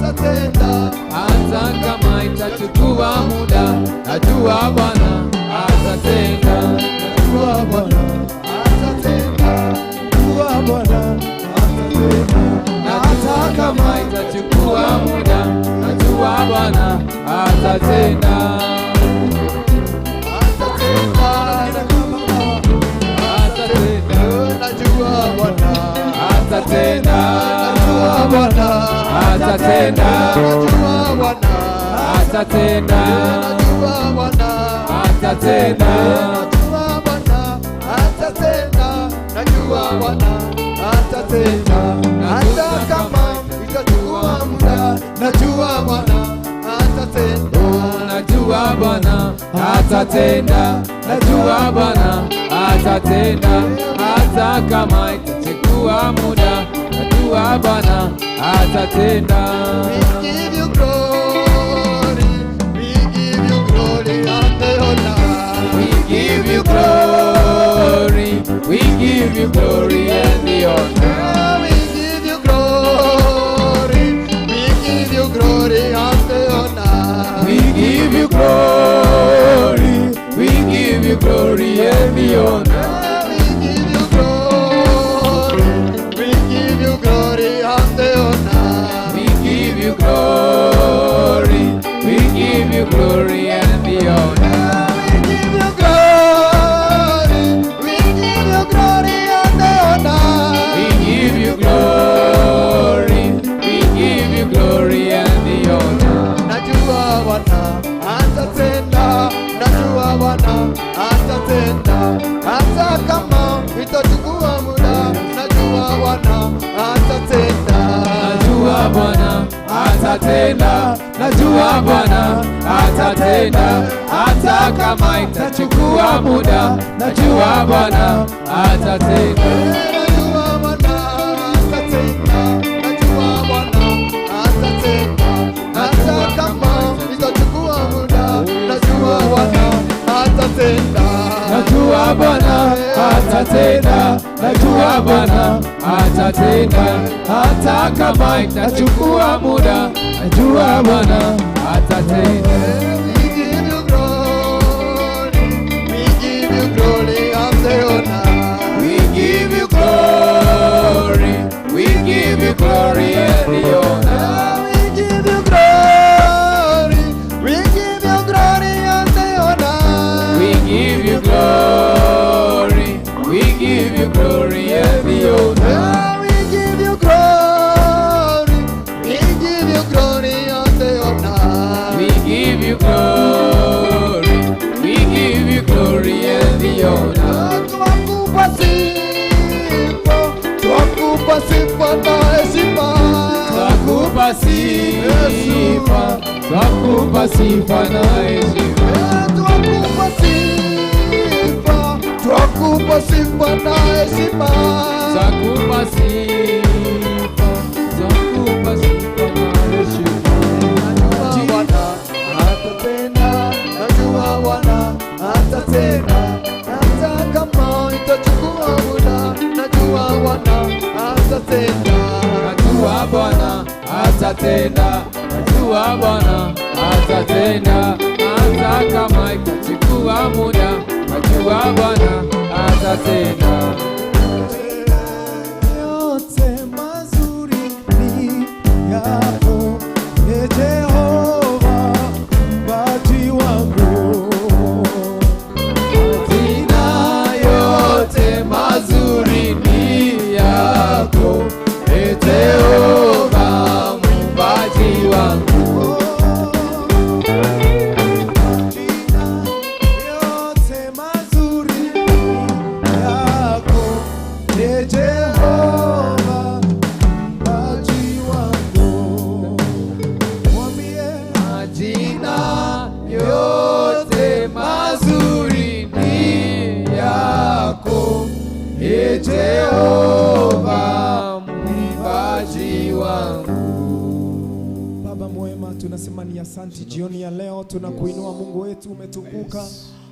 atatenda. Hata kama itachukua muda, najua Bwana atatenda. Najua Bwana atatenda. Najua Bwana atatenda. Hata kama itachukua muda, najua Bwana atatenda. Atatenda. Atatenda. Najua Bwana atatenda. Najua Bwana atatenda. Najua Bwana atatenda. Najua Bwana atatenda. Najua Bwana atatenda. Najua Bwana atatenda. Hata kama itachukua muda, najua Bwana atatenda. Najua Bwana atatenda. Najua Bwana atatenda. Hata kama itachukua muda, najua Bwana atatenda. We give you glory, we give you glory and the honor. We give you glory, we give you glory and the honor. We give you glory, we give you glory and the honor. We give you glory, we give you glory and the honor. We give you glory, we give you glory and the honor. We give you glory, we give you glory and the honor. We give you glory, we give you glory and the honor. We give you glory, we give you glory and the honor. Najua Bwana atatenda, najua Bwana atatenda, hata kama itachukua muda, najua Bwana atatenda. Najua Bwana atatenda, najua Bwana atatenda, hata kama itachukua muda, najua Bwana atatenda. Najua Bwana atatenda, najua Bwana atatenda, hata kama itachukua muda, najua Bwana atatenda. Najua Bwana atatenda, najua Bwana atatenda, hata kama itachukua muda, najua Bwana atatenda. We give you glory, we give you glory and the honor. We give you glory, we give you glory and the honor. We give you glory, we give you glory and the honor. We give you glory, we give you glory and the honor. We give you glory, we give you glory and the honor. We give you glory, we give you glory and the honor. Twakupa sifa, twakupa sifa na heshima. Twakupa sifa, twakupa sifa na heshima. Twakupa sifa, twakupa sifa na heshima. Twakupa sifa, twakupa sifa na heshima. Najua Bwana atatenda, najua Bwana atatenda, hata kama itachukua muda, najua Bwana atatenda. Najua Bwana atatenda, najua Bwana atatenda, hata kama itachukua muda, najua Bwana atatenda. Yote mazuri ni yako, e Jehova mpaji wangu. Majina yote mazuri ni yako, e Jehova muumbaji wangu. Majina yote mazuri ni yako, e Jehova mpaji wangu. Mwambie Majina yote mazuri ni yako, e Jehova muumbaji wangu. Baba mwema, tunasema ni asanti jioni ya leo, tunakuinua Mungu wetu, umetukuka.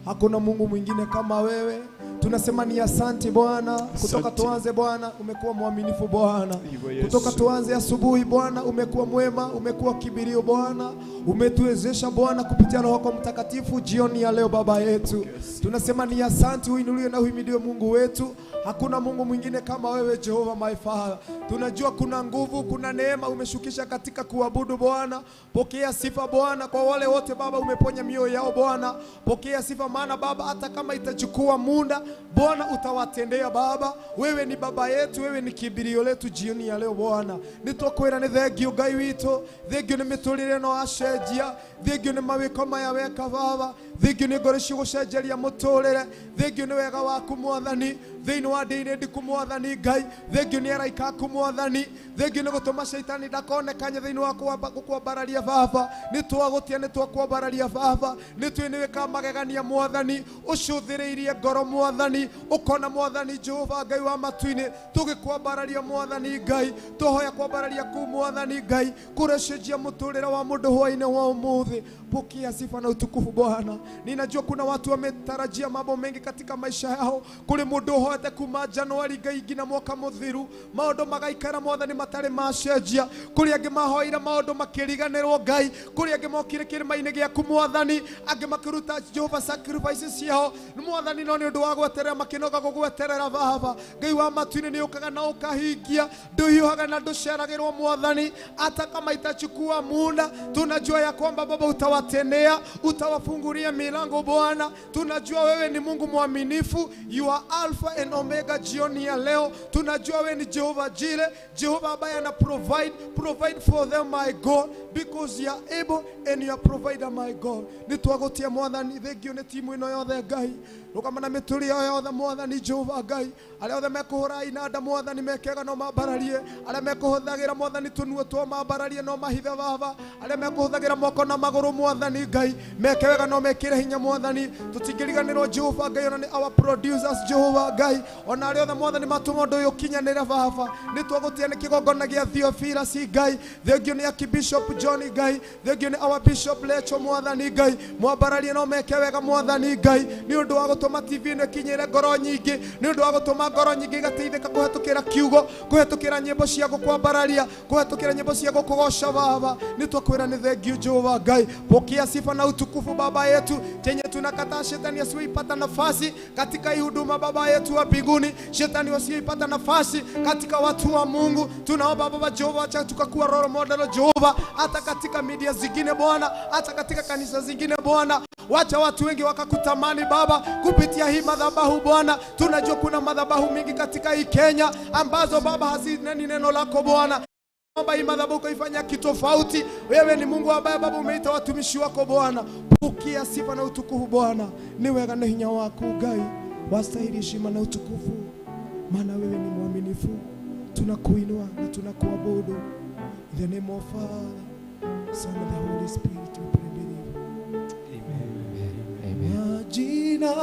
Hakuna Mungu mwingine kama wewe. Tunasema ni asante Bwana. Kutoka tuanze Bwana, umekuwa mwaminifu Bwana. Kutoka tuanze asubuhi Bwana, umekuwa mwema, umekuwa kibirio Bwana. Umetuwezesha Bwana kupitia Roho yako Mtakatifu jioni ya leo Baba yetu. Tunasema ni asante, uinuliwe na uhimidiwe Mungu wetu. Hakuna Mungu mwingine kama wewe Jehova my Father. Tunajua kuna nguvu, kuna neema umeshukisha katika kuabudu Bwana. Pokea sifa Bwana kwa wale wote Baba umeponya mioyo yao Bwana. Pokea sifa, maana Baba hata kama itachukua muda Bwana utawatendea Baba. Wewe ni Baba yetu, wewe ni kibirio letu jioni ya leo Bwana. Nitwakwira ni thengio Ngai witũ, thengio nĩ mĩtũrĩre no acenjia, thengio nĩ mawĩko maya weka Baba, thengio nĩ ngoro cigũcenjeria mũtũrĩre, thengio nĩ wega waku Mwathani, thĩinĩ wa ndĩire ndiku Mwathani Ngai, thengio nĩ araika aku Mwathani, thengio nĩ gũtũma caitani ndakonekanye thĩinĩ wa gũkwambararia Baba. Nĩtwagũtia, nĩtwakwambararia Baba, nĩtwĩ nĩ wĩkaga magegania Mwathani, ũcũthĩrĩirie ngoro Mwathani, ũkona Mwathani Jehova Ngai wa matu-inĩ, tũgĩkwambararia Mwathani Ngai, tũhoya kwambararia kuu Mwathani Ngai, kũrecenjia mũtũrĩre wa mũndũ hwaĩ-inĩ wa ũmũthĩ. Pokea sifa na utukufu Bwana. Ninajua kuna watu wametarajia mambo mengi katika maisha yao. Kuri mũndũ ũhoete kuma Januari Ngai nginya mwaka mũthiru, maũndũ magaikara Mwathani matarĩ macenjia. Kũrĩ angĩ mahoire maũndũ makĩriganĩrwo Ngai, kũrĩ angĩ mokire kĩrĩma-inĩ gĩaku Mwathani, angĩ makĩruta Jehova sacrifices ciao Mwathani, no nĩ ũndũ wa gweterera makĩnoga gũgweterera Baba. Ngai wa matu-inĩ nĩ ũkaga na ũkahingia, ndũhiũhaga na ndũceragĩrwo Mwathani, hata kama itachukua muda. Tunajua ya kwamba Baba utawatendea, utawafungulia milango Bwana. Tunajua wewe ni Mungu mwaminifu, you are Alpha and Omega. Jioni ya leo tunajua wewe ni Jehova Jireh, Jehova ambaye ana provide for them my God, because you are able and you are provider my God. Nitwagotia Mwathani, thengio nĩ timu ĩno yothe Ngai, rũgama na mĩtũrĩre yothe Mwathani Jehova Ngai, arĩa othe mekũhũra inanda Mwathani mekega no mambararie, arĩa mekũhũthagĩra Mwathani tũnua two mambararie no mahithe Baba, arĩa mekũhũthagĩra moko na magũrũ Mwathani Ngai meke wega no mekĩre hinya Mwathani. Tũtingĩriganĩrwo Jehova Ngai ona nĩ our producers Jehova Ngai, ona arĩa othe Mwathani matũma ũndũ ũyũ ũkinyanĩre Baba. Nĩtwagũtia nĩ kĩgongona gĩa Theophilus Ngai, thengio nĩ Archbishop John Ngai, thengio nĩ our Bishop Lecho Mwathani Ngai, mwambararie no meke wega Mwathani Ngai, nĩ ũndũ wa gũtũma TV ĩno ĩkinyĩre ngoro nyingĩ, nĩ ũndũ wa gũtũma ngoro nyingĩ igateithĩka kũhetũkĩra kiugo, kũhetũkĩra nyĩmbo cia gũkwambararia, kũhetũkĩra nyĩmbo cia gũkũgoca Baba. Nĩtwakwĩra nĩ thengio Jehova Ngai. Pokea sifa na utukufu Baba yetu, chenye tunakataa shetani asiyoipata nafasi katika hii huduma Baba yetu wa mbinguni, shetani asiyoipata nafasi katika watu wa Mungu. Tunaomba Baba Jehova, acha tukakuwa role model Jehova, hata katika media zingine Bwana, hata katika kanisa zingine Bwana. Wacha watu wengi wakakutamani Baba kupitia hii madhabahu Bwana. Tunajua kuna madhabahu mingi katika hii Kenya ambazo Baba hazineni neno lako Bwana. Omba hii madhabahu ukaifanya kitofauti. Wewe ni Mungu ambaye Baba umeita watumishi wako Bwana. Pokea sifa na utukufu Bwana. Ni wega na hinya wako Ngai, wastahili heshima na utukufu, maana wewe ni mwaminifu. Tunakuinua na tunakuabudu. In the name of Father, Son and the Holy Spirit we pray, believe. Amen. Majina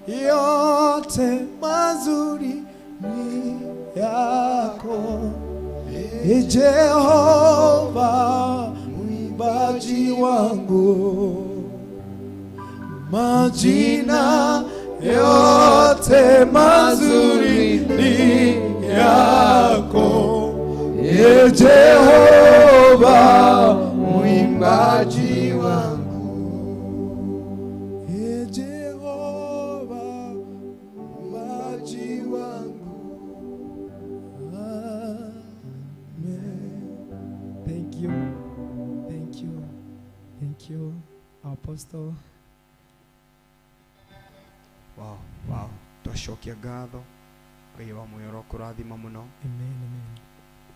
yote mazuri ni yako, Jehova mwimbaji wangu. Majina yote mazuri ni yako, Jehova mwimbaji wangu. Jehova mwimbaji wangu. Amen. Thank you. Thank you. Thank you, Apostle. Wow, wow. Twacokia ngatho Ngai wa muoyo kũrathima mũno. Amen, amen.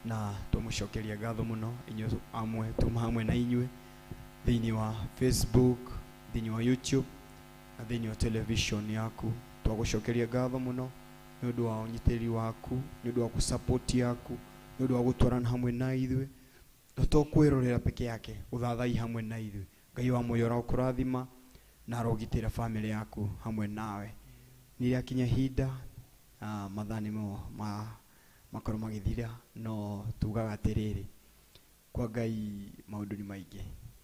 Na tũmũcokeria ngatho mũno inyuĩ amwe tuma hamwe na inyuĩ thĩinĩ wa Facebook, thĩinĩ wa YouTube na thĩinĩ wa television yaku. Twagũcokeria ngatho mũno nĩ ũndũ wa ũnyitĩrĩri waku, nĩ ũndũ wa gũsupport yaku, nĩ ũndũ wa gũtwarana hamwe na ithuĩ. Na to kwĩrorera peke yake, ũthathai hamwe na ithuĩ. Ngai wa muoyo ũrakũrathima na arogitĩra family yaku hamwe nawe. Nĩrĩakinya ihinda mathaa nĩmo makorwo magĩthira, no tugaga atĩrĩrĩ, kwa Ngai maũndũ ni maingĩ.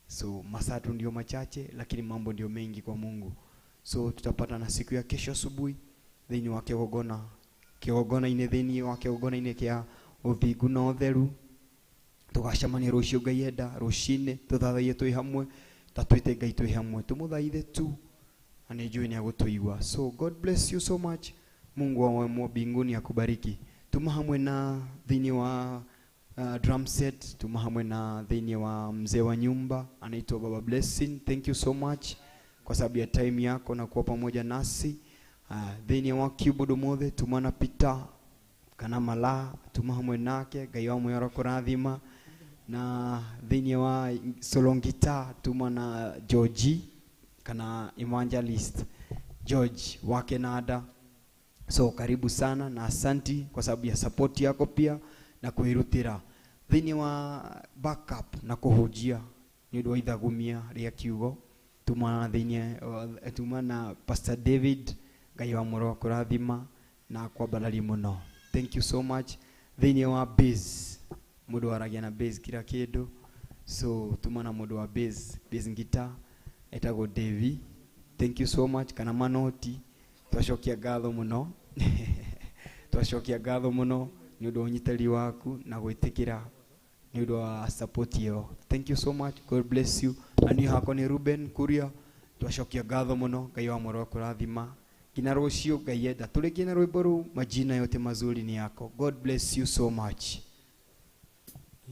So masaa tu ndio machache, lakini mambo ndio mengi kwa Mungu. So tutapata na siku ya kesho asubuhi Thĩinĩ wa kĩgongona kĩgongona-inĩ thĩinĩ wa kĩgongona-inĩ kĩa ũthingu na ũtheru. Tũgacemania rũciũ Ngai enda, rũcinĩ tũthathaiye twĩ hamwe, ta twĩte Ngai twĩ hamwe, tũmũthaithe tu na nĩ njũĩ nĩ agũtũigua. So God bless you so much. Mungu wa mbinguni akubariki. Tuma hamwe na thĩinĩ wa drum set, tuma hamwe na thĩinĩ wa mzee wa nyumba anaitwa Baba Blessing. Thank you so much kwa sababu ya time yako na kuwa pamoja nasi. Thĩinĩ wa keyboard mothe tuma na Peter kana Mala, tuma hamwe nake Ngai wa muoyo kũrathima. Na thĩinĩ wa solo guitar tuma na Georgie kana Evangelist George wa Kenada. So karibu sana na asanti kwa sababu ya support yako pia na kwirutira thĩinĩ wa backup na kũhunjia nĩ ũndũ wa ithagumia rĩa kiugo. Tuma thĩinĩ tuma na Pastor David, Ngai wa mũro kũrathima na kwambarari mũno. Thank you so much. Thĩinĩ wa bass, mũndũ waragia na bass kila kĩndũ, so tuma na mũndũ wa bass, bass guitar etagwo Davy. Thank you so much. Kana manoti, twacokia ngatho mũno twacokia ngatho mũno nĩ ũndũ wa ũnyitĩrĩri waku na gwĩtĩkĩra nĩ ũndũ wa support ĩyo. Thank you so much. God bless you. Na niĩ hakwa nĩ Ruben Kuria. Twacokia ngatho mũno, Ngai wa mworo kũrathima nginya rũciũ Ngai enda tũrĩkie na rwĩmbo rũu, majina yote mazuri ni yako. God bless you so much.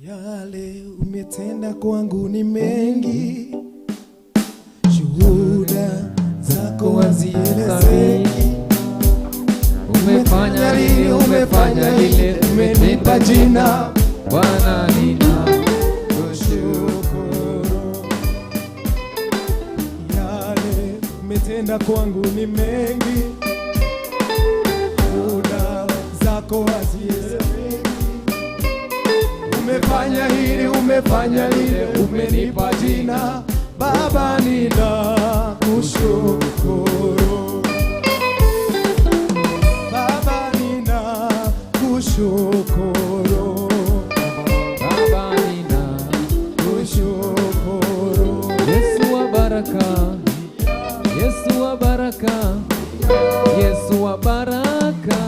Yale umetenda kwangu ni mengi, shuhuda zako hazielezeki. Umefanya lile, umefanya lile, umenipa jina Bwana ninakushukuru. Yale umetenda kwangu ni mengi, shuhuda zako hazielezeki. Umefanya hili, umefanya lile, umenipa jina Baba ninakushukuru. Baba ninakushukuru. Baba ninakushukuru. Yesu wa baraka, Yesu wa baraka, Yesu wa baraka.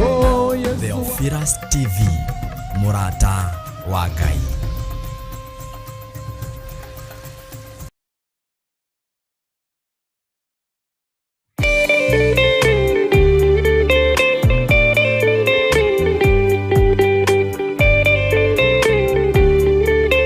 Oh, Yesu. Theophilus TV, mũrata wa Ngai.